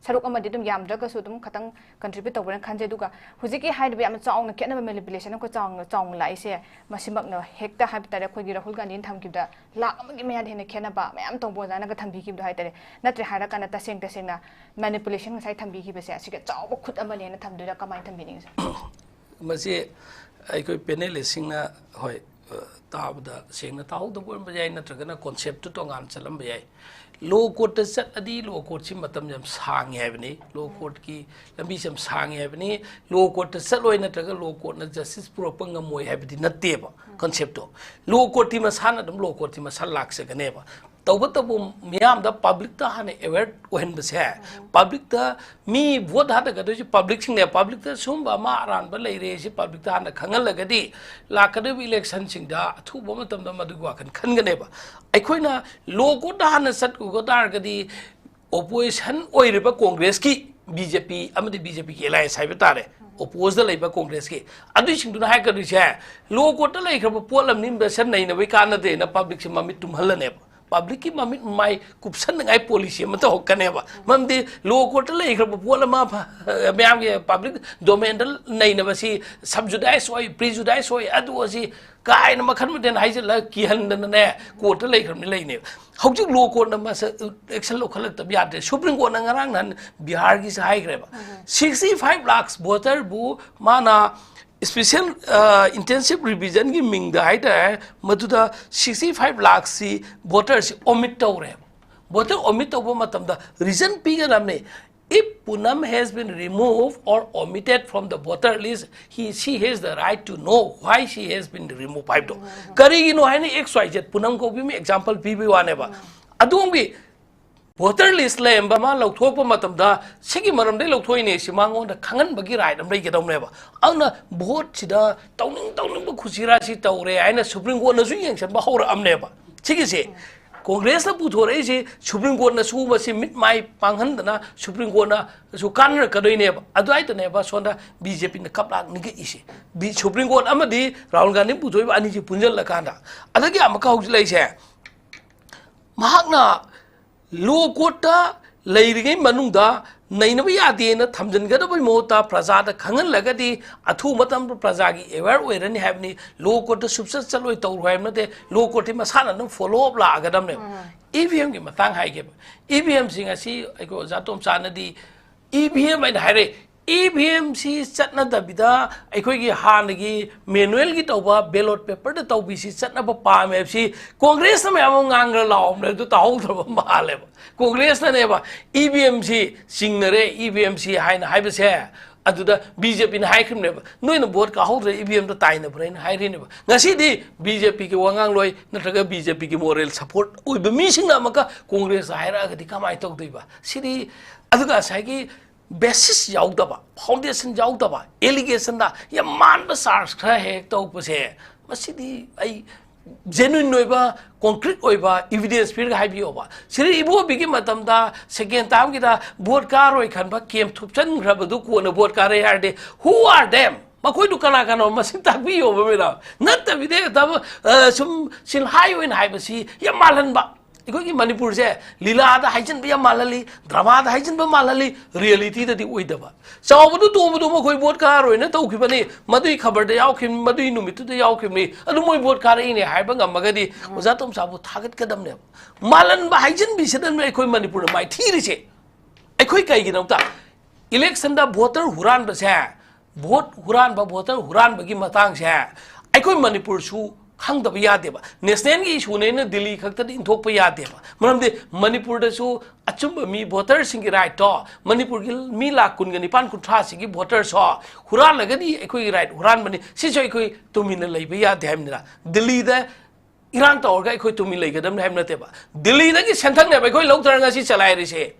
ꯁꯔꯨꯛ ꯑꯃꯗꯤ ꯑꯗꯨꯝ ꯌꯥꯝꯗ꯭ꯔꯒꯁꯨ ꯑꯗꯨꯝ ꯈꯇꯪ ꯀꯟꯇ꯭ꯔꯤꯕ꯭ꯌꯨꯠ ꯇꯧꯕ꯭ꯔꯅ ꯈꯟꯖꯩ꯫ ꯑꯗꯨꯒ ꯍꯧꯖꯤꯛꯀꯤ ꯍꯥꯏꯔꯤꯕ ꯌꯥꯝꯅ ꯆꯥꯎꯅ ꯈꯦꯠꯅꯕ, ꯃꯦꯅꯤꯄꯨꯂꯦꯁꯟ ꯑꯩꯈꯣꯏ ꯆꯥꯎꯅ, ꯆꯥꯎꯅ ꯂꯥꯛꯏꯁꯦ ꯃꯁꯤꯃꯛꯅ ꯍꯦꯛꯇ ꯍꯥꯏꯕ ꯇꯥꯔꯦ ꯑꯩꯈꯣꯏꯒꯤ ꯔꯥꯍꯨꯜ ꯒꯥꯟꯙꯤꯅ ꯊꯝꯈꯤꯕꯗ ꯂꯥꯛ ꯑꯃꯒꯤ ꯃꯌꯥꯗ ꯍꯦꯟꯅ ꯈꯦꯠꯅꯕ ꯃꯌꯥꯝ ꯇꯧꯕ ꯑꯣꯖꯥꯅꯒ ꯊꯝꯕꯤꯈꯤꯕꯗꯣ ꯍꯥꯏꯇꯥꯔꯦ꯫ ꯅꯠꯇ꯭ꯔꯦ ꯍꯥꯏꯔꯀꯥꯟꯗ ꯇꯁꯦꯡ ꯇꯁꯦꯡꯅ ꯃꯦꯅꯤꯄꯨꯂꯦꯁꯟ ꯉꯁꯥꯏ ꯊꯝꯕꯤꯈꯤꯕꯁꯦ ꯑꯁꯤꯒ ꯆꯥꯎꯕ ꯈꯨꯠ ꯑꯃꯅꯦꯅ ꯊꯝꯗꯣꯏꯔꯥ, ꯀꯃꯥꯏꯅ ꯊꯝꯕꯤꯅꯤꯡꯉꯤ ꯁꯥꯔ? ꯃꯁꯤ ꯑꯩꯈꯣꯏ ꯄꯦꯅꯦꯂꯤꯁꯁꯤꯡꯅ, ꯍꯣꯏ, ꯑ, ꯇꯥꯕꯗ ꯁꯦꯡꯅ ꯇꯥꯍꯧꯗꯕ ꯑꯣꯏꯔꯝꯕ ꯌꯥꯏ, ꯅꯠꯇ꯭ꯔꯒꯅ ꯀꯣꯟꯁꯦꯞꯇꯨ ꯇꯣꯉꯥꯟꯅ ꯆꯠꯂꯝꯕ ꯌꯥꯏ꯫ ꯂꯣ ꯀꯣꯔꯠꯇ ꯆꯠꯂꯗꯤ ꯂꯣ ꯀꯣꯔꯠꯁꯤ ꯃꯇꯝ ꯌꯥꯝ ꯁꯥꯡꯉꯦ ꯍꯥꯏꯕꯅꯤ, ꯂꯣ ꯀꯣꯔꯠꯀꯤ ꯂꯝꯕꯤꯁꯦ ꯌꯥꯝ ꯁꯥꯡꯉꯦ ꯍꯥꯏꯕꯅꯤ꯫ ꯂꯣ ꯀꯣꯔꯠꯇ ꯆꯠꯂꯣꯏ ꯅꯠꯇ꯭ꯔꯒ ꯂꯣ ꯀꯣꯔꯠꯅ ꯖꯁꯇꯤꯁ ꯄꯨꯔꯛꯄ ꯉꯝꯃꯣꯏ ꯍꯥꯏꯕꯗꯤ ꯅꯠꯇꯦꯕ ꯀꯟꯁꯦꯞꯇꯣ꯫ ꯂꯣ ꯀꯣꯔꯠꯇꯤ ꯃꯁꯥꯅ ꯑꯗꯨꯝ ꯂꯣ ꯀꯣꯔꯠꯇꯤ ꯃꯁꯥ ꯂꯥꯛꯆꯒꯅꯦꯕ꯫ ꯇꯧꯕꯇꯕꯨ ꯃꯤꯌꯥꯝꯗ ꯄꯕ꯭ꯂꯤꯛꯇ ꯍꯥꯟꯅ ꯑꯦꯋꯦꯌꯔ ꯑꯣꯏꯍꯟꯕꯁꯦ, ꯄꯕ꯭ꯂꯤꯛꯇ ꯃꯤ ꯚꯣꯠ ꯊꯥꯗꯒꯗꯣꯏꯁꯦ ꯄꯕ꯭ꯂꯤꯛꯁꯤꯡꯅꯦ꯫ ꯄꯕ꯭ꯂꯤꯛꯇ ꯁꯨꯝꯕ ꯑꯃ ꯑꯔꯥꯟꯕ ꯂꯩꯔꯦ ꯁꯤ ꯄꯕ꯭ꯂꯤꯛꯇ ꯍꯥꯟꯅ ꯈꯪꯍꯜꯂꯒꯗꯤ ꯂꯥꯛꯀꯗꯧꯔꯤꯕ ꯏꯂꯦꯛꯁꯟꯁꯤꯡꯗ ꯑꯊꯨꯕ ꯃꯇꯝꯗ ꯃꯗꯨꯒꯤ ꯋꯥꯈꯜ ꯈꯟꯒꯅꯦꯕ꯫ ꯑꯩꯈꯣꯏꯅ ꯂꯣ ꯀꯣꯔꯠꯇ ꯍꯥꯟꯅ ꯆꯠꯂꯨꯕ ꯇꯥꯔꯒꯗꯤ ꯑꯣꯄꯣꯖꯤꯁꯟ ꯑꯣꯏꯔꯤꯕ ꯀꯣꯡꯒ꯭ꯔꯦꯁꯀꯤ, ꯕꯤ ꯖꯦ ꯄꯤ ꯑꯃꯗꯤ ꯕꯤ ꯖꯦ ꯄꯤꯒꯤ ꯑꯦꯂꯥꯏꯟꯁ ꯍꯥꯏꯕ ꯇꯥꯔꯦ, ꯑꯣꯄꯣꯖꯗ ꯂꯩꯕ ꯀꯣꯡꯒ꯭ꯔꯦꯁꯀꯤ, ꯑꯗꯨꯏꯁꯤꯡꯗꯨꯅ ꯍꯥꯏꯔꯛꯀꯗꯣꯏꯁꯦ, ꯂꯣ ꯀꯣꯔꯠꯇ ꯂꯩꯈ꯭ꯔꯕ ꯄꯣꯠ ꯑꯃꯅꯤ, ꯃꯁꯦ ꯅꯩꯅꯕꯩ ꯀꯥꯟꯅꯗꯦꯅ ꯄꯕ꯭ꯂꯤꯛꯁꯦ ꯃꯃꯤꯠ ꯇꯨꯝꯍꯜꯂꯅꯦꯕ꯫ ꯄꯕ꯭ꯂꯤꯛꯀꯤ ꯃꯃꯤꯠ ꯃꯃꯥꯏ ꯀꯨꯞꯁꯟꯅꯉꯥꯏ ꯄꯣꯂꯤꯁꯤ ꯑꯃ ꯇꯧꯔꯛꯀꯅꯦꯕ꯫ ꯃꯔꯝꯗꯤ ꯂꯣ ꯀꯣꯔꯠꯇ ꯂꯩꯈ꯭ꯔꯕ ꯄꯣꯠ ꯑꯃ ꯐ-, ꯃꯌꯥꯝꯒꯤ ꯄꯕ꯭ꯂꯤꯛ ꯗꯣꯃꯦꯟꯗ ꯅꯩꯅꯕꯁꯤ ꯁꯕꯖꯨꯗꯥꯏꯁ ꯑꯣꯏ, ꯄ꯭ꯔꯤꯖꯨꯗꯥꯏꯁ ꯑꯣꯏ, ꯑꯗꯨ ꯑꯁꯤ ꯀꯥꯏꯅ ꯃꯈꯜ ꯃꯊꯦꯜ ꯍꯥꯏꯖꯤꯜꯂꯒ ꯀꯤꯍꯟꯗꯅꯅꯦ ꯀꯣꯔꯠꯇ ꯂꯩꯈ꯭ꯔꯕꯅꯤ ꯂꯩꯅꯦꯕ꯫ ꯍꯧꯖꯤꯛ ꯂꯣ ꯀꯣꯔꯠꯅ ꯃꯁ-, ꯑꯦꯛꯁꯟ ꯂꯧꯈꯠꯂꯛꯇꯕ ꯌꯥꯗ꯭ꯔꯦ꯫ ꯁꯨꯄ꯭ꯔꯤꯝ ꯀꯣꯔꯠꯅ ꯉꯔꯥꯡ ꯅꯍꯥꯟ ꯕꯤꯍꯥꯔꯒꯤꯁꯦ ꯍꯥꯏꯈ꯭ꯔꯦꯕ꯫ ꯁꯤꯛꯁꯇꯤ ꯐꯥꯏꯚ ꯂꯥꯛꯁ ꯚꯣꯇꯔꯕꯨ ꯃꯥꯅ ꯏꯁꯄꯤꯁꯦꯜ ꯏꯟꯇꯦꯟꯁꯤꯞ ꯔꯤꯚꯤꯖꯟꯒꯤ ꯃꯤꯡꯗ ꯍꯥꯏꯇꯥꯔꯦ, ꯃꯗꯨꯗ ꯁꯤꯛꯁꯇꯤ ꯐꯥꯏꯚ ꯂꯥꯛꯁꯁꯤ ꯚꯣꯇꯔꯁꯤ ꯑꯣꯃꯤꯠ ꯇꯧꯔꯦꯕ꯫ ꯚꯣꯇꯔ ꯑꯣꯃꯤꯠ ꯇꯧꯕ ꯃꯇꯝꯗ ꯔꯤꯖꯟ ꯄꯤꯒꯗꯕꯅꯤ꯫ If Poonam has been removed or omitted from the voter list, he, she has the right to know why she has been removed ꯍꯥꯏꯕꯗꯣ꯫ ꯀꯔꯤꯒꯤꯅꯣ ꯍꯥꯏꯅ X Y Z ꯄꯨꯅꯝ ꯀꯧꯕꯤ ꯑꯃ ꯑꯦꯛꯖꯥꯝꯄꯜ ꯄꯤꯕꯒꯤ ꯋꯥꯅꯦꯕ꯫ ꯑꯗꯣꯝꯒꯤ ꯚꯣꯇꯔ ꯂꯤꯁ ꯂꯩꯔꯝꯕ ꯑꯃ ꯂꯧꯊꯣꯛꯄ ꯃꯇꯝꯗ ꯁꯤꯒꯤ ꯃꯔꯝꯗꯩ ꯂꯧꯊꯣꯛꯏꯅꯦ ꯁꯤ ꯃꯉꯣꯟꯗ ꯈꯪꯍꯟꯕꯒꯤ ꯔꯥꯏꯠ ꯑꯃ ꯂꯩꯒꯗꯧꯅꯦꯕ꯫ ꯑꯗꯨꯅ ꯚꯣꯠꯁꯤꯗ ꯇꯧꯅꯤꯡ ꯇꯧꯅꯤꯡꯕ ꯈꯨꯁꯤꯔꯥꯁꯤ ꯇꯧꯔꯦ ꯍꯥꯏꯅ ꯁꯨꯄ꯭ꯔꯤꯝ ꯀꯣꯔꯠꯅꯁꯨ ꯌꯦꯡꯁꯤꯟꯕ ꯍꯧꯔꯛꯑꯝꯅꯦꯕ꯫ ꯁꯤꯒꯤꯁꯦ ꯀꯣꯡꯒ꯭ꯔꯦꯁꯅ ꯄꯨꯊꯣꯔꯛꯏꯁꯤ ꯁꯨꯄ꯭ꯔꯤꯝ ꯀꯣꯔꯠꯅꯁꯨ ꯃꯁꯤ ꯃꯤꯠ ꯃꯥꯏ ꯄꯥꯡꯍꯟꯗꯅ ꯁꯨꯄ꯭ꯔꯤꯝ ꯀꯣꯔꯠꯅꯁꯨ ꯀꯥꯟꯅꯔꯛꯀꯗꯣꯏꯅꯦꯕ꯫ ꯑꯗꯨꯋꯥꯏꯗꯅꯦꯕ ꯁꯣꯝꯗ ꯕꯤ ꯖꯦ ꯄꯤꯅ ꯀꯞꯂꯥꯛ ꯅꯤꯛꯏꯁꯦ꯫ ꯕꯤ-, ꯁꯨꯄ꯭ꯔꯤꯝ ꯀꯣꯔꯠ ꯑꯃꯗꯤ ꯔꯥꯍꯨꯜ ꯒꯥꯟꯙꯤ ꯄꯨꯊꯣꯛꯏꯕ ꯑꯅꯤꯁꯤ ꯄꯨꯟꯁꯤꯜꯂꯀꯥꯟꯗ꯫ ꯑꯗꯒꯤ ꯑꯃꯨꯛꯀ ꯍꯧꯖꯤꯛ ꯂꯩꯔꯤꯁꯦ, ꯃꯍꯥꯛꯅ ꯂꯣ ꯀꯣꯔꯠꯇ ꯂꯩꯔꯤꯉꯩ ꯃꯅꯨꯡꯗ ꯅꯩꯅꯕ ꯌꯥꯗꯦꯅ ꯊꯝꯖꯤꯟꯒꯗꯕꯒꯤ ꯃꯍꯨꯠꯇ ꯄ꯭ꯔꯖꯥꯗ ꯈꯪꯍꯜꯂꯒꯗꯤ ꯑꯊꯨꯕ ꯃꯇꯝꯗ ꯄ꯭ꯔꯖꯥꯒꯤ ꯑꯦꯋꯦꯌꯔ ꯑꯣꯏꯔꯅꯤ ꯍꯥꯏꯕꯅꯤ꯫ ꯂꯣ ꯀꯣꯔꯠꯇ ꯁꯨꯞꯆꯠ ꯆꯠꯂꯣꯏ ꯇꯧꯔꯣꯏ ꯍꯥꯏꯕ ꯅꯠꯇꯦ꯫ ꯂꯣ ꯀꯣꯔꯠꯇꯤ ꯃꯁꯥꯅ ꯑꯗꯨꯝ ꯐꯣꯂꯣ ꯑꯞ ꯂꯥꯛꯑꯒꯗꯕꯅꯦꯕ꯫ ꯏ ꯚꯤ ꯑꯦꯝꯒꯤ ꯃꯇꯥꯡ ꯍꯥꯏꯒꯦꯕ꯫ ꯏ ꯚꯤ ꯑꯦꯝꯁꯤꯡ ꯑꯁꯤ ꯑꯩꯈꯣꯏ ꯑꯣꯖꯥ ꯇꯣꯝꯆꯥꯅꯗꯤ ꯏ ꯚꯤ ꯑꯦꯝ ꯍꯥꯏꯅ ꯍꯥꯏꯔꯦ꯫ ꯏ ꯚꯤ ꯑꯦꯝꯁꯤ ꯆꯠꯅꯗꯕꯤꯗ ꯑꯩꯈꯣꯏꯒꯤ ꯍꯥꯟꯅꯒꯤ ꯃꯦꯅꯨꯋꯦꯜꯒꯤ ꯇꯧꯕ ꯕꯦꯂꯣꯠ ꯄꯦꯄꯔꯗ ꯇꯧꯕꯤꯁꯤ ꯆꯠꯅꯕ ꯄꯥꯝꯃꯦ ꯍꯥꯏꯕꯁꯤ ꯀꯣꯡꯒ꯭ꯔꯦꯁꯅ ꯃꯌꯥꯝ ꯑꯃ ꯉꯥꯡꯈ꯭ꯔ ꯂꯥꯎꯕꯅꯦ꯫ ꯑꯗꯨ ꯇꯥꯍꯧꯗ꯭ꯔꯕ ꯃꯥꯜꯂꯦꯕ꯫ ꯀꯣꯡꯒ꯭ꯔꯦꯁꯅꯅꯦꯕ ꯏ ꯚꯤ ꯑꯦꯝꯁꯤ ꯆꯤꯡꯅꯔꯦ, ꯏ ꯚꯤ ꯑꯦꯝꯁꯤ ꯍꯥꯏꯅ ꯍꯥꯏꯕꯁꯦ꯫ ꯑꯗꯨꯗ ꯕꯤ ꯖꯦ ꯄꯤꯅ ꯍꯥꯏꯈ꯭ꯔꯤꯕꯅꯦꯕ, "ꯅꯣꯏꯅ ꯚꯣꯠ ꯀꯥꯍꯧꯗ꯭ꯔꯦ, ꯏ ꯚꯤ ꯑꯦꯝꯗ ꯇꯥꯏꯅꯕ꯭ꯔꯦꯅ" ꯍꯥꯏꯔꯤꯅꯦꯕ꯫ ꯉꯁꯤꯗꯤ ꯕꯤ ꯖꯦ ꯄꯤꯒꯤ ꯋꯥꯉꯥꯡꯂꯣꯏ ꯅꯠꯇ꯭ꯔꯒ ꯕꯤ ꯖꯦ ꯄꯤꯒꯤ ꯃꯣꯔꯦꯜ ꯁꯄꯣꯔꯠ ꯑꯣꯏꯕ ꯃꯤꯁꯤꯡꯅ ꯑꯃꯨꯛꯀ ꯀꯣꯡꯒ꯭ꯔꯦꯁꯇ ꯍꯥꯏꯔꯛꯑꯒꯗꯤ ꯀꯃꯥꯏꯅ ꯇꯧꯗꯣꯏꯕ? ꯁꯤꯗꯤ ꯑꯗꯨꯒ ꯉꯁꯥꯏꯒꯤ ꯕꯦꯁꯤꯁ ꯌꯥꯎꯗꯕ, ꯐꯥꯎꯟꯗꯦꯁꯟ ꯌꯥꯎꯗꯕ, ꯑꯦꯂꯤꯒꯦꯁꯟꯗ ꯌꯥꯝ ꯃꯥꯟꯕ ꯆꯥꯔꯖ ꯈꯔ ꯍꯦꯛ ꯇꯧꯕꯁꯦ, ꯃꯁꯤꯗꯤ ꯑꯩ ꯖꯦꯅꯨꯏꯟ ꯑꯣꯏꯕ, ꯀꯣꯟꯀ꯭ꯔꯤꯠ ꯑꯣꯏꯕ ꯏꯚꯤꯗꯦꯟꯁ ꯄꯤꯔꯒ ꯍꯥꯏꯕꯤꯌꯣꯕ꯫ ꯁꯤꯗ ꯏꯕꯣꯕꯤꯒꯤ ꯃꯇꯝꯗ ꯁꯦꯀꯦꯟ ꯇꯥꯔꯝꯒꯤꯗ ꯚꯣꯠ ꯀꯥꯔꯣꯏ ꯈꯟꯕ ꯀꯦꯝ ꯊꯨꯞꯆꯟꯈ꯭ꯔꯕꯗꯨ ꯀꯣꯟꯅ ꯚꯣꯠ ꯀꯥꯔꯦ ꯍꯥꯏꯔꯗꯤ, who are them? ꯃꯈꯣꯏꯗꯨ ꯀꯅꯥ ꯀꯅꯥꯅꯣ ꯃꯁꯤꯡ ꯇꯥꯛꯄꯤꯌꯣꯕ ꯃꯦꯗꯥꯝ꯫ ꯅꯠꯇꯕꯤꯗ ꯍꯦꯛꯇ, ꯑ, ꯁꯨꯝ ꯁꯤꯜꯍꯥꯏ ꯑꯣꯏꯅ ꯍꯥꯏꯕꯁꯤ ꯌꯥꯝ ꯃꯥꯜꯍꯟꯕ꯫ ꯑꯩꯈꯣꯏꯒꯤ ꯃꯅꯤꯄꯨꯔꯁꯦ ꯂꯤꯂꯥꯗ ꯍꯥꯏꯖꯤꯟꯕ ꯌꯥꯝ ꯃꯥꯜꯍꯜꯂꯤ, ꯗ꯭ꯔꯃꯥꯗ ꯍꯥꯏꯖꯤꯟꯕ ꯃꯥꯜꯍꯜꯂꯤ, ꯔꯤꯌꯦꯂꯤꯇꯤꯗꯗꯤ ꯑꯣꯏꯗꯕ꯫ ꯆꯥꯎꯕꯗꯨ ꯇꯣꯡꯕꯗꯨ ꯃꯈꯣꯏ ꯚꯣꯠ ꯀꯥꯔꯣꯏꯅ ꯇꯧꯈꯤꯕꯅꯤ, ꯃꯗꯨꯏ ꯈꯕꯔꯗ ꯌꯥꯎꯈꯤꯕꯅꯤ, ꯃꯗꯨꯏ ꯅꯨꯃꯤꯠꯇꯨꯗ ꯌꯥꯎꯈꯤꯕꯅꯤ, ꯑꯗꯨ ꯃꯣꯏ ꯚꯣꯠ ꯀꯥꯔꯛꯏꯅꯦ ꯍꯥꯏꯕ ꯉꯝꯃꯒꯗꯤ ꯑꯣꯖꯥ ꯇꯣꯝꯆꯥꯕꯨ ꯊꯥꯒꯠꯀꯗꯕꯅꯦꯕ꯫ ꯃꯥꯜꯍꯟꯕ ꯍꯥꯏꯖꯤꯟꯕꯤꯁꯤꯗꯅꯦ ꯑꯩꯈꯣꯏ ꯃꯅꯤꯄꯨꯔꯅ ꯃꯥꯏꯊꯤꯔꯤꯁꯦ꯫ ꯑꯩꯈꯣꯏ ꯀꯩꯒꯤꯅꯣ ꯑꯝꯇ ꯏꯂꯦꯛꯁꯟꯗ ꯚꯣꯇꯔ ꯍꯨꯔꯥꯟꯕꯁꯦ, ꯚꯣꯠ ꯍꯨꯔꯥꯟꯕ, ꯚꯣꯇꯔ ꯍꯨꯔꯥꯟꯕꯒꯤ ꯃꯇꯥꯡꯁꯦ ꯑꯩꯈꯣꯏ ꯃꯅꯤꯄꯨꯔꯁꯨ ꯈꯪꯗꯕ ꯌꯥꯗꯦꯕ꯫ ꯅꯦꯁꯅꯦꯜꯒꯤ ꯏꯁꯨꯅꯦꯅ ꯗꯤꯜꯂꯤ ꯈꯛꯇꯗ ꯏꯟꯊꯣꯛꯄ ꯌꯥꯗꯦꯕ꯫ ꯃꯔꯝꯗꯤ ꯃꯅꯤꯄꯨꯔꯗꯁꯨ ꯑꯆꯨꯝꯕ ꯃꯤ, ꯚꯣꯇꯔꯁꯤꯡꯒꯤ ꯔꯥꯏꯠꯇꯣ, ꯃꯅꯤꯄꯨꯔꯒꯤ ꯃꯤ ꯂꯥꯈ ꯀꯨꯟꯒ ꯅꯤꯄꯥꯟ, ꯀꯨꯟꯊ꯭ꯔꯥꯁꯤꯒꯤ ꯚꯣꯇꯔꯁꯣ ꯍꯨꯔꯥꯜꯂꯒꯗꯤ ꯑꯩꯈꯣꯏꯒꯤ ꯔꯥꯏꯠ ꯍꯨꯔꯥꯟꯕꯅꯤ꯫ ꯁꯤꯁꯨ ꯑꯩꯈꯣꯏ ꯇꯨꯃꯤꯟꯅ ꯂꯩꯕ ꯌꯥꯗꯦ ꯍꯥꯏꯕꯅꯤꯅ꯫ ꯗꯤꯜꯂꯤꯗ ꯏꯔꯥꯡ ꯇꯧꯔꯒ ꯑꯩꯈꯣꯏ ꯇꯨꯃꯤꯟ ꯂꯩꯒꯗꯕꯅꯤ ꯍꯥꯏꯕ ꯅꯠꯇꯦꯕ꯫ ꯗꯤꯜꯂꯤꯗꯒꯤ ꯁꯦꯟꯊꯪꯅꯦꯕ ꯑꯩꯈꯣꯏ ꯂꯧꯗꯔ ꯉꯁꯤ ꯆꯂꯥꯏꯔꯤꯁꯦ꯫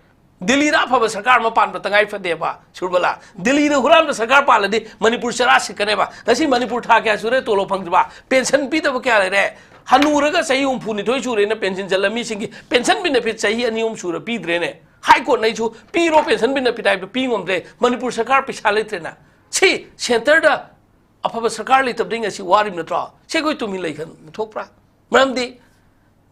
ꯗꯤꯜꯂꯤꯗ ꯑꯐꯕ ꯁꯔꯀꯥꯔ ꯑꯃ ꯄꯥꯟꯕ ꯇꯉꯥꯏ ꯐꯗꯦꯕ, ꯁꯨꯔꯕꯂꯥ꯫ ꯗꯤꯜꯂꯤꯗ ꯍꯨꯔꯥꯟꯕ ꯁꯔꯀꯥꯔ ꯄꯥꯜꯂꯗꯤ ꯃꯅꯤꯄꯨꯔ ꯆꯔꯥ ꯁꯤꯠꯀꯅꯦꯕ꯫ ꯉꯁꯤ ꯃꯅꯤꯄꯨꯔ ꯊꯥ ꯀꯌꯥ ꯁꯨꯔꯦ ꯇꯣꯂꯣꯞ ꯐꯪꯗ꯭ꯔꯤꯕ? ꯄꯦꯟꯁꯟ ꯄꯤꯗꯕ ꯀꯌꯥ ꯂꯩꯔꯦ? ꯍꯅꯨꯔꯒ ꯆꯍꯤ ꯍꯨꯝꯐꯨ ꯅꯤꯊꯣꯏ ꯁꯨꯔꯦꯅ ꯄꯦꯟꯁꯟ ꯆꯠꯂ ꯃꯤꯁꯤꯡꯒꯤ ꯄꯦꯟꯁꯟ ꯕꯤꯅꯦꯐꯤꯠ ꯆꯍꯤ ꯑꯅꯤ ꯑꯍꯨꯝ ꯁꯨꯔ ꯄꯤꯗ꯭ꯔꯦꯅꯦ꯫ ꯍꯥꯏ ꯀꯣꯔꯠꯅ ꯑꯩꯁꯨ ꯄꯤꯔꯣ ꯄꯦꯟꯁꯟ ꯕꯤꯅꯦꯐꯤꯠ ꯍꯥꯏꯕꯗꯨ ꯄꯤ ꯉꯝꯗ꯭ꯔꯦ꯫ ꯃꯅꯤꯄꯨꯔ ꯁꯔꯀꯥꯔ ꯄꯩꯁꯥ ꯂꯩꯇ꯭ꯔꯦꯅ꯫ ꯁꯤ ꯁꯦꯟꯇꯔꯗ ꯑꯐꯕ ꯁꯔꯀꯥꯔ ꯂꯩꯇꯕꯗꯒꯤ ꯉꯁꯤ ꯋꯥꯔꯤꯕ ꯅꯠꯇ꯭ꯔꯣ? ꯁꯤ ꯑꯩꯈꯣꯏ ꯇꯨꯃꯤꯟ ꯂꯩꯈꯟ ꯊꯣꯛꯄ꯭ꯔꯥ? ꯃꯔꯝꯗꯤ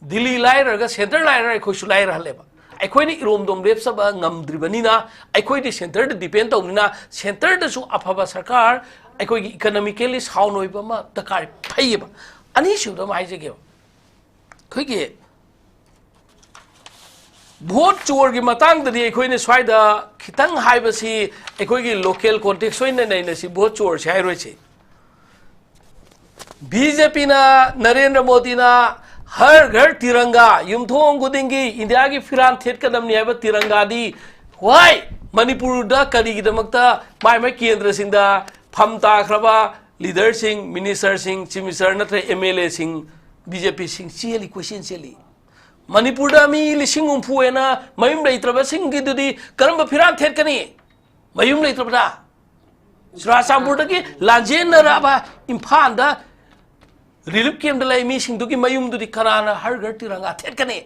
ꯗꯤꯜꯂꯤ ꯂꯥꯏꯔꯔꯒ ꯁꯦꯟꯇꯔ ꯂꯥꯏꯔꯔ ꯑꯩꯈꯣꯏꯁꯨ ꯂꯥꯏꯔꯍꯜꯂꯦꯕ꯫ ꯑꯩꯈꯣꯏꯅ ꯏꯔꯣꯝꯗꯣꯝ ꯂꯦꯞꯆꯕ ꯉꯝꯗ꯭ꯔꯤꯕꯅꯤꯅ ꯑꯩꯈꯣꯏꯗꯤ ꯁꯦꯟꯇꯔꯗ ꯗꯤꯄꯦꯟ ꯇꯧꯕꯅꯤꯅ ꯁꯦꯟꯇꯔꯗꯁꯨ ꯑꯐꯕ ꯁꯔꯀꯥꯔ, ꯑꯩꯈꯣꯏꯒꯤ ꯏꯀꯅꯣꯃꯤꯀꯦꯜꯂꯤ ꯁꯥꯎꯟ ꯑꯣꯏꯕ ꯑꯃ ꯗꯔꯀꯥꯔ ꯐꯩꯌꯦꯕ꯫ ꯑꯅꯤꯁꯨꯕꯗ ꯑꯃ ꯍꯥꯏꯖꯒꯦꯕ꯫ ꯑꯩꯈꯣꯏꯒꯤ ꯚꯣꯠ ꯆꯣꯔꯒꯤ ꯃꯇꯥꯡꯗꯗꯤ ꯑꯩꯈꯣꯏꯅ ꯁ꯭ꯋꯥꯏꯗ ꯈꯤꯇꯪ ꯍꯥꯏꯕꯁꯤ ꯑꯩꯈꯣꯏꯒꯤ ꯂꯣꯀꯦꯜ ꯀꯣꯟꯇꯦꯛꯁ ꯑꯣꯏꯅ ꯅꯩꯅꯁꯤ, ꯚꯣꯠ ꯆꯣꯔꯁꯤ ꯍꯥꯏꯔꯣꯏꯁꯤ꯫ ꯕꯤ ꯖꯦ ꯄꯤꯅ, ꯅꯔꯦꯟꯗ꯭ꯔ ꯃꯣꯗꯤꯅ ꯍꯔ ꯘꯔ ꯇꯤꯔꯪꯒꯥ, ꯌꯨꯝꯊꯣꯡ ꯈꯨꯗꯤꯡꯒꯤ ꯏꯟꯗꯤꯌꯥꯒꯤ ꯐꯤꯔꯥꯟ ꯊꯦꯠꯀꯗꯕꯅꯤ ꯍꯥꯏꯕ ꯇꯤꯔꯪꯒꯥꯗꯤ ꯍꯣꯏ ꯃꯅꯤꯄꯨꯔꯗ ꯀꯔꯤꯒꯤꯗꯃꯛꯇ ꯃꯥꯏ ꯃꯥꯏ ꯀꯦꯟꯗ꯭ꯔꯁꯤꯡꯗ ꯐꯝ ꯇꯥꯈ꯭ꯔꯕ ꯂꯤꯗꯔꯁꯤꯡ, ꯃꯤꯅꯤꯁꯇꯔꯁꯤꯡ, ꯆꯤꯐ ꯃꯤꯅꯤꯁꯇꯔ ꯅꯠꯇ꯭ꯔꯒ ꯑꯦꯝ ꯑꯦꯜ ꯑꯦꯁꯤꯡ, ꯕꯤ ꯖꯦ ꯄꯤꯁꯤꯡ ꯆꯦꯜꯂꯤ, ꯀꯣꯏꯆꯦꯜ ꯆꯦꯜꯂꯤ꯫ ꯃꯅꯤꯄꯨꯔꯗ ꯃꯤ ꯂꯤꯁꯤꯡ ꯍꯨꯝꯐꯨ ꯍꯦꯟꯅ ꯃꯌꯨꯝ ꯂꯩꯇ꯭ꯔꯕꯁꯤꯡꯒꯤꯗꯨꯗꯤ ꯀꯔꯝꯕ ꯐꯤꯔꯥꯟ ꯊꯦꯠꯀꯅꯤ? ꯃꯌꯨꯝ ꯂꯩꯇ꯭ꯔꯕꯗ ꯆꯨꯔꯥꯆꯥꯟꯄꯨꯔꯗꯒꯤ ꯂꯥꯟꯖꯦꯟꯅꯔꯛꯑꯕ ꯏꯝꯐꯥꯜꯗ ꯔꯤꯂꯤꯐ ꯀꯦꯝꯞꯇ ꯂꯩ ꯃꯤꯁꯤꯡꯗꯨꯒꯤ ꯃꯌꯨꯝꯗꯨꯗꯤ ꯀꯅꯥꯅ ꯍꯔ ꯘꯔ ꯇꯤꯔꯪꯒꯥ ꯊꯦꯠꯀꯅꯤ?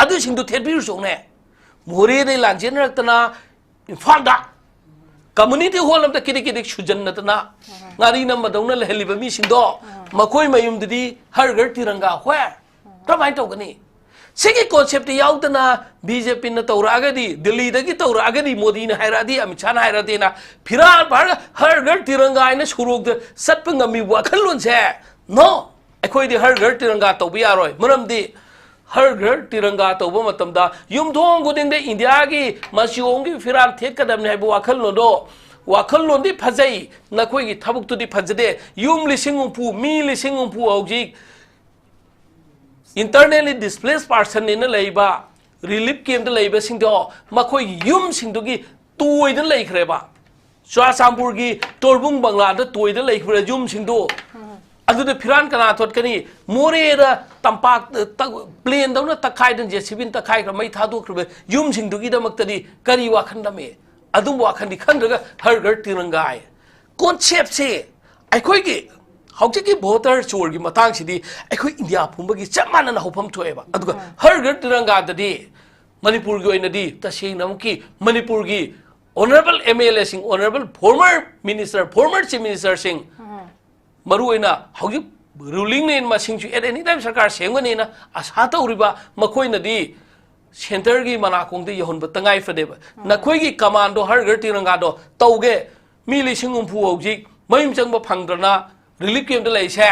ꯑꯗꯨꯁꯤꯡꯗꯨ ꯊꯦꯠꯄꯤꯔꯨꯆꯣꯅꯦ꯫ ꯃꯣꯔꯦꯗꯩ ꯂꯥꯟꯖꯦꯟꯅꯔꯛꯇꯅ ꯏꯝꯐꯥꯜꯗ ꯀꯝꯃꯨꯅꯤꯇꯤ ꯍꯣꯜ ꯑꯃꯗ ꯀꯤꯗꯤꯛ ꯀꯤꯗꯤꯛ ꯁꯨꯖꯟꯅꯗꯅ ꯉꯥꯔꯤ ꯅꯝꯕꯗꯧꯅ ꯂꯩꯍꯜꯂꯤꯕ ꯃꯤꯁꯤꯡꯗꯣ, ꯃꯈꯣꯏ ꯃꯌꯨꯝꯗꯨꯗꯤ ꯍꯔ ꯘꯔ ꯇꯤꯔꯪꯒꯥ ꯍꯣꯏ ꯀꯔꯝꯍꯥꯏꯅ ꯇꯧꯒꯅꯤ? ꯁꯤꯒꯤ concept ꯇꯤ ꯌꯥꯎꯗꯅ ꯕꯤ ꯖꯦ ꯄꯤꯅ ꯇꯧꯔꯛꯑꯒꯗꯤ, ꯗꯤꯜꯂꯤꯗꯒꯤ ꯇꯧꯔꯛꯑꯒꯗꯤ, ꯃꯣꯗꯤꯅ ꯍꯥꯏꯔꯛꯑꯗꯤ, ꯑꯃꯤꯠ ꯁꯥꯍꯅ ꯍꯥꯏꯔꯛꯑꯗꯤꯅ ꯐꯤꯔꯥꯜ ꯄꯥꯔꯒ ꯍꯔ ꯘꯔ ꯇꯤꯔꯪꯒꯥ ꯍꯥꯏꯅ ꯁꯣꯔꯣꯛꯇ ꯆꯠꯄ ꯉꯝꯃꯤꯕ ꯋꯥꯈꯜꯂꯣꯟꯁꯦ, no, ꯑꯩꯈꯣꯏꯗꯤ ꯍꯔ ꯘꯔ ꯇꯤꯔꯪꯒꯥ ꯇꯧꯕ ꯌꯥꯔꯣꯏ꯫ ꯃꯔꯝꯗꯤ ꯍꯔ ꯘꯔ ꯇꯤꯔꯪꯒꯥ ꯇꯧꯕ ꯃꯇꯝꯗ ꯌꯨꯝꯊꯣꯡ ꯈꯨꯗꯤꯡꯗ ꯏꯟꯗꯤꯌꯥꯒꯤ ꯃꯆꯨ ꯑꯍꯨꯝꯒꯤ ꯐꯤꯔꯥꯜ ꯊꯦꯠꯀꯗꯕꯅꯤ ꯍꯥꯏꯕ ꯋꯥꯈꯜꯂꯣꯟꯗꯣ, ꯋꯥꯈꯜꯂꯣꯟꯗꯤ ꯐꯖꯩ, ꯅꯈꯣꯏꯒꯤ ꯊꯕꯛꯇꯨꯗꯤ ꯐꯖꯗꯦ꯫ ꯌꯨꯝ ꯂꯤꯁꯤꯡ ꯍꯨꯝꯐꯨ, ꯃꯤ ꯂꯤꯁꯤꯡ ꯍꯨꯝꯐꯨ ꯍꯧꯖꯤꯛ internally displaced person ꯅꯦꯅ ꯂꯩꯕ, relief camp ꯇ ꯂꯩꯕꯁꯤꯡꯗꯣ, ꯃꯈꯣꯏꯒꯤ ꯌꯨꯝꯁꯤꯡꯗꯨꯒꯤ ꯇꯣꯏꯗ ꯂꯩꯈ꯭ꯔꯦꯕ꯫ ꯆꯨꯔꯥꯆꯥꯟꯄꯨꯔꯒꯤ ꯇꯣꯔꯕꯨꯡ ꯕꯪꯂꯥꯗ ꯇꯣꯏꯗ ꯂꯩꯈ꯭ꯔꯦ ꯌꯨꯝꯁꯤꯡꯗꯣ꯫ ꯑꯗꯨꯗ ꯐꯤꯔꯥꯟ ꯀꯅꯥ ꯊꯣꯠꯀꯅꯤ? ꯃꯣꯔꯦꯗ ꯇꯝꯄꯥꯛ, ꯇ-, plane ꯗꯧꯅ ꯇꯛꯈꯥꯏꯗꯅ, JCB ꯅ ꯇꯛꯈꯥꯏꯈ꯭ꯔ ꯃꯩ ꯊꯥꯗꯣꯛꯈ꯭ꯔꯕ ꯌꯨꯝꯁꯤꯡꯗꯨꯒꯤꯗꯃꯛꯇꯗꯤ ꯀꯔꯤ ꯋꯥꯈꯜ ꯂꯝꯃꯤ? ꯑꯗꯨꯝꯕ ꯋꯥꯈꯜꯗꯤ ꯈꯟꯗ꯭ꯔꯒ ꯍꯔ ꯘꯔ ꯇꯤꯔꯪꯒꯥ ꯍꯥꯏ꯫ Concept ꯁꯦ ꯑꯩꯈꯣꯏꯒꯤ ꯍꯧꯖꯤꯛꯀꯤ ꯚꯣꯇꯔ ꯆꯣꯔꯒꯤ ꯃꯇꯥꯡꯁꯤꯗꯤ ꯑꯩꯈꯣꯏ ꯏꯟꯗꯤꯌꯥ ꯄꯨꯝꯕꯒꯤ ꯆꯞ ꯃꯥꯟꯅꯅ ꯍꯧꯐꯝ ꯊꯣꯛꯑꯦꯕ꯫ ꯑꯗꯨꯒ ꯍꯔ ꯘꯔ ꯇꯤꯔꯪꯒꯥꯗꯗꯤ ꯃꯅꯤꯄꯨꯔꯒꯤ ꯑꯣꯏꯅꯗꯤ ꯇꯁꯦꯡꯅꯃꯛꯀꯤ ꯃꯅꯤꯄꯨꯔꯒꯤ honourable M L A ꯁꯤꯡ, honourable former minister, former chief minister ꯁꯤꯡ, ꯃꯔꯨꯑꯣꯏꯅ ꯍꯧꯖꯤꯛ ruling ꯅꯦꯅ ꯃꯁꯤꯡꯁꯨ at any time ꯁꯔꯀꯥꯔ ꯁꯦꯝꯒꯅꯤꯅ ꯑꯁꯥ ꯇꯧꯔꯤꯕ ꯃꯈꯣꯏꯅꯗꯤ centre ꯒꯤ ꯃꯅꯥꯀꯣꯡꯗ ꯌꯧꯍꯟꯕ ꯇꯉꯥꯏ ꯐꯗꯦꯕ꯫ ꯅꯈꯣꯏꯒꯤ command ꯗꯣ, ꯍꯔ ꯘꯔ ꯇꯤꯔꯪꯒꯥꯗꯣ ꯇꯧꯒꯦ, ꯃꯤ ꯂꯤꯁꯤꯡ ꯍꯨꯝꯐꯨ ꯍꯧꯖꯤꯛ ꯃꯌꯨꯝ ꯆꯪꯕ ꯐꯪꯗ꯭ꯔꯅ relief camp ꯇ ꯂꯩꯁꯦ,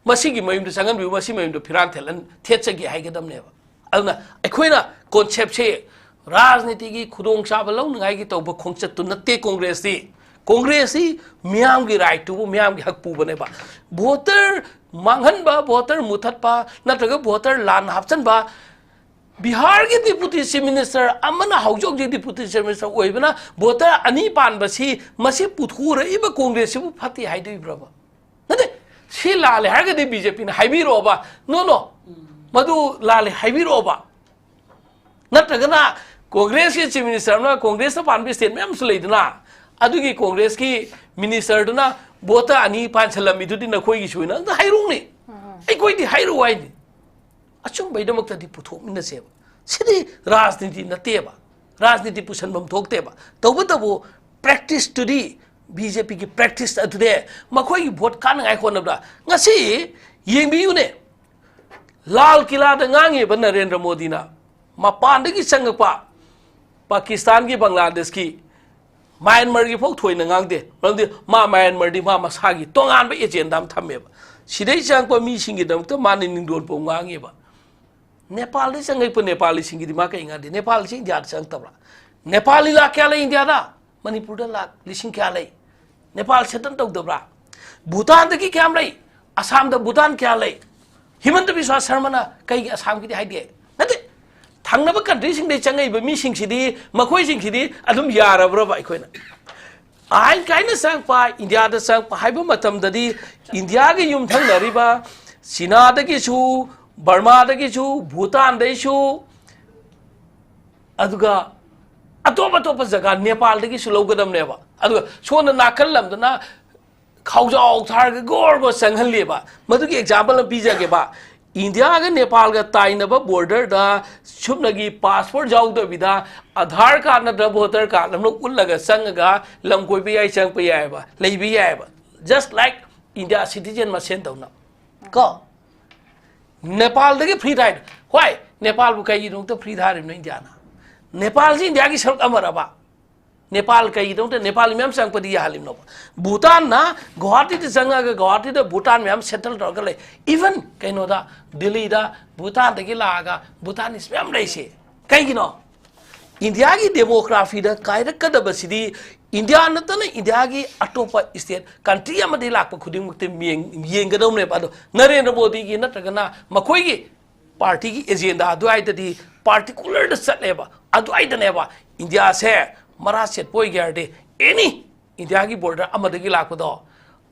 ꯃꯁꯤꯒꯤ ꯃꯌꯨꯝꯗ ꯆꯪꯍꯟꯕꯤꯌꯨ, ꯃꯁꯤ ꯃꯌꯨꯝꯗ ꯐꯤꯔꯥꯟ ꯊꯦꯠꯍꯟ-, ꯊꯦꯠꯆꯒꯦ ꯍꯥꯏꯒꯗꯕꯅꯦꯕ꯫ ꯑꯗꯨꯅ ꯑꯩꯈꯣꯏꯅ concept ꯁꯦ ꯔꯥꯖꯅꯤꯇꯤꯒꯤ ꯈꯨꯗꯣꯡꯆꯥꯕ ꯂꯧꯅꯉꯥꯏꯒꯤ ꯇꯧꯕ ꯈꯣꯡꯆꯠꯇꯨ ꯅꯠꯇꯦ ꯀꯣꯡꯒ꯭ꯔꯦꯁꯇꯤ꯫ ꯀꯣꯡꯒ꯭ꯔꯦꯁꯇꯤ ꯃꯤꯌꯥꯝꯒꯤ right ꯇꯨꯕꯨ ꯃꯤꯌꯥꯝꯒꯤ ꯍꯛ ꯄꯨꯕꯅꯦꯕ꯫ Voter ꯃꯥꯡꯍꯟꯕ, voter ꯃꯨꯊꯠꯄ, ꯅꯠꯇ꯭ꯔꯒ voter ꯂꯥꯟ ꯍꯥꯞꯆꯟꯕ, ꯕꯤꯍꯥꯔꯒꯤ deputy chief minister ꯑꯃꯅ ꯍꯧꯖꯤꯛ ꯍꯧꯖꯤꯛ deputy chief minister ꯑꯣꯏꯕꯅ voter ꯑꯅꯤ ꯄꯥꯟꯕꯁꯤ, ꯃꯁꯤ ꯄꯨꯊꯣꯔꯛꯏꯕ ꯀꯣꯡꯒ꯭ꯔꯦꯁꯁꯤꯕꯨ ꯐꯠꯇꯦ ꯍꯥꯏꯗꯣꯔꯤꯕ꯭ꯔꯕ? ꯅꯠꯇꯦ, ꯁꯤ ꯂꯥꯜꯂꯦ ꯍꯥꯏꯔꯒꯗꯤ ꯕꯤ ꯖꯦ ꯄꯤꯅ ꯍꯥꯏꯕꯤꯔꯛꯑꯣꯕ, "No, no, ꯃꯗꯨ ꯂꯥꯜꯂꯦ" ꯍꯥꯏꯕꯤꯔꯛꯑꯣꯕ꯫ ꯅꯠꯇ꯭ꯔꯒꯅ ꯀꯣꯡꯒ꯭ꯔꯦꯁꯀꯤ chief minister ꯑꯃꯅ, ꯀꯣꯡꯒ꯭ꯔꯦꯁꯇ ꯄꯥꯟꯕ state ꯃꯌꯥꯝꯁꯨ ꯂꯩꯗꯅ, ꯑꯗꯨꯒꯤ ꯀꯣꯡꯒ꯭ꯔꯦꯁꯀꯤ minister ꯗꯨꯅ voter ꯑꯅꯤ ꯄꯥꯟꯁꯤꯜꯂꯝꯃꯤꯗꯨꯗꯤ ꯅꯈꯣꯏꯒꯤꯁꯨ ꯑꯣꯏꯅ ꯑꯝꯇ ꯍꯥꯏꯔꯛꯎꯅꯦ꯫ ꯑꯩꯈꯣꯏꯗꯤ ꯍꯥꯏꯔꯛꯑꯣ ꯍꯥꯏꯅꯤ꯫ ꯑꯆꯨꯝꯕꯩꯗꯃꯛꯇꯗꯤ ꯄꯨꯊꯣꯛꯃꯤꯟꯅꯁꯦꯕ꯫ ꯁꯤꯗꯤ ꯔꯥꯖꯅꯤꯇꯤ ꯅꯠꯇꯦꯕ꯫ ꯔꯥꯖꯅꯤꯇꯤ ꯄꯨꯁꯟꯐꯝ ꯊꯣꯛꯇꯦꯕ꯫ ꯇꯧꯕꯇꯕꯨ practice ꯇꯨꯗꯤ, ꯕꯤ ꯖꯦ ꯄꯤꯒꯤ practice ꯑꯗꯨꯗꯤ ꯃꯈꯣꯏꯒꯤ vote ꯀꯥꯅꯉꯥꯏ ꯍꯣꯠꯅꯕꯗ ꯉꯁꯤ ꯌꯦꯡꯕꯤꯌꯨꯅꯦ꯫ ꯂꯥꯜ ꯀꯤꯂꯥꯗ ꯉꯥꯡꯉꯤꯕ ꯅꯔꯦꯟꯗ꯭ꯔ ꯃꯣꯗꯤꯅ ꯃꯄꯥꯟꯗꯒꯤ ꯆꯪꯉꯛꯄ ꯄꯥꯀꯤꯁꯇꯥꯟꯒꯤ, ꯕꯪꯒ꯭ꯂꯥꯗꯦꯁꯀꯤ, ꯃ꯭ꯌꯥꯟꯃꯥꯔꯒꯤ ꯐꯥꯎ ꯊꯣꯏꯅ ꯉꯥꯡꯗꯦ꯫ ꯃꯔꯝꯗꯤ ꯃꯥ ꯃ꯭ꯌꯥꯟꯃꯥꯔꯗꯤ ꯃꯥ ꯃꯁꯥꯒꯤ ꯇꯣꯉꯥꯟꯕ ꯑꯦꯖꯦꯟꯗꯥ ꯑꯃ ꯊꯝꯃꯦꯕ꯫ ꯁꯤꯗꯩ ꯆꯪꯉꯛꯄ ꯃꯤꯁꯤꯡꯒꯤꯗꯃꯛꯇ ꯃꯥꯅ ꯅꯤꯡꯗꯣꯟ ꯄꯣ ꯉꯥꯡꯉꯦꯕ꯫ ꯅꯦꯄꯥꯜꯗ ꯆꯪꯉꯛꯄ ꯅꯦꯄꯥꯂꯤꯁꯤꯡꯒꯤꯗꯤ ꯃꯥ ꯀꯩ ꯉꯥꯡꯗꯦ? ꯅꯦꯄꯥꯜꯁꯤ ꯏꯟꯗꯤꯌꯥꯗ ꯆꯪꯉꯛꯇꯕ꯭ꯔꯥ? ꯅꯦꯄꯥꯂꯤ ꯂꯥꯛ ꯀꯌꯥ ꯂꯩ ꯏꯟꯗꯤꯌꯥꯗ? ꯃꯅꯤꯄꯨꯔꯗ ꯂꯥꯛ ꯂꯤꯁꯤꯡ ꯀꯌꯥ ꯂꯩ? ꯅꯦꯄꯥꯜ ꯁꯦꯇꯜ ꯇꯧꯗꯕ꯭ꯔꯥ? ꯚꯨꯇꯥꯟꯗꯒꯤ ꯀꯌꯥꯝ ꯂꯩ? ꯑꯁꯥꯝꯗ ꯚꯨꯇꯥꯟ ꯀꯌꯥ ꯂꯩ? ꯍꯤꯃꯟꯇ ꯕꯤꯁ꯭ꯋꯥ ꯁꯔꯃꯅ ꯀꯩꯒꯤ ꯑꯁꯥꯝꯒꯤꯗꯤ ꯍꯥꯏꯗꯦ? ꯅꯠꯇꯦ, ꯊꯪꯅꯕ ꯀꯟꯇ꯭ꯔꯤꯁꯤꯡꯗꯒꯤ ꯆꯪꯉꯛꯏꯕ ꯃꯤꯁꯤꯡꯁꯤꯗꯤ, ꯃꯈꯣꯏꯁꯤꯡꯁꯤꯗꯤ ꯑꯗꯨꯝ ꯌꯥꯔꯕ꯭ꯔꯕ? ꯑꯩꯈꯣꯏꯅ ꯑꯥꯏꯟ ꯀꯥꯏꯅ ꯆꯪꯉꯛꯄ, ꯏꯟꯗꯤꯌꯥꯗ ꯆꯪꯉꯛꯄ ꯍꯥꯏꯕ ꯃꯇꯝꯗꯗꯤ, ꯏꯟꯗꯤꯌꯥꯒꯤ ꯌꯨꯝꯊꯪꯅꯔꯤꯕ ꯆꯤꯅꯥꯗꯒꯤꯁꯨ, ꯕꯔꯃꯥꯗꯒꯤꯁꯨ, ꯚꯨꯇꯥꯟꯗꯒꯤꯁꯨ, ꯑꯗꯨꯒ ꯑꯇꯣꯞ ꯑꯇꯣꯞꯄ ꯖꯒꯥ, ꯅꯦꯄꯥꯜꯗꯒꯤꯁꯨ ꯂꯧꯒꯗꯕꯅꯦꯕ꯫ ꯑꯗꯨꯒ ꯁꯣꯝꯗ ꯅꯥꯀꯜ ꯂꯝꯗꯅ ꯈꯥꯎꯖꯥꯎ ꯊꯥꯔꯒ ꯒꯣꯔ ꯒꯣꯔ ꯆꯪꯍꯜꯂꯦꯕ꯫ ꯃꯗꯨꯒꯤ ꯑꯦꯛꯖꯥꯝꯄꯜ ꯑꯃ ꯄꯤꯖꯒꯦꯕ꯫ ꯏꯟꯗꯤꯌꯥꯒ ꯅꯦꯄꯥꯜꯒ ꯇꯥꯏꯅꯕ ꯕꯣꯔꯗꯔꯗ ꯁꯨꯞꯅꯒꯤ ꯄꯥꯁꯄꯣꯔꯠ ꯌꯥꯎꯗꯕꯤꯗ ꯑꯙꯥꯔ ꯀꯥꯔꯗ ꯅꯠꯇ꯭ꯔꯒ ꯚꯣꯇꯔ ꯀꯥꯔꯗ ꯑꯃ ꯎꯠꯂꯒ ꯆꯪꯉꯒ ꯂꯝ ꯀꯣꯏꯕ ꯌꯥꯏ, ꯆꯪꯉꯛꯄ ꯌꯥꯏꯑꯕ, ꯂꯩꯕ ꯌꯥꯏꯑꯕ꯫ Just like India citizen ꯃꯁꯦꯟ ꯇꯧꯅ꯫ ꯀꯣ? ꯅꯦꯄꯥꯜꯗꯒꯤ ꯐ꯭ꯔꯤ ꯊꯥꯏ꯫ ꯍꯣꯏ, ꯅꯦꯄꯥꯜꯕꯨ ꯀꯩꯒꯤꯗꯃꯛꯇ ꯐ꯭ꯔꯤ ꯊꯥꯔꯤꯕꯅꯣ ꯏꯟꯗꯤꯌꯥꯅ? ꯅꯦꯄꯥꯜꯁꯤ ꯏꯟꯗꯤꯌꯥꯒꯤ ꯁꯔꯨꯛ ꯑꯃꯔꯕ? ꯅꯦꯄꯥꯜ ꯀꯩꯒꯤꯗꯃꯛꯇ ꯅꯦꯄꯥꯂꯤ ꯃꯌꯥꯝ ꯆꯪꯉꯛꯄꯗꯤ ꯌꯥꯍꯜꯂꯤꯕꯅꯣꯕ? ꯚꯨꯇꯥꯟꯅ ꯒꯨꯋꯥꯍꯥꯇꯤꯗ ꯆꯪꯉꯒ ꯒꯨꯋꯥꯍꯥꯇꯤꯗ ꯚꯨꯇꯥꯟ ꯃꯌꯥꯝ ꯁꯦꯇꯜ ꯇꯧꯔꯒ ꯂꯩ꯫ Even ꯀꯩꯅꯣꯗ, ꯗꯤꯜꯂꯤꯗ ꯚꯨꯇꯥꯟꯗꯒꯤ ꯂꯥꯛꯑꯒ ꯚꯨꯇꯥꯅꯤꯁ ꯃꯌꯥꯝ ꯂꯩꯁꯦ ꯀꯩꯒꯤꯅꯣ? ꯏꯟꯗꯤꯌꯥꯒꯤ ꯗꯦꯃꯣꯒ꯭ꯔꯥꯐꯤꯗ ꯀꯥꯏꯔꯛꯀꯗꯕꯁꯤꯗꯤ ꯏꯟꯗꯤꯌꯥ ꯅꯠꯇꯅ ꯏꯟꯗꯤꯌꯥꯒꯤ ꯑꯇꯣꯞꯄ ꯁ꯭ꯇꯦꯠ, ꯀꯟꯇ꯭ꯔꯤ ꯑꯃꯗꯒꯤ ꯂꯥꯛꯄ ꯈꯨꯗꯤꯡꯃꯛꯇ ꯃꯤꯌꯦꯡ-, ꯌꯦꯡꯒꯗꯧꯅꯦꯕ꯫ ꯑꯗꯣ ꯅꯔꯦꯟꯗ꯭ꯔ ꯃꯣꯗꯤꯒꯤ ꯅꯠꯇ꯭ꯔꯒꯅ ꯃꯈꯣꯏꯒꯤ ꯄꯥꯔꯇꯤꯒꯤ ꯑꯦꯖꯦꯟꯗꯥ ꯑꯗꯨꯋꯥꯏꯗꯗꯤ ꯄꯥꯔꯇꯤꯀꯨꯂꯔꯗ ꯆꯠꯂꯦꯕ, ꯑꯗꯨꯋꯥꯏꯗꯅꯦꯕ ꯏꯟꯗꯤꯌꯥꯁꯦ ꯃꯔꯥ ꯁꯦꯠꯄ ꯑꯣꯏꯒꯦ ꯍꯥꯏꯔꯗꯤ ꯑꯦꯅꯤ ꯏꯟꯗꯤꯌꯥꯒꯤ ꯕꯣꯔꯗꯔ ꯑꯃꯗꯒꯤ ꯂꯥꯛꯄꯗꯣ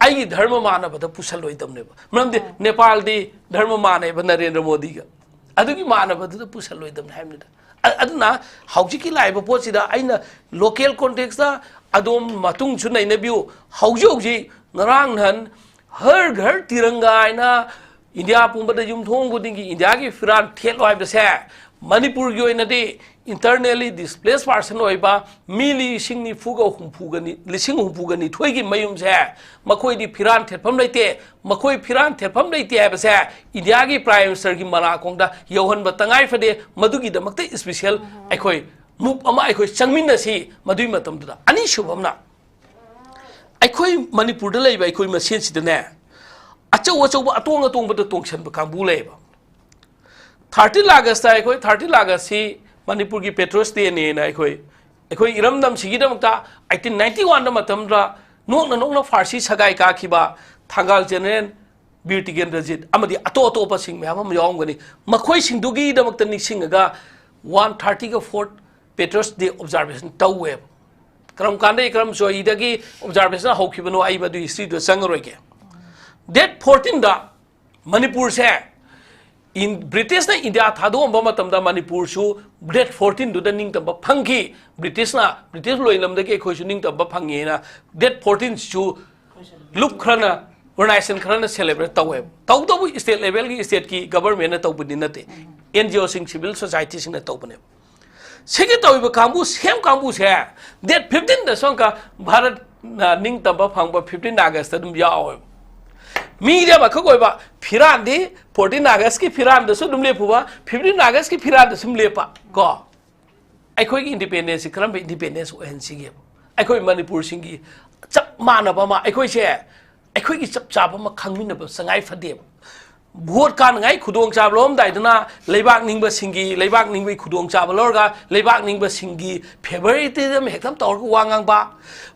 ꯑꯩꯒꯤ ꯙꯔꯃ ꯃꯥꯟꯅꯕꯗ ꯄꯨꯁꯜꯂꯣꯏꯗꯕꯅꯦꯕ꯫ ꯃꯔꯝꯗꯤ ꯅꯦꯄꯥꯜꯗꯤ ꯙꯔꯃ ꯃꯥꯟꯅꯩꯕ ꯅꯔꯦꯟꯗ꯭ꯔ ꯃꯣꯗꯤꯒ, ꯑꯗꯨꯒꯤ ꯃꯥꯟꯅꯕꯗꯨꯗ ꯄꯨꯁꯜꯂꯣꯏꯗꯕꯅꯤ ꯍꯥꯏꯕꯅꯤꯗ꯫ ꯑ-, ꯑꯗꯨꯅ ꯍꯧꯖꯤꯛꯀꯤ ꯂꯥꯛꯏꯕ ꯄꯣꯠꯁꯤꯗ ꯑꯩꯅ ꯂꯣꯀꯦꯜ ꯀꯣꯟꯇꯦꯛꯁꯇ ꯑꯗꯣꯝ ꯃꯇꯨꯡꯁꯨ ꯅꯩꯅꯕꯤꯌꯨ꯫ ꯍꯧꯖꯤꯛ ꯍꯧꯖꯤꯛ ꯉꯔꯥꯡ ꯅꯍꯥꯟ ꯍꯔ ꯘꯔ ꯇꯤꯔꯪꯒꯥ ꯍꯥꯏꯅ ꯏꯟꯗꯤꯌꯥ ꯄꯨꯝꯕꯗ ꯌꯨꯝꯊꯣꯡ ꯈꯨꯗꯤꯡꯒꯤ ꯏꯟꯗꯤꯌꯥꯒꯤ ꯐꯤꯔꯥꯜ ꯊꯦꯠꯂꯣ ꯍꯥꯏꯕꯁꯦ ꯃꯅꯤꯄꯨꯔꯒꯤ ꯑꯣꯏꯅꯗꯤ internally displaced person ꯑꯣꯏꯕ ꯃꯤ ꯂꯤꯁꯤꯡ ꯅꯤꯐꯨꯒ ꯍꯨꯝꯐꯨꯒ ꯅꯤ-, ꯂꯤꯁꯤꯡ ꯍꯨꯝꯐꯨꯒ ꯅꯤꯊꯣꯏꯒꯤ ꯃꯌꯨꯝꯁꯦ, ꯃꯈꯣꯏꯗꯤ ꯐꯤꯔꯥꯟ ꯊꯦꯠꯐꯝ ꯂꯩꯇꯦ꯫ ꯃꯈꯣꯏ ꯐꯤꯔꯥꯟ ꯊꯦꯠꯐꯝ ꯂꯩꯇꯦ ꯍꯥꯏꯕꯁꯦ ꯏꯟꯗꯤꯌꯥꯒꯤ Prime Ministerꯒꯤ ꯃꯅꯥꯀꯣꯡꯗ ꯌꯧꯍꯟꯕ ꯇꯉꯥꯏ ꯐꯗꯦ꯫ ꯃꯗꯨꯒꯤꯗꯃꯛꯇ special ꯑꯩꯈꯣꯏ move ꯑꯃ ꯑꯩꯈꯣꯏ ꯆꯪꯃꯤꯟꯅꯁꯤ꯫ ꯃꯗꯨꯒꯤ ꯃꯇꯝꯗꯨꯗ ꯑꯅꯤꯁꯨꯕ ꯑꯃꯅ, ꯑꯩꯈꯣꯏ ꯃꯅꯤꯄꯨꯔꯗ ꯂꯩꯕ ꯑꯩꯈꯣꯏ ꯃꯁꯦꯟꯁꯤꯗꯅꯦ, ꯑꯆꯧ ꯑꯆꯧꯕ ꯑꯇꯣꯡ ꯑꯇꯣꯡꯕꯗ ꯇꯣꯡꯁꯟꯕ ꯀꯥꯡꯕꯨ ꯂꯩꯌꯦꯕ꯫ Thirteen Augustꯇ ꯑꯩꯈꯣꯏ, thirteen Augustꯁꯤ ꯃꯅꯤꯄꯨꯔꯒꯤ Patriots Dayꯅꯦꯅ ꯑꯩꯈꯣꯏ, ꯑꯩꯈꯣꯏ ꯏꯔꯝꯗꯝꯁꯤꯒꯤꯗꯃꯛꯇ eighteen ninety oneꯗ ꯃꯇꯝꯗ ꯅꯣꯛꯅ ꯅꯣꯛꯅ ꯐꯥꯔꯁꯤ ꯁꯒꯥꯏ ꯀꯥꯈꯤꯕ ꯊꯪꯒꯥꯜ ꯖꯦꯅꯔꯦꯜ ꯕꯤꯔ ꯇꯤꯀꯦꯟꯗ꯭ꯔꯖꯤꯠ ꯑꯃꯗꯤ ꯑꯇꯣꯞ ꯑꯇꯣꯞꯄꯁꯤꯡ ꯃꯌꯥꯝ ꯑꯃ ꯌꯥꯎꯔꯝꯒꯅꯤ꯫ ꯃꯈꯣꯏꯁꯤꯡꯗꯨꯒꯤꯗꯃꯛꯇ ꯅꯤꯡꯁꯤꯡꯉꯒ one thirty-fourth Patriots Day observation ꯇꯧꯋꯦꯕ꯫ ꯀꯔꯝ ꯀꯥꯟꯗꯒꯤ, ꯀꯔꯝ ꯆꯍꯤꯗꯒꯤ observation ꯍꯧꯈꯤꯕꯅꯣ, ꯑꯩ ꯃꯗꯨꯒꯤ historyꯗ ꯆꯪꯉꯔꯣꯏꯒꯦ꯫ Date fourteenꯗ ꯃꯅꯤꯄꯨꯔꯁꯦ, ꯏꯟ-, Britishꯅ ꯏꯟꯗꯤꯌꯥ ꯊꯥꯗꯣꯛꯑꯝꯕ ꯃꯇꯝꯗ ꯃꯅꯤꯄꯨꯔꯁꯨ date fourteenꯗꯨꯗ ꯅꯤꯡꯇꯝꯕ ꯐꯪꯈꯤ꯫ Britishꯅ, British ꯂꯣꯏꯂꯝꯗꯒꯤ ꯑꯩꯈꯣꯏꯁꯨ ꯅꯤꯡꯇꯝꯕ ꯐꯪꯉꯦꯅ date fourteenꯁꯨ ꯂꯨꯞ ꯈꯔꯅ, organization ꯈꯔꯅ celebrate ꯇꯧꯋꯦꯕ꯫ ꯇꯧꯕꯇꯕꯨ state levelꯒꯤ, stateꯀꯤ governmentꯅ ꯇꯧꯕꯗꯤ ꯅꯠꯇꯦ, NGOꯁꯤꯡ, civil societyꯁꯤꯡꯅ ꯇꯧꯕꯅꯦꯕ꯫ ꯁꯤꯒꯤ ꯇꯧꯔꯤꯕ ꯀꯥꯡꯕꯨ, ꯁꯦꯝ ꯀꯥꯡꯕꯨꯁꯦ date fifteenꯗꯁꯨ ꯑꯃꯨꯛꯀ ꯚꯥꯔꯠꯅ ꯅꯤꯡꯇꯝꯕ ꯐꯪꯕ fifteen Augustꯇ ꯑꯗꯨꯝ ꯌꯥꯎꯋꯦꯕ꯫ ꯃꯤꯗꯤ ꯑꯃꯈꯛ ꯑꯣꯏꯕ, ꯐꯤꯔꯥꯟꯗꯤ fourteen Augustꯀꯤ ꯐꯤꯔꯥꯟꯗꯁꯨ ꯑꯗꯨꯝ ꯂꯦꯞꯄꯨꯕ, fifteen Augustꯀꯤ ꯐꯤꯔꯥꯟꯗꯁꯨ ꯑꯗꯨꯝ ꯂꯦꯞꯄ ꯀꯣ꯫ ꯑꯩꯈꯣꯏꯒꯤ independenceꯁꯤ ꯀꯔꯝꯕ independence ꯑꯣꯏꯍꯟꯁꯤꯒꯦꯕ? ꯑꯩꯈꯣꯏ ꯃꯅꯤꯄꯨꯔꯁꯤꯡꯒꯤ ꯆꯞ ꯃꯥꯟꯅꯕ ꯑꯃ, ꯑꯩꯈꯣꯏꯁꯦ, ꯑꯩꯈꯣꯏꯒꯤ ꯆꯞ ꯆꯥꯕ ꯑꯃ ꯈꯪꯃꯤꯟꯅꯕ ꯇꯉꯥꯏ ꯐꯗꯦꯕ꯫ Vote ꯀꯥꯅꯉꯥꯏ ꯈꯨꯗꯣꯡꯆꯥꯕ ꯂꯧꯔꯝꯗꯥꯏꯗꯅ ꯂꯩꯕꯥꯛ ꯅꯤꯡꯕꯁꯤꯡꯒꯤ, ꯂꯩꯕꯥꯛ ꯅꯤꯡꯕꯒꯤ ꯈꯨꯗꯣꯡꯆꯥꯕ ꯂꯧꯔꯒ ꯂꯩꯕꯥꯛ ꯅꯤꯡꯕꯁꯤꯡꯒꯤ favouritism ꯍꯦꯛꯇ ꯇꯧꯔꯒ ꯋꯥ ꯉꯥꯡꯕ꯫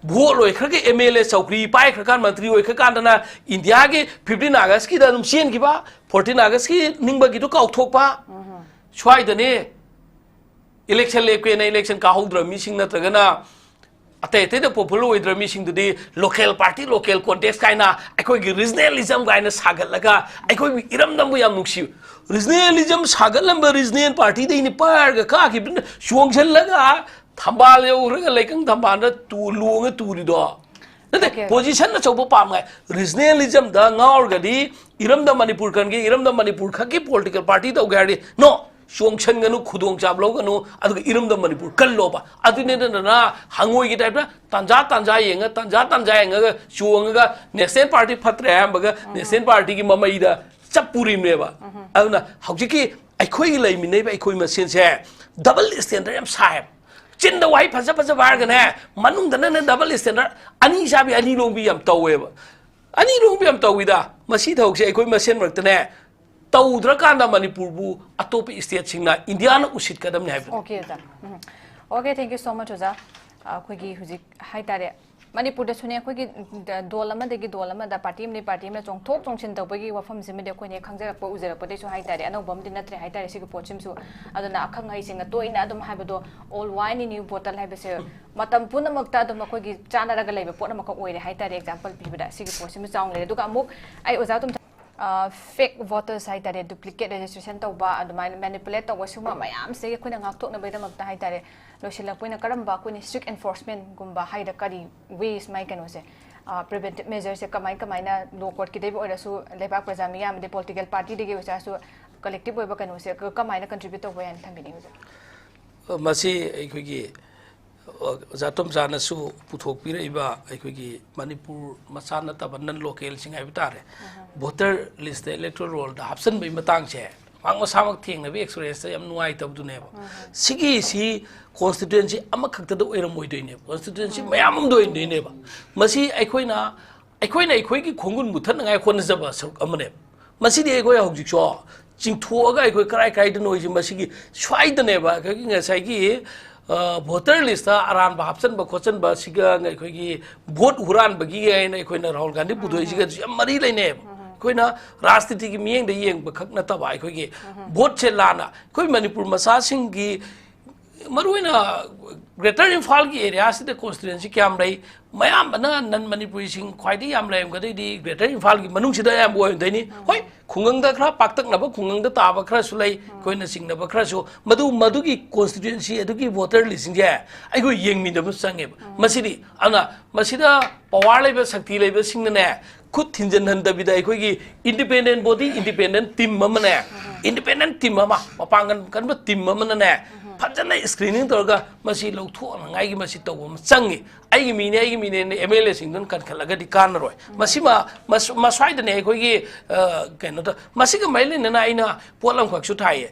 Vote ꯂꯣꯏꯈ꯭ꯔꯒ MLA ꯆꯧꯀ꯭ꯔꯤ ꯄꯥꯏꯈ꯭ꯔꯀꯥꯟ, ꯃꯟꯇ꯭ꯔꯤ ꯑꯣꯏꯈ꯭ꯔꯀꯥꯟꯗꯅ ꯏꯟꯗꯤꯌꯥꯒꯤ fifteen Augustꯀꯤꯗ ꯑꯗꯨꯝ ꯆꯦꯟꯈꯤꯕ, fourteen Augustꯀꯤ ꯅꯤꯡꯕꯒꯤꯗꯨ ꯀꯥꯎꯊꯣꯛꯄ꯫ ꯁ꯭ꯋꯥꯏꯗꯅꯦ election ꯂꯦꯞꯀꯦꯅ election ꯀꯥꯍꯧꯗ꯭ꯔꯕ ꯃꯤꯁꯤꯡ ꯅꯠꯇ꯭ꯔꯒꯅ ꯑꯇꯩ ꯑꯇꯩꯗ popular ꯑꯣꯏꯗ꯭ꯔꯕ ꯃꯤꯁꯤꯡꯗꯨꯗꯤ local party, local contest ꯀꯥꯏꯅ ꯑꯩꯈꯣꯏꯒꯤ regionalism ꯀꯥꯏꯅ ꯁꯥꯒꯠꯂꯒ ꯑꯩꯈꯣꯏꯒꯤ ꯏꯔꯝꯗꯝꯕꯨ ꯌꯥꯝ ꯅꯨꯡꯁꯤ꯫ Regionalism ꯁꯥꯒꯠꯂꯝꯕ regional partyꯗꯩꯅꯤ ꯄꯥꯏꯔꯒ ꯀꯥꯈꯤꯕꯗꯨꯅ ꯆꯣꯡꯁꯤꯜꯂꯒ ꯊꯝꯕꯥꯜ ꯌꯧꯈ꯭ꯔꯒ ꯂꯩꯀꯪ ꯊꯝꯕꯥꯜꯗ ꯇꯨ-, ꯂꯣꯡꯉ ꯇꯨꯔꯤꯗꯣ꯫ ꯅꯠꯇꯦ, okay, position ꯑꯆꯧꯕ ꯄꯥꯝꯃꯦ꯫ Regionalismꯗ ꯉꯥꯎꯔꯒꯗꯤ ꯏꯔꯝꯗꯝ ꯃꯅꯤꯄꯨꯔ ꯀꯟꯒꯦ, ꯏꯔꯝꯗꯝ ꯃꯅꯤꯄꯨꯔ ꯈꯛꯀꯤ political party ꯇꯧꯒꯦ ꯍꯥꯏꯔꯗꯤ no꯫ ꯆꯣꯡꯁꯟꯒꯅꯨ, ꯈꯨꯗꯣꯡꯆꯥꯕ ꯂꯧꯒꯅꯨ, ꯑꯗꯨꯒ ꯏꯔꯝꯗꯝ ꯃꯅꯤꯄꯨꯔ ꯀꯜꯂꯣꯕ꯫ ꯑꯗꯨꯅꯤꯗꯅ ꯍꯪꯉꯣꯏꯒꯤ ꯇꯥꯏꯞꯇ ꯇꯥꯟꯖꯥ ꯇꯥꯟꯖꯥ ꯌꯦꯡꯉ, ꯇꯥꯟꯖꯥ ꯇꯥꯟꯖꯥ ꯌꯦꯡꯉꯒ ꯆꯣꯡꯉꯒ ꯅꯦꯁꯅꯦꯜ ꯄꯥꯔꯇꯤ ꯐꯠꯇ꯭ꯔꯦ ꯍꯥꯏꯔꯝꯕꯒ ꯅꯦꯁꯅꯦꯜ ꯄꯥꯔꯇꯤꯒꯤ ꯃꯃꯩꯗ ꯆꯞ ꯄꯨꯔꯤꯕꯅꯦꯕ꯫ ꯑꯗꯨꯅ ꯍꯧꯖꯤꯛꯀꯤ ꯑꯩꯈꯣꯏꯒꯤ ꯂꯩꯃꯤꯟꯅꯩꯕ ꯑꯩꯈꯣꯏ ꯃꯁꯦꯟꯁꯦ ꯗꯕꯜ ꯁ꯭ꯇꯦꯟꯗꯔꯗ ꯌꯥꯝ ꯁꯥꯏꯌꯦꯕ꯫ ꯆꯤꯟꯗ ꯋꯥꯍꯩ ꯐꯖ ꯐꯖꯕ ꯍꯥꯏꯔꯒꯅꯦ, ꯃꯅꯨꯡꯗꯅꯅꯦ ꯗꯕꯜ ꯁ꯭ꯇꯦꯟꯗꯔꯗ, ꯑꯅꯤ ꯆꯥꯕꯤ ꯑꯅꯤ ꯂꯣꯡꯕꯤ ꯌꯥꯝ ꯇꯧꯋꯦꯕ꯫ ꯑꯅꯤ ꯂꯣꯡꯕꯤ ꯌꯥꯝ ꯇꯧꯋꯤꯗ꯫ ꯃꯁꯤ ꯊꯕꯛꯁꯦ ꯑꯩꯈꯣꯏ ꯃꯁꯦꯟ ꯃꯔꯛꯇꯅꯦ ꯇꯧꯗ꯭ꯔꯀꯥꯟꯗ ꯃꯅꯤꯄꯨꯔꯕꯨ ꯑꯇꯣꯞꯄ ꯁ꯭ꯇꯦꯠꯁꯤꯡꯅ ꯏꯟꯗꯤꯌꯥꯅ ꯎꯁꯤꯠꯀꯗꯕꯅꯤ ꯍꯥꯏꯕꯅꯤ꯫ Okay, ꯑꯣꯖꯥ꯫ ꯎꯝ꯫ Okay, thank you so much, ꯑꯣꯖꯥ꯫ ꯑꯩꯈꯣꯏꯒꯤ ꯍꯧꯖꯤꯛ ꯍꯥꯏꯇꯥꯔꯦ, ꯃꯅꯤꯄꯨꯔꯗꯁꯨꯅꯦ ꯑꯩꯈꯣꯏꯒꯤ ꯗ-, ꯗꯣꯜ ꯑꯃꯗꯒꯤ ꯗꯣꯜ ꯑꯃꯗ, ꯄꯥꯔꯇꯤ ꯑꯃꯗꯒꯤ ꯄꯥꯔꯇꯤ ꯑꯃꯗ ꯆꯣꯡꯊꯣꯛ ꯆꯣꯡꯁꯤꯟ ꯇꯧꯕꯒꯤ ꯋꯥꯐꯝꯁꯤꯃꯗꯤ ꯑꯩꯈꯣꯏꯅ ꯍꯦꯛ ꯈꯪꯖꯔꯛꯄ, ꯎꯖꯔꯛꯄꯗꯩꯁꯨ ꯍꯥꯏꯇꯥꯔꯦ, ꯑꯅꯧꯕ ꯑꯃꯗꯤ ꯅꯠꯇ꯭ꯔꯦ ꯍꯥꯏꯇꯥꯔꯦ꯫ ꯁꯤꯒꯤ ꯄꯣꯠꯁꯤꯃꯁꯨ, ꯑꯗꯨꯅ ꯑꯈꯪ ꯑꯍꯩꯁꯤꯡꯅ ꯇꯣꯏꯅ ꯑꯗꯨꯝ ꯍꯥꯏꯕꯗꯣ, "Old wine in new bottle" ꯍꯥꯏꯕꯁꯦ ꯃꯇꯝ ꯄꯨꯝꯅꯃꯛꯇ ꯑꯗꯨꯝ ꯑꯩꯈꯣꯏꯒꯤ ꯆꯥꯟꯅꯔꯒ ꯂꯩꯕ ꯄꯣꯠ ꯑꯃꯈꯛ ꯑꯣꯏꯔꯦ ꯍꯥꯏꯇꯥꯔꯦ꯫ Example ꯄꯤꯕꯗ ꯁꯤꯒꯤ ꯄꯣꯠꯁꯤꯃ ꯆꯥꯎꯅ ꯂꯩꯔꯦ꯫ ꯑꯗꯨꯒ ꯑꯃꯨꯛ ꯑꯩ ꯑꯣꯖꯥ ꯑꯗꯨꯝ fake voters ꯍꯥꯏꯇꯥꯔꯦ, duplicate registration ꯇꯧꯕ, ꯑꯗꯨꯃꯥꯏꯅ manipulate ꯇꯧꯕ, ꯁꯤꯒꯨꯝꯕ ꯃꯌꯥꯝꯁꯦ ꯑꯩꯈꯣꯏꯅ ꯉꯥꯛꯊꯣꯛꯅꯕꯒꯤꯗꯃꯛꯇ ꯍꯥꯏꯇꯥꯔꯦ, ꯂꯣꯏꯁꯤꯜꯂꯛꯄ ꯑꯣꯏꯅ ꯀꯔꯝꯕ ꯑꯩꯈꯣꯏꯅ strict enforcement ꯒꯨꯝꯕ ꯍꯥꯏꯗ ꯀꯔꯤ ways, ꯃꯥꯏ ꯀꯩꯅꯣꯁꯦ, preventive measure ꯁꯦ ꯀꯃꯥꯏ ꯀꯃꯥꯏꯅ law court ꯀꯤꯗꯒꯤ ꯑꯣꯏꯔꯁꯨ, ꯂꯩꯕꯥꯛ ꯄ꯭ꯔꯖꯥ ꯃꯤꯌꯥꯝ ꯑꯗꯩ political party ꯗꯒꯤ ꯑꯣꯏꯔꯁꯨ, collective ꯑꯣꯏꯕ ꯀꯩꯅꯣꯁꯦ ꯀ-, ꯀꯃꯥꯏꯅ contribute ꯇꯧꯕ ꯌꯥꯏꯅ ꯊꯝꯕꯤꯅꯤꯡꯉꯤ, ꯑꯣꯖꯥ? ꯃꯁꯤ ꯑꯩꯈꯣꯏꯒꯤ ꯑꯣꯖꯥ ꯇꯣꯝꯆꯥꯅꯁꯨ ꯄꯨꯊꯣꯛꯄꯤꯔꯛꯏꯕ ꯑꯩꯈꯣꯏꯒꯤ ꯃꯅꯤꯄꯨꯔ ꯃꯆꯥ ꯅꯠꯇꯕ non local ꯁꯤꯡ ꯍꯥꯏꯕ ꯇꯥꯔꯦ, voter list ꯇ, electoral roll ꯗ ꯍꯥꯞꯆꯤꯟꯕꯒꯤ ꯃꯇꯥꯡꯁꯦ ꯃꯍꯥꯛ ꯃꯁꯥꯃꯛ ꯊꯦꯡꯅꯕ experience ꯇ ꯌꯥꯝ ꯅꯨꯡꯉꯥꯏꯇꯕꯗꯨꯅꯦꯕ꯫ ꯁꯤꯒꯤꯁꯤ constituency ꯑꯃꯈꯛꯇꯗ ꯑꯣꯏꯔꯝꯃꯣꯏꯗꯣꯏꯅꯦꯕ, constituency ꯃꯌꯥꯝ ꯑꯃꯗ ꯑꯣꯏꯔꯝꯗꯣꯏꯅꯦꯕ꯫ ꯃꯁꯤ ꯑꯩꯈꯣꯏꯅ, ꯑꯩꯈꯣꯏꯅ ꯑꯩꯈꯣꯏꯒꯤ ꯈꯣꯡꯒꯨꯟ ꯃꯨꯠꯊꯠꯅꯉꯥꯏ ꯍꯣꯠꯅꯖꯕ ꯁꯔꯨꯛ ꯑꯃꯅꯦꯕ꯫ ꯃꯁꯤꯗꯤ ꯑꯩꯈꯣꯏ ꯍꯧꯖꯤꯛꯁꯨ ꯆꯤꯡꯊꯣꯛꯑꯒ ꯑꯩꯈꯣꯏ ꯀꯔꯥꯏ ꯀꯔꯥꯏꯗꯅꯣ ꯍꯥꯏꯁꯦ ꯃꯁꯤꯒꯤ ꯁ꯭ꯋꯥꯏꯗꯅꯦꯕ ꯑꯩꯈꯣꯏꯒꯤ ꯉꯁꯥꯏꯒꯤ, ꯑ, voter list ꯇ ꯑꯔꯥꯟꯕ ꯍꯥꯞꯆꯟꯕ ꯈꯣꯠꯆꯟꯕ ꯁꯤꯒ ꯑꯩꯈꯣꯏꯒꯤ vote ꯍꯨꯔꯥꯟꯕꯒꯤ ꯍꯥꯏꯅ ꯑꯩꯈꯣꯏꯅ ꯔꯥꯍꯨꯜ ꯒꯥꯟꯙꯤ ꯄꯨꯊꯣꯛꯏꯁꯤꯒꯁꯨ ꯌꯥꯝ ꯃꯔꯤ ꯂꯩꯅꯩꯌꯦꯕ꯫ ꯑꯩꯈꯣꯏꯅ ꯔꯥꯖꯅꯤꯇꯤꯒꯤ ꯃꯤꯠꯌꯦꯡꯗ ꯌꯦꯡꯕ ꯈꯛ ꯅꯠꯇꯕ, ꯑꯩꯈꯣꯏꯒꯤ vote ꯁꯦ ꯂꯥꯟꯅ ꯑꯩꯈꯣꯏ ꯃꯅꯤꯄꯨꯔ ꯃꯆꯥꯁꯤꯡꯒꯤ ꯃꯔꯨꯑꯣꯏꯅ Greater ꯏꯝꯐꯥꯜꯒꯤ area ꯁꯤꯗ constituency ꯀꯌꯥꯝ ꯂꯩ? ꯃꯌꯥꯝꯕꯅ non ꯃꯅꯤꯄꯨꯔꯤꯁꯤꯡ ꯈ꯭ꯋꯥꯏꯗꯒꯤ ꯌꯥꯝ ꯂꯩꯔꯝꯒꯗꯣꯏꯗꯤ Greater ꯏꯝꯐꯥꯜꯒꯤ ꯃꯅꯨꯡꯁꯤꯗ ꯑꯌꯥꯝꯕ ꯑꯣꯏꯔꯝꯗꯣꯏꯅꯤ꯫ ꯍꯣꯏ, ꯈꯨꯡꯒꯪꯗ ꯈꯔ ꯄꯥꯛꯇꯛꯅꯕ ꯈꯨꯡꯒꯪꯗ ꯇꯥꯕ ꯈꯔꯁꯨ ꯂꯩ, ꯑꯩꯈꯣꯏꯅ ꯆꯤꯡꯅꯕ ꯈꯔꯁꯨ, ꯃꯗꯨ ꯃꯗꯨꯒꯤ constituency ꯑꯗꯨꯒꯤ voter list ꯁꯤꯡꯁꯦ ꯑꯩꯈꯣꯏ ꯌꯦꯡꯃꯤꯟꯅꯕ ꯆꯪꯉꯦꯕ꯫ ꯃꯁꯤꯗꯤ ꯑꯗꯨꯅ ꯃꯁꯤꯗ power ꯂꯩꯕ, ꯁꯛꯇꯤ ꯂꯩꯕꯁꯤꯡꯅꯅꯦ, ꯈꯨꯠ ꯊꯤꯟꯖꯤꯟꯍꯟꯗꯕꯤꯗ ꯑꯩꯈꯣꯏꯒꯤ independent body, independent team ꯑꯃꯅꯦ, independent team ꯑꯃ, ꯃꯄꯥꯡꯒꯜ ꯀꯟꯕ team ꯑꯃꯅꯅꯦ, ꯐꯖꯅ screening ꯇꯧꯔꯒ ꯃꯁꯤ ꯂꯧꯊꯣꯛꯅꯉꯥꯏꯒꯤ ꯃꯁꯤ ꯇꯧꯕ ꯑꯃ ꯆꯪꯉꯤ꯫ ꯑꯩꯒꯤ ꯃꯤꯅꯦ, ꯑꯩꯒꯤ ꯃꯤꯅꯦꯅ MLA ꯁꯤꯡꯗꯨꯅ ꯀꯟꯈꯠꯂꯒꯗꯤ ꯀꯥꯟꯅꯔꯣꯏ꯫ ꯃꯁꯤꯃ ꯃꯁ- ꯃꯁ꯭ꯋꯥꯏꯗꯅꯦ ꯑꯩꯈꯣꯏꯒꯤ, ꯑ, ꯀꯩꯅꯣꯗ, ꯃꯁꯤꯒ ꯃꯔꯤ ꯂꯩꯅꯅ ꯑꯩꯅ ꯄꯣꯠ ꯑꯃꯈꯛꯁꯨ ꯊꯥꯏꯌꯦ꯫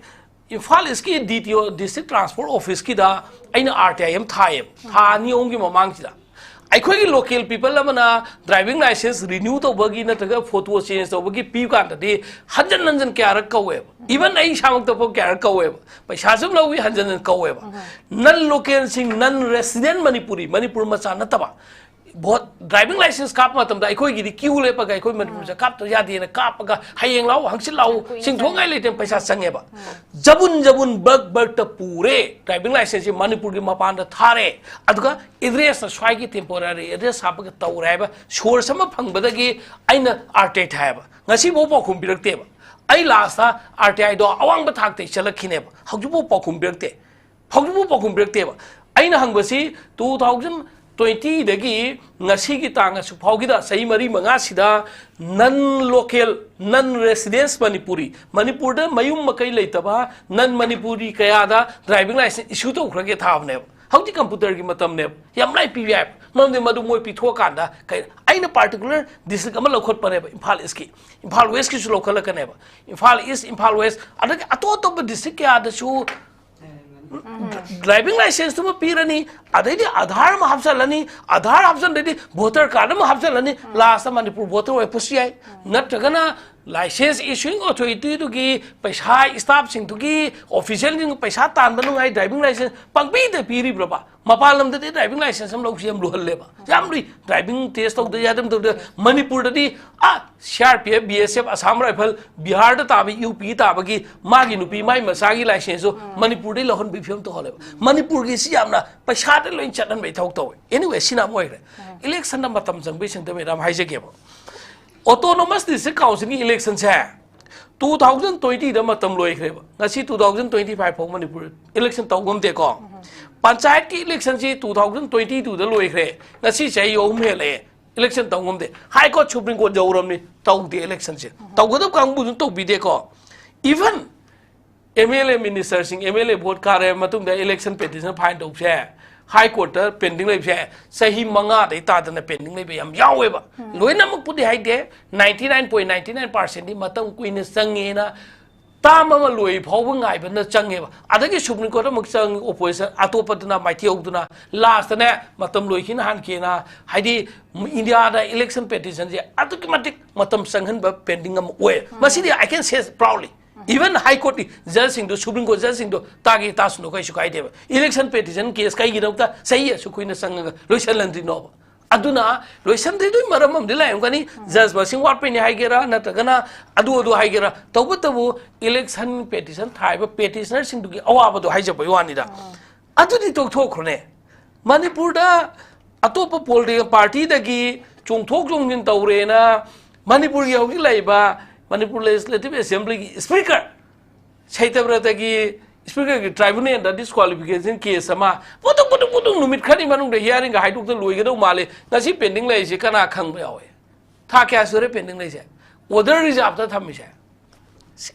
ꯏꯝꯐꯥꯜ ꯏꯁꯀꯤ DTO, District Transport Office ꯀꯤꯗ ꯑꯩꯅ RTI ꯑꯃ ꯊꯥꯏꯌꯦꯕ, ꯊꯥ ꯑꯅꯤ ꯑꯍꯨꯝꯒꯤ ꯃꯃꯥꯡꯁꯤꯗ꯫ ꯑꯩꯈꯣꯏꯒꯤ local people ꯑꯃꯅ driving licence renew ꯇꯧꯕꯒꯤ ꯅꯠꯇ꯭ꯔꯒ photo change ꯇꯧꯕꯒꯤ ꯄꯤꯕ ꯀꯥꯟꯗꯗꯤ ꯍꯟꯖꯟ ꯍꯟꯖꯟ ꯀꯌꯥꯔꯛ ꯀꯧꯋꯦꯕ꯫ Even ꯑꯩ ꯏꯁꯥꯃꯛꯇꯐꯥꯎ ꯀꯌꯥꯔꯛ ꯀꯧꯋꯦꯕ꯫ ꯄꯩꯁꯥꯁꯨ ꯂꯧꯏ, ꯍꯟꯖꯟ ꯍꯟꯖꯟ ꯀꯧꯋꯦꯕ꯫ Non local ꯁꯤꯡ, non resident ꯃꯅꯤꯄꯨꯔꯤ, ꯃꯅꯤꯄꯨꯔ ꯃꯆꯥ ꯅꯠꯇꯕ, ꯚꯣꯠ, driving licence ꯀꯥꯞꯄ ꯃꯇꯝꯗ ꯑꯩꯈꯣꯏꯒꯤꯗꯤ queue ꯂꯦꯞꯄꯒ ꯑꯩꯈꯣꯏ ꯃꯅꯤꯄꯨꯔꯁꯦ ꯀꯥꯞꯇꯕ ꯌꯥꯗꯦꯅ ꯀꯥꯞꯄꯒ ꯍꯌꯦꯡ ꯂꯥꯛꯑꯣ, ꯍꯪꯆꯤꯠ ꯂꯥꯛꯑꯣ, ꯀꯨꯏꯅ ꯆꯤꯡꯊꯣꯛꯉꯥꯏ ꯆꯪꯉꯦ꯫ ꯂꯩꯇꯦ, ꯄꯩꯁꯥ ꯆꯪꯉꯦꯕ꯫ ꯖꯕꯨꯟ ꯖꯕꯨꯟ ꯕꯛ ꯕꯛꯇ ꯄꯨꯔꯦ, driving licence ꯁꯤ ꯃꯅꯤꯄꯨꯔꯒꯤ ꯃꯄꯥꯟꯗ ꯊꯥꯔꯦ, ꯑꯗꯨꯒ address ꯅ ꯁ꯭ꯋꯥꯏꯒꯤ temporary address ꯍꯥꯞꯄꯒ ꯇꯧꯔꯦ ꯍꯥꯏꯕ source ꯑꯃ ꯐꯪꯕꯗꯒꯤ ꯑꯩꯅ RTI ꯊꯥꯏꯌꯦꯕ꯫ ꯉꯁꯤꯐꯥꯎ ꯄꯥꯎꯈꯨꯝ ꯄꯤꯔꯛꯇꯦꯕ꯫ ꯑꯩ last ꯇ RTI ꯗꯣ ꯑꯋꯥꯡꯕ ꯊꯥꯛꯇ ꯆꯠꯂꯛꯈꯤꯅꯦꯕ, ꯍꯧꯖꯤꯛꯐꯥꯎ ꯄꯥꯎꯈꯨꯝ ꯄꯤꯔꯛꯇꯦ꯫ ꯍꯧꯖꯤꯛꯐꯥꯎ ꯄꯥꯎꯈꯨꯝ ꯄꯤꯔꯛꯇꯦꯕ꯫ ꯑꯩꯅ ꯍꯪꯕꯁꯤ two thousand twenty ꯗꯒꯤ ꯉꯁꯤꯒꯤ ꯇꯥꯡ ꯑꯁꯨꯛ ꯐꯥꯎꯒꯤꯗ, ꯆꯍꯤ ꯃꯔꯤ ꯃꯉꯥꯁꯤꯗ non local, non residents Manipuri, ꯃꯅꯤꯄꯨꯔꯗ ꯃꯌꯨꯝ ꯃꯀꯩ ꯂꯩꯇꯕ non ꯃꯅꯤꯄꯨꯔꯤ ꯀꯌꯥꯗ driving licence issue ꯇꯧꯈ꯭ꯔꯒꯦ ꯊꯥꯕꯅꯦꯕ꯫ ꯍꯧꯖꯤꯛ computer ꯒꯤ ꯃꯇꯝꯅꯦꯕ, ꯌꯥꯝ ꯂꯥꯏ ꯄꯤꯕ ꯌꯥꯏꯕ꯫ ꯃꯔꯝꯗꯤ ꯃꯗꯨ ꯃꯣꯏ ꯄꯤꯊꯣꯛꯑꯀꯥꯟꯗ ꯀꯩ, ꯑꯩꯅ particular district ꯑꯃ ꯂꯧꯈꯠꯄꯅꯦꯕ, ꯏꯝꯐꯥꯜ ꯏꯁꯀꯤ, ꯏꯝꯐꯥꯜ ꯋꯦꯁꯀꯤꯁꯨ ꯂꯧꯈꯠꯂꯛꯀꯅꯦꯕ, ꯏꯝꯐꯥꯜ ꯏꯁ, ꯏꯝꯐꯥꯜ ꯋꯦꯁ, ꯑꯗꯒꯤ ꯑꯇꯣꯞ ꯑꯇꯣꯞꯄ district ꯀꯌꯥꯗꯁꯨ driving licence ꯇꯨꯃ ꯄꯤꯔꯅꯤ, ꯑꯗꯩꯗꯤ ꯑꯙꯥꯔ ꯑꯃ ꯍꯥꯞꯆꯜꯂꯅꯤ, ꯑꯙꯥꯔ ꯍꯥꯞꯆꯜꯂꯗꯤ voter card ꯑꯃ ꯍꯥꯞꯆꯜꯂꯅꯤ, last ꯇ ꯃꯅꯤꯄꯨꯔ voter ꯑꯣꯏꯔꯛꯄꯁꯨ ꯌꯥꯏ꯫ ꯅꯠꯇ꯭ꯔꯒꯅ licence issuing authority ꯗꯨꯒꯤ ꯄꯩꯁꯥ, staff ꯁꯤꯡꯗꯨꯒꯤ, official ꯁꯤꯡ ꯄꯩꯁꯥ ꯇꯥꯟꯕ ꯅꯨꯡꯉꯥꯏ, driving licence ꯄꯪꯄꯤꯗ ꯄꯤꯔꯤꯕ꯭ꯔꯕ? ꯃꯄꯥꯟ ꯂꯝꯗꯗꯤ driving licence ꯑꯃ ꯂꯧꯁꯤ ꯌꯥꯝ ꯂꯨꯍꯜꯂꯦꯕ, ꯌꯥꯝ ꯂꯨꯏ꯫ Driving test ꯇꯧꯗ ꯌꯥꯗꯦ, ꯇꯧꯗ꯫ ꯃꯅꯤꯄꯨꯔꯗꯗꯤ ꯑ CRPF, BSF, Assam Rifle, ꯕꯤꯍꯥꯔꯗ ꯇꯥꯕ, UP ꯇꯥꯕꯒꯤ ꯃꯥꯒꯤ ꯅꯨꯄꯤ, ꯃꯥꯒꯤ ꯃꯆꯥꯒꯤ licence ꯁꯨ ꯃꯅꯤꯄꯨꯔꯗꯩ ꯂꯧꯍꯟꯕꯒꯤ ꯐꯤꯕꯝ ꯇꯧꯍꯜꯂꯦꯕ꯫ ꯃꯅꯤꯄꯨꯔꯒꯤꯁꯤ ꯌꯥꯝꯅ ꯄꯩꯁꯥꯗ ꯂꯣꯏ ꯆꯠꯍꯟꯕꯒꯤ ꯊꯕꯛ ꯇꯧꯋꯦ꯫ Anyway, ꯁꯤꯅ ꯑꯃ ꯑꯣꯏꯈ꯭ꯔꯦ꯫ Election ꯗ ꯃꯇꯝ ꯆꯪꯕꯒꯤ ꯆꯪꯗꯕ ꯃꯌꯥꯝ ꯍꯥꯏꯖꯒꯦꯕ꯫ Autonomous District Council ꯒꯤ election ꯁꯦ two thousand twenty ꯗ ꯃꯇꯝ ꯂꯣꯏꯈ꯭ꯔꯦꯕ꯫ ꯉꯁꯤ two thousand twenty five ꯐꯥꯎ ꯃꯅꯤꯄꯨꯔ election ꯇꯧ ꯉꯝꯗꯦꯀꯣ꯫ ꯄꯟꯆꯥꯌꯠꯀꯤ election ꯁꯤ two thousand twenty two ꯗ ꯂꯣꯏꯈ꯭ꯔꯦ꯫ ꯉꯁꯤ ꯆꯍꯤ ꯑꯍꯨꯝ ꯍꯦꯜꯂꯛꯑꯦ꯫ Election ꯇꯧ ꯉꯝꯗꯦ꯫ High Court, Supreme Court ꯌꯧꯔꯝꯅꯤ, ꯇꯧꯗꯦ electionꯁꯦ꯫ ꯇꯧꯒꯗꯕ ꯀꯥꯡꯕꯨꯗꯨꯅ ꯇꯧꯕꯤꯗꯦꯀꯣ꯫ Even M L A ministerꯁꯤꯡ, M L A vote ꯀꯥꯔꯦ ꯃꯇꯨꯡꯗ election petition file ꯇꯧꯕꯁꯦ, High Courtꯇ pending ꯂꯩꯕꯁꯦ ꯆꯍꯤ ꯃꯉꯥꯗꯩ ꯇꯥꯗꯅ pending ꯂꯩꯕ ꯌꯥꯝ ꯌꯥꯎꯋꯦꯕ꯫ ꯂꯣꯏꯅꯃꯛꯄꯨꯗꯤ ꯍꯥꯏꯗꯦ, ninety nine point nine nine percentꯗꯤ ꯃꯇꯝ ꯀꯨꯏꯅ ꯆꯪꯉꯦꯅ term ꯑꯃ ꯂꯣꯏ ꯐꯥꯎꯕ ꯉꯥꯏꯕꯅ ꯆꯪꯉꯦꯕ꯫ ꯑꯗꯒꯤ Supreme Court ꯑꯃꯨꯛ ꯆꯪꯉꯤ, opposition ꯑꯇꯣꯞꯄꯗꯨꯅ ꯃꯥꯏꯊꯤꯍꯧꯗꯅ lastꯇꯅꯦ ꯃꯇꯝ ꯂꯣꯏꯈꯤꯅ ꯍꯥꯟꯈꯤꯅ, ꯍꯥꯏꯗꯤ Indiaꯗ election petitionꯁꯦ ꯑꯗꯨꯛꯀꯤ ꯃꯇꯤꯛ ꯃꯇꯝ ꯆꯪꯍꯟꯕ pending ꯑꯃ ꯑꯣꯏ꯫ ꯃꯁꯤꯗꯤ I can say proudly, even High Courtꯀꯤ judgeꯁꯤꯡꯗꯣ, Supreme Court judgeꯁꯤꯡꯗꯣ ꯇꯥꯒꯦ ꯇꯥꯁꯅꯨ, ꯀꯩꯁꯨ ꯀꯥꯏꯗꯦꯕ꯫ Election petition case ꯀꯩꯒꯤꯗꯃꯛꯇ ꯆꯍꯤ ꯑꯁꯨꯛ ꯀꯨꯏꯅ ꯆꯪꯉꯒ ꯂꯣꯏꯁꯤꯜꯍꯟꯗ꯭ꯔꯤꯅꯣꯕ? ꯑꯗꯨꯅ ꯂꯣꯏꯁꯤꯟꯗ꯭ꯔꯤꯗꯨꯒꯤ ꯃꯔꯝ ꯑꯃꯗꯤ ꯂꯩꯔꯝꯒꯅꯤ, judge ꯃꯁꯤꯡ ꯋꯥꯠꯄꯩꯅꯤ ꯍꯥꯏꯒꯦꯔꯥ, ꯅꯠꯇ꯭ꯔꯒꯅ ꯑꯗꯨ ꯑꯗꯨ ꯍꯥꯏꯒꯦꯔꯥ, ꯇꯧꯕꯇꯕꯨ election petition ꯊꯥꯔꯤꯕ petitionerꯁꯤꯡꯗꯨꯒꯤ ꯑꯋꯥꯕꯗꯣ ꯍꯥꯏꯖꯕꯒꯤ ꯋꯥꯅꯤꯗ꯫ ꯑꯗꯨꯗꯤ ꯇꯣꯛꯊꯣꯛꯈ꯭ꯔꯣꯅꯦ꯫ ꯃꯅꯤꯄꯨꯔꯗ ꯑꯇꯣꯞꯄ political partyꯗꯒꯤ ꯆꯣꯡꯊꯣꯛ ꯆꯣꯡꯁꯤꯟ ꯇꯧꯔꯦꯅ ꯃꯅꯤꯄꯨꯔꯒꯤ ꯍꯧꯖꯤꯛ ꯂꯩꯔꯤꯕ Manipur Legislative Assemblyꯒꯤ Speaker ꯁꯇ꯭ꯌꯕ꯭ꯔꯇꯒꯤ Speakerꯒꯤ tribunalꯗ disqualification case ꯑꯃ ꯄꯨꯗꯨꯛ ꯄꯨꯗꯨꯛ ꯄꯨꯗꯨꯛ ꯅꯨꯃꯤꯠ ꯈꯔꯅꯤ ꯃꯅꯨꯡꯗ hearingꯒ ꯍꯥꯏꯗꯣꯛꯇ ꯂꯣꯏꯒꯗꯧ ꯃꯥꯜꯂꯦ꯫ ꯉꯁꯤ pending ꯂꯩꯔꯤꯁꯦ ꯀꯅꯥ ꯈꯪꯕ ꯌꯥꯎꯋꯦ? ꯊꯥ ꯀꯌꯥ ꯁꯨꯔꯦ pending ꯂꯩꯔꯤꯁꯦ? Order reserveꯇ ꯊꯝꯃꯤꯁꯦ꯫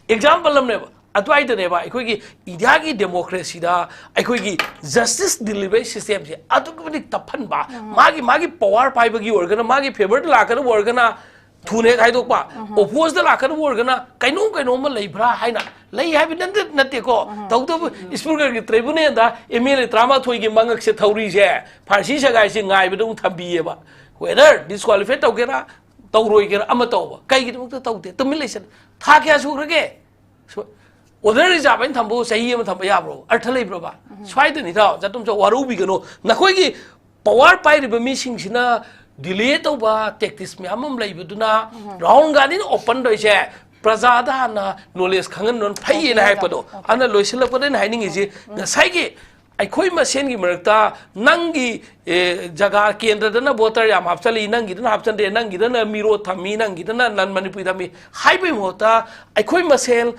Example ꯑꯃꯅꯦꯕ꯫ ꯑꯗꯨꯋꯥꯏꯗꯅꯦꯕ ꯑꯩꯈꯣꯏꯒꯤ Indiaꯒꯤ democracyꯗ ꯑꯩꯈꯣꯏꯒꯤ justice delivery systemꯁꯦ ꯑꯗꯨꯛꯀꯤ ꯃꯇꯤꯛ ꯇꯞꯍꯟꯕ, ꯃꯥꯒꯤ, ꯃꯥꯒꯤ power ꯄꯥꯏꯕꯒꯤ ꯑꯣꯏꯔꯒꯅ, ꯃꯥꯒꯤ favourꯗ ꯂꯥꯛꯀꯗꯕ ꯑꯣꯏꯔꯒꯅ ꯊꯨꯅ ꯍꯦꯛ ꯍꯥꯏꯗꯣꯛꯄ, opposeꯗ ꯂꯥꯛꯀꯗꯕ ꯑꯣꯏꯔꯒꯅ ꯀꯩꯅꯣꯝ ꯀꯩꯅꯣꯝ ꯑꯃ ꯂꯩꯕ꯭ꯔꯥ ꯍꯥꯏꯅ, ꯂꯩ ꯍꯥꯏꯕ ꯅꯠꯇꯦ, ꯅꯠꯇꯦꯀꯣ꯫ ꯇꯧꯕꯇꯕꯨ Speakerꯒꯤ tribunalꯗ M L A ꯇꯔꯥꯃꯥꯊꯣꯏꯒꯤ ꯃꯉꯛꯁꯦ ꯊꯧꯔꯤꯁꯦ, ꯐꯥꯔꯁꯤ ꯁꯒꯥꯏꯁꯦ ꯉꯥꯏꯕꯗ ꯑꯃꯨꯛ ꯊꯝꯕꯤꯌꯦꯕ꯫ Whether disqualify ꯇꯧꯒꯦꯔꯥ ꯇꯧꯔꯣꯏꯒꯦꯔꯥ ꯑꯃ ꯇꯧꯕ, ꯀꯩꯒꯤꯗꯃꯛꯇ ꯇꯧꯗꯦ? ꯇꯨꯃꯤꯟ ꯂꯩꯁꯟ꯫ ꯊꯥ ꯀꯌꯥ ꯁꯨꯈ꯭ꯔꯒꯦ? ꯁꯨ-, Order reserve ꯍꯥꯏꯅ ꯊꯝꯕꯕꯨ ꯆꯍꯤ ꯑꯃ ꯊꯝꯕ ꯌꯥꯕ꯭ꯔꯣ? ꯑꯔꯊ ꯂꯩꯕ꯭ꯔꯣꯕ? ꯁ꯭ꯋꯥꯏꯗꯅꯤ ꯏꯇꯥꯎ, ꯖꯥꯇꯨꯝꯆꯧ ꯋꯥꯔꯧꯕꯤꯒꯅꯨ꯫ ꯅꯈꯣꯏꯒꯤ power ꯄꯥꯏꯔꯤꯕ ꯃꯤꯁꯤꯡꯁꯤꯅ delay ꯇꯧꯕ tactics ꯃꯌꯥꯝ ꯑꯃ ꯂꯩꯕꯗꯨꯅ ꯔꯥꯍꯨꯜ ꯒꯥꯟꯙꯤꯅ open ꯇꯧꯔꯤꯁꯦ ꯄ꯭ꯔꯖꯥꯗ ꯍꯥꯟꯅ knowledge ꯈꯪꯍꯟꯕꯅ ꯐꯩꯌꯦꯅ ꯍꯥꯏꯔꯛꯄꯗꯣ꯫ ꯑꯗꯨꯅ ꯂꯣꯏꯁꯤꯜꯂꯛꯄꯗ ꯑꯩꯅ ꯍꯥꯏꯅꯤꯡꯉꯤꯁꯤ, ꯉꯁꯥꯏꯒꯤ ꯑꯩꯈꯣꯏ ꯃꯁꯦꯟꯒꯤ ꯃꯔꯛꯇ ꯅꯪꯒꯤ, ꯑꯦ, ꯖꯒꯥ ꯀꯦꯟꯗ꯭ꯔꯗꯅ voter ꯌꯥꯝ ꯍꯥꯞꯆꯜꯂꯤ, ꯅꯪꯒꯤꯗꯅ ꯍꯥꯞꯆꯟꯗꯦ, ꯅꯪꯒꯤꯗꯅ ꯃꯤꯔꯣ ꯊꯝꯃꯤ, ꯅꯪꯒꯤꯗꯅ non Manipuri ꯊꯝꯃꯤ ꯍꯥꯏꯕꯒꯤ ꯃꯍꯨꯠꯇ ꯑꯩꯈꯣꯏ ꯃꯁꯦꯜ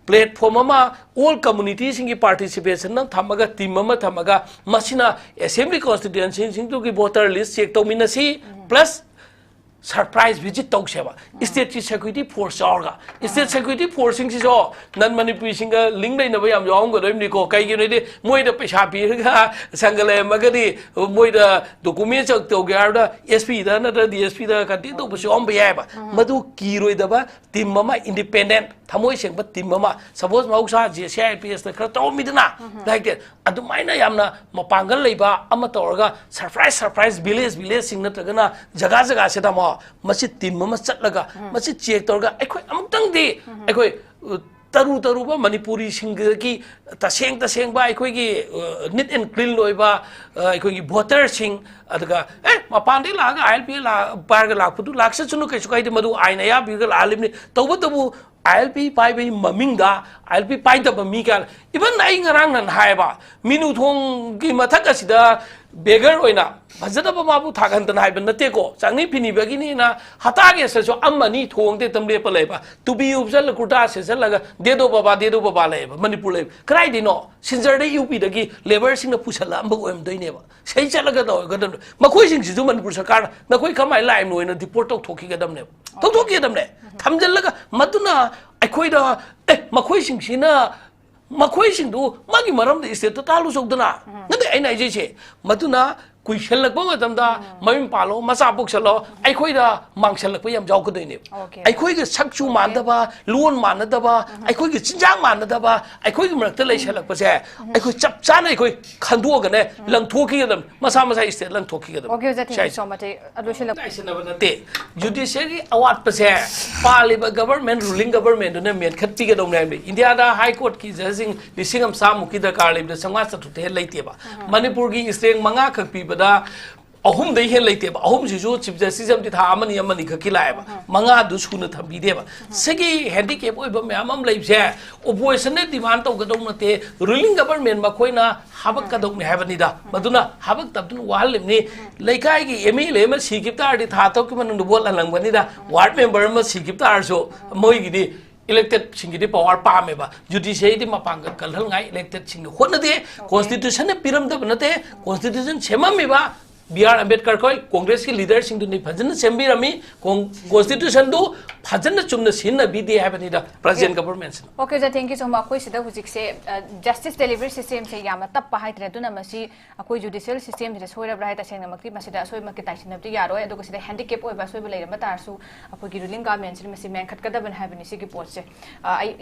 platform ꯑꯃ, all communityꯁꯤꯡꯒꯤ participation ꯊꯝꯃꯒ, team ꯑꯃ ꯊꯝꯃꯒ, ꯃꯁꯤꯅ assembly constituencyꯁꯤꯡꯗꯨꯒꯤ voter list check ꯇꯧꯃꯤꯟꯅꯁꯤ, plus surprise visit ꯇꯧꯁꯦꯕ, stateꯀꯤ security force ꯌꯥꯎꯔꯒ꯫ State security forceꯁꯤꯡꯁꯤꯁꯨ non Manipuriꯁꯤꯡꯒ link ꯂꯩꯅꯕ ꯌꯥꯝ ꯌꯥꯎꯔꯝꯒꯗꯣꯏꯕꯅꯤꯀꯣ꯫ ꯀꯩꯒꯤꯅꯣ ꯍꯥꯏꯗꯤ, ꯃꯣꯏꯗ ꯄꯩꯁꯥ ꯄꯤꯔꯒ ꯁꯪꯒ ꯂꯩꯔꯝꯃꯒꯗꯤ, ꯃꯣꯏꯗ document check ꯇꯧꯒꯦ ꯍꯥꯏꯕꯗ SP ꯗ ꯅꯠꯇ꯭ꯔꯒ DSP ꯗ contact ꯇꯧꯕꯁꯨ ꯌꯥꯎꯔꯝꯕ ꯌꯥꯏꯑꯕ꯫ ꯃꯗꯨ ꯀꯤꯔꯣꯏꯗꯕ team ꯑꯃ, independent, ꯊꯃꯣꯏ ꯁꯦꯡꯕ team ꯑꯃ, suppose ꯃꯍꯧꯁꯥ ꯍꯧꯖꯤꯛ CIRPFꯅ ꯈꯔ ꯇꯧꯔꯝꯃꯤꯗꯅ, ꯂꯥꯏꯔꯤꯛꯇꯤ ꯑꯗꯨꯃꯥꯏꯅ ꯌꯥꯝꯅ ꯃꯄꯥꯡꯒꯜ ꯂꯩꯕ ꯑꯃ ꯇꯧꯔꯒ, surprise, surprise, village, villageꯁꯤꯡ ꯅꯠꯇ꯭ꯔꯒꯅ ꯖꯒꯥ ꯖꯒꯥꯁꯤꯗ ꯑꯃꯨꯛ ꯃꯁꯤ team ꯑꯃ ꯆꯠꯂꯒ, ꯃꯁꯤ check ꯇꯧꯔꯒ, ꯑꯩꯈꯣꯏ ꯑꯃꯨꯛꯇꯪꯗꯤ ꯑꯩꯈꯣꯏ, ꯑ, ꯇꯔꯨ ꯇꯔꯨꯕ ꯃꯅꯤꯄꯨꯔꯤꯁꯤꯡꯗꯒꯤ ꯇꯁꯦꯡ ꯇꯁꯦꯡꯕ ꯑꯩꯈꯣꯏꯒꯤ, ꯑ, neat and clean ꯑꯣꯏꯕ, ꯑ, ꯑꯩꯈꯣꯏꯒꯤ voterꯁꯤꯡ, ꯑꯗꯨꯒ, ꯑꯦ, ꯃꯄꯥꯟꯗꯒꯤ ꯂꯥꯛꯑꯒ ILP ꯂꯥ-, ꯄꯥꯏꯔꯒ ꯂꯥꯛꯄꯗꯨ ꯂꯥꯛꯆꯁꯅꯨ, ꯀꯩꯁꯨ ꯀꯥꯏꯗꯦ, ꯃꯗꯨ ꯑꯥꯏꯟ ꯑꯌꯥꯕꯤꯒ ꯂꯥꯛꯍꯜꯂꯤꯕꯅꯤ꯫ ꯇꯧꯕꯇꯕꯨ ILP ꯄꯥꯏꯕꯒꯤ ꯃꯃꯤꯡꯗ ILP ꯄꯥꯏꯗꯕ ꯃꯤ ꯀꯌꯥ ꯂꯩ꯫ Even ꯑꯩ ꯉꯔꯥꯡ ꯅꯍꯥꯟ ꯍꯥꯏꯌꯦꯕ, ꯃꯤꯅꯨ ꯊꯣꯡꯒꯤ ꯃꯊꯛ ꯑꯁꯤꯗ beggar ꯑꯣꯏꯅ, ꯐꯖꯗꯕ ꯃꯥꯕꯨ ꯊꯥꯛꯍꯟꯗꯅ ꯍꯥꯏꯕ ꯅꯠꯇꯦꯀꯣ, ꯆꯥꯛꯅꯤ ꯐꯤꯅꯤꯕꯒꯤꯅꯤꯅ ꯍꯇꯥꯒꯦꯁꯇꯁꯨ ꯑꯃꯅꯤ ꯊꯣꯡꯗꯦ, ꯇꯝ ꯂꯦꯞꯄ ꯂꯩꯕ, ꯇꯨꯄꯤ ꯎꯞꯁꯜꯂ, ꯀꯨꯔꯇꯥ ꯁꯦꯠꯆꯜꯂꯒ, "ꯗꯦꯗꯣ ꯕꯕꯥ, ꯗꯦꯗꯣ ꯕꯕꯥ" ꯂꯩꯌꯦꯕ ꯃꯅꯤꯄꯨꯔ ꯂꯩꯕ꯫ ꯀꯗꯥꯏꯗꯩꯅꯣ? ꯁꯤꯟꯖꯔꯗ UPꯗꯒꯤ labourꯁꯤꯡꯅ ꯄꯨꯁꯜꯂꯛꯑꯝꯕ ꯑꯣꯏꯔꯝꯗꯣꯏꯅꯦꯕ꯫ ꯁꯩ ꯆꯠꯂꯒ ꯇꯧꯒꯗꯕꯅꯦ꯫ ꯃꯈꯣꯏꯁꯤꯡꯁꯤꯁꯨ ꯃꯅꯤꯄꯨꯔ ꯁꯔꯀꯥꯔꯅ, "ꯅꯈꯣꯏ ꯀꯃꯥꯏꯅ ꯂꯥꯛꯏꯕꯅꯣ?" ꯍꯥꯏꯅ deport ꯇꯧꯊꯣꯛꯈꯤꯒꯗꯕꯅꯦꯕ꯫ ꯇꯧꯊꯣꯛꯈꯤꯒꯗꯕꯅꯦ꯫ ꯊꯝꯖꯤꯜꯂꯒ, ꯃꯗꯨꯅ ꯑꯩꯈꯣꯏꯗ, "ꯑꯦ, ꯃꯈꯣꯏꯁꯤꯡꯁꯤꯅ, ꯃꯈꯣꯏꯁꯤꯡꯗꯨ ꯃꯥꯒꯤ ꯃꯔꯝꯗ stateꯇ ꯇꯥꯜꯂꯨ ꯆꯧꯗꯅ?" ꯅꯠꯇꯦ, ꯑꯩꯅ ꯍꯥꯏꯖꯩꯁꯦ, ꯃꯗꯨꯅ ꯀꯨꯏꯁꯜꯂꯛꯄ ꯃꯇꯝꯗ ꯃꯌꯨꯝ ꯄꯥꯜꯂꯣ, ꯃꯆꯥ ꯄꯣꯛꯁꯜꯂꯣ, ꯑꯩꯈꯣꯏꯗ ꯃꯥꯡꯁꯜꯂꯛꯄ ꯌꯥꯝ ꯌꯥꯎꯒꯗꯣꯏꯅꯦꯕ꯫ Okay. ꯑꯩꯈꯣꯏꯒ ꯁꯛꯁꯨ ꯃꯥꯟꯗꯕ, ꯂꯣꯟ ꯃꯥꯟꯅꯗꯕ, ꯑꯩꯈꯣꯏꯒꯤ ꯆꯤꯟꯖꯥꯛ ꯃꯥꯟꯅꯗꯕ, ꯑꯩꯈꯣꯏꯒꯤ ꯃꯔꯛꯇ ꯂꯩꯁꯜꯂꯛꯄꯁꯦ, ꯑꯩꯈꯣꯏ ꯆꯞ ꯆꯥꯅ ꯑꯩꯈꯣꯏ ꯈꯟꯗꯣꯛꯑꯒꯅꯦ, ꯂꯪꯊꯣꯛꯈꯤꯒꯗꯕꯅꯤ, ꯃꯁꯥ ꯃꯁꯥ stateꯇ ꯂꯪꯊꯣꯛꯈꯤꯒꯗꯕꯅꯤ꯫ Okay, ꯑꯣꯖꯥ, thank you ꯁꯤ ꯍꯥꯏꯁꯦ꯫ So much꯫ ꯑꯩ ꯑꯗꯨ ꯂꯣꯏꯁꯤꯜꯂꯛ- ꯇꯥꯏꯁꯤꯟꯅꯕ ꯅꯠꯇꯦ꯫ Judiciary ꯑꯋꯥꯠꯄꯁꯦ ꯄꯥꯜꯂꯤꯕ government, ruling governmentꯗꯨꯅ ꯃꯦꯟꯈꯠꯄꯤꯒꯗꯧꯅꯦ ꯍꯥꯏꯕꯅꯤ꯫ ꯏꯟꯗꯤꯌꯥꯗ High Courtꯀꯤ judgeꯁꯤꯡ ꯂꯤꯁꯤꯡ ꯑꯃ ꯆꯥꯃꯨꯛꯀꯤ ꯗꯔꯀꯥꯔ ꯂꯩꯕꯗ ꯆꯥꯝꯃꯉꯥ ꯆꯥꯇ꯭ꯔꯨꯛꯇꯩ ꯍꯦꯟꯅ ꯂꯩꯇꯦꯕ꯫ ꯃꯅꯤꯄꯨꯔꯒꯤ strength ꯃꯉꯥ ꯈꯛ ꯄꯤꯕꯗ ꯑꯍꯨꯝꯗꯩ ꯍꯦꯟꯅ ꯂꯩꯇꯦꯕ꯫ ꯑꯍꯨꯝꯁꯤꯁꯨ Chief Justice ꯑꯃꯗꯤ ꯊꯥ ꯑꯃꯅꯤ, ꯑꯃꯅꯤ ꯈꯛꯀꯤ ꯂꯥꯛꯑꯦꯕ꯫ ꯃꯉꯥꯗꯨ ꯁꯨꯅ ꯊꯝꯕꯤꯗꯦꯕ꯫ ꯁꯤꯒꯤ handicap ꯑꯣꯏꯕ ꯃꯌꯥꯝ ꯑꯃ ꯂꯩꯕꯁꯦ oppositionꯅ demand ꯇꯧꯒꯗꯧ ꯅꯠꯇꯦ, ruling government ꯃꯈꯣꯏꯅ ꯍꯥꯄꯛꯀꯗꯧꯅꯦ ꯍꯥꯏꯕꯅꯤꯗ꯫ ꯃꯗꯨꯅ ꯍꯥꯄꯛꯇꯕꯗꯨꯅ ꯋꯥꯍꯜꯂꯤꯕꯅꯤ꯫ ꯂꯩꯀꯥꯏꯒꯤ MLA ꯑꯃ ꯁꯤꯈꯤꯕ ꯇꯥꯔꯗꯤ ꯊꯥ ꯇꯔꯨꯛꯀꯤ ꯃꯅꯨꯡꯗ vote ꯍꯜꯂꯝꯒꯅꯤꯗ꯫ Ward member ꯑꯃ ꯁꯤꯈꯤꯕ ꯇꯥꯔꯁꯨ ꯃꯣꯏꯒꯤꯗꯤ ꯏꯂꯦꯛꯇꯦꯗꯁꯤꯡꯒꯤꯗꯤ ꯄꯋꯥꯔ ꯄꯥꯝꯃꯦꯕ, ꯖꯨꯗꯤꯁꯤꯌꯔꯤꯗꯤ ꯃꯄꯥꯡꯒꯜ ꯀꯜꯍꯜꯉꯥꯏ ꯏꯂꯦꯛꯇꯦꯗꯁꯤꯡꯅ ꯍꯣꯠꯅꯗꯦ꯫ ꯀꯣꯟꯁꯇꯤꯇ꯭ꯌꯨꯁꯟꯅ ꯄꯤꯔꯝꯗꯕ ꯅꯠꯇꯦ, ꯀꯣꯟꯁꯇꯤꯇ꯭ꯌꯨꯁꯟ ꯁꯦꯝꯃꯝꯃꯤꯕ ꯕꯤ ꯑꯥꯔ ꯑꯝꯕꯦꯗꯀꯔ ꯈꯣꯏ, ꯀꯣꯡꯒ꯭ꯔꯦꯁꯀꯤ ꯂꯤꯗꯔꯁꯤꯡꯗꯨꯅꯤ ꯐꯖꯅ ꯁꯦꯝꯕꯤꯔꯝꯃꯤ꯫ ꯀꯣꯟ-, ꯀꯣꯟꯁꯇꯤꯇ꯭ꯌꯨꯁꯟꯗꯨ ꯐꯖꯅ ꯆꯨꯝꯅ ꯁꯤꯖꯤꯟꯅꯕꯤꯗꯦ ꯍꯥꯏꯕꯅꯤꯗ present ꯒꯚꯔꯟꯃꯦꯟꯠꯁꯤꯅ꯫ Okay, sir, thank you so much. ꯑꯩꯈꯣꯏ ꯁꯤꯗ ꯍꯧꯖꯤꯛꯁꯦ ꯖꯁꯇꯤꯁ ꯗꯦꯂꯤꯚꯔꯤ ꯁꯤꯁꯇꯦꯝꯁꯦ ꯌꯥꯝꯅ ꯇꯞꯄ ꯍꯥꯏꯇꯥꯔꯦ꯫ ꯑꯗꯨꯅ ꯃꯁꯤ ꯑꯩꯈꯣꯏ ꯖꯨꯗꯤꯁꯤꯌꯦꯜ ꯁꯤꯁꯇꯦꯝꯁꯤꯗ ꯁꯣꯏꯔꯕ꯭ꯔꯥ ꯍꯥꯏ, ꯇꯁꯦꯡꯅꯃꯛꯇꯤ ꯃꯁꯤꯗ ꯑꯁꯣꯏꯕꯃꯛꯇꯤ ꯇꯥꯏꯁꯤꯟꯅꯕꯗꯤ ꯌꯥꯔꯣꯏ꯫ ꯑꯗꯨꯒ ꯁꯤꯗ ꯍꯦꯟꯗꯤꯀꯦꯞ ꯑꯣꯏꯕ ꯑꯁꯣꯏꯕ ꯂꯩꯔꯝꯕ ꯇꯥꯔꯁꯨ ꯑꯩꯈꯣꯏꯒꯤ ꯔꯨꯂꯤꯡ ꯒꯚꯔꯟꯃꯦꯟꯠꯁꯤꯅ ꯃꯁꯤ ꯃꯦꯟꯈꯠꯀꯗꯕꯅꯤ ꯍꯥꯏꯕꯅꯤ ꯁꯤꯒꯤ ꯄꯣꯠꯁꯦ꯫ ꯑ, ꯑꯩ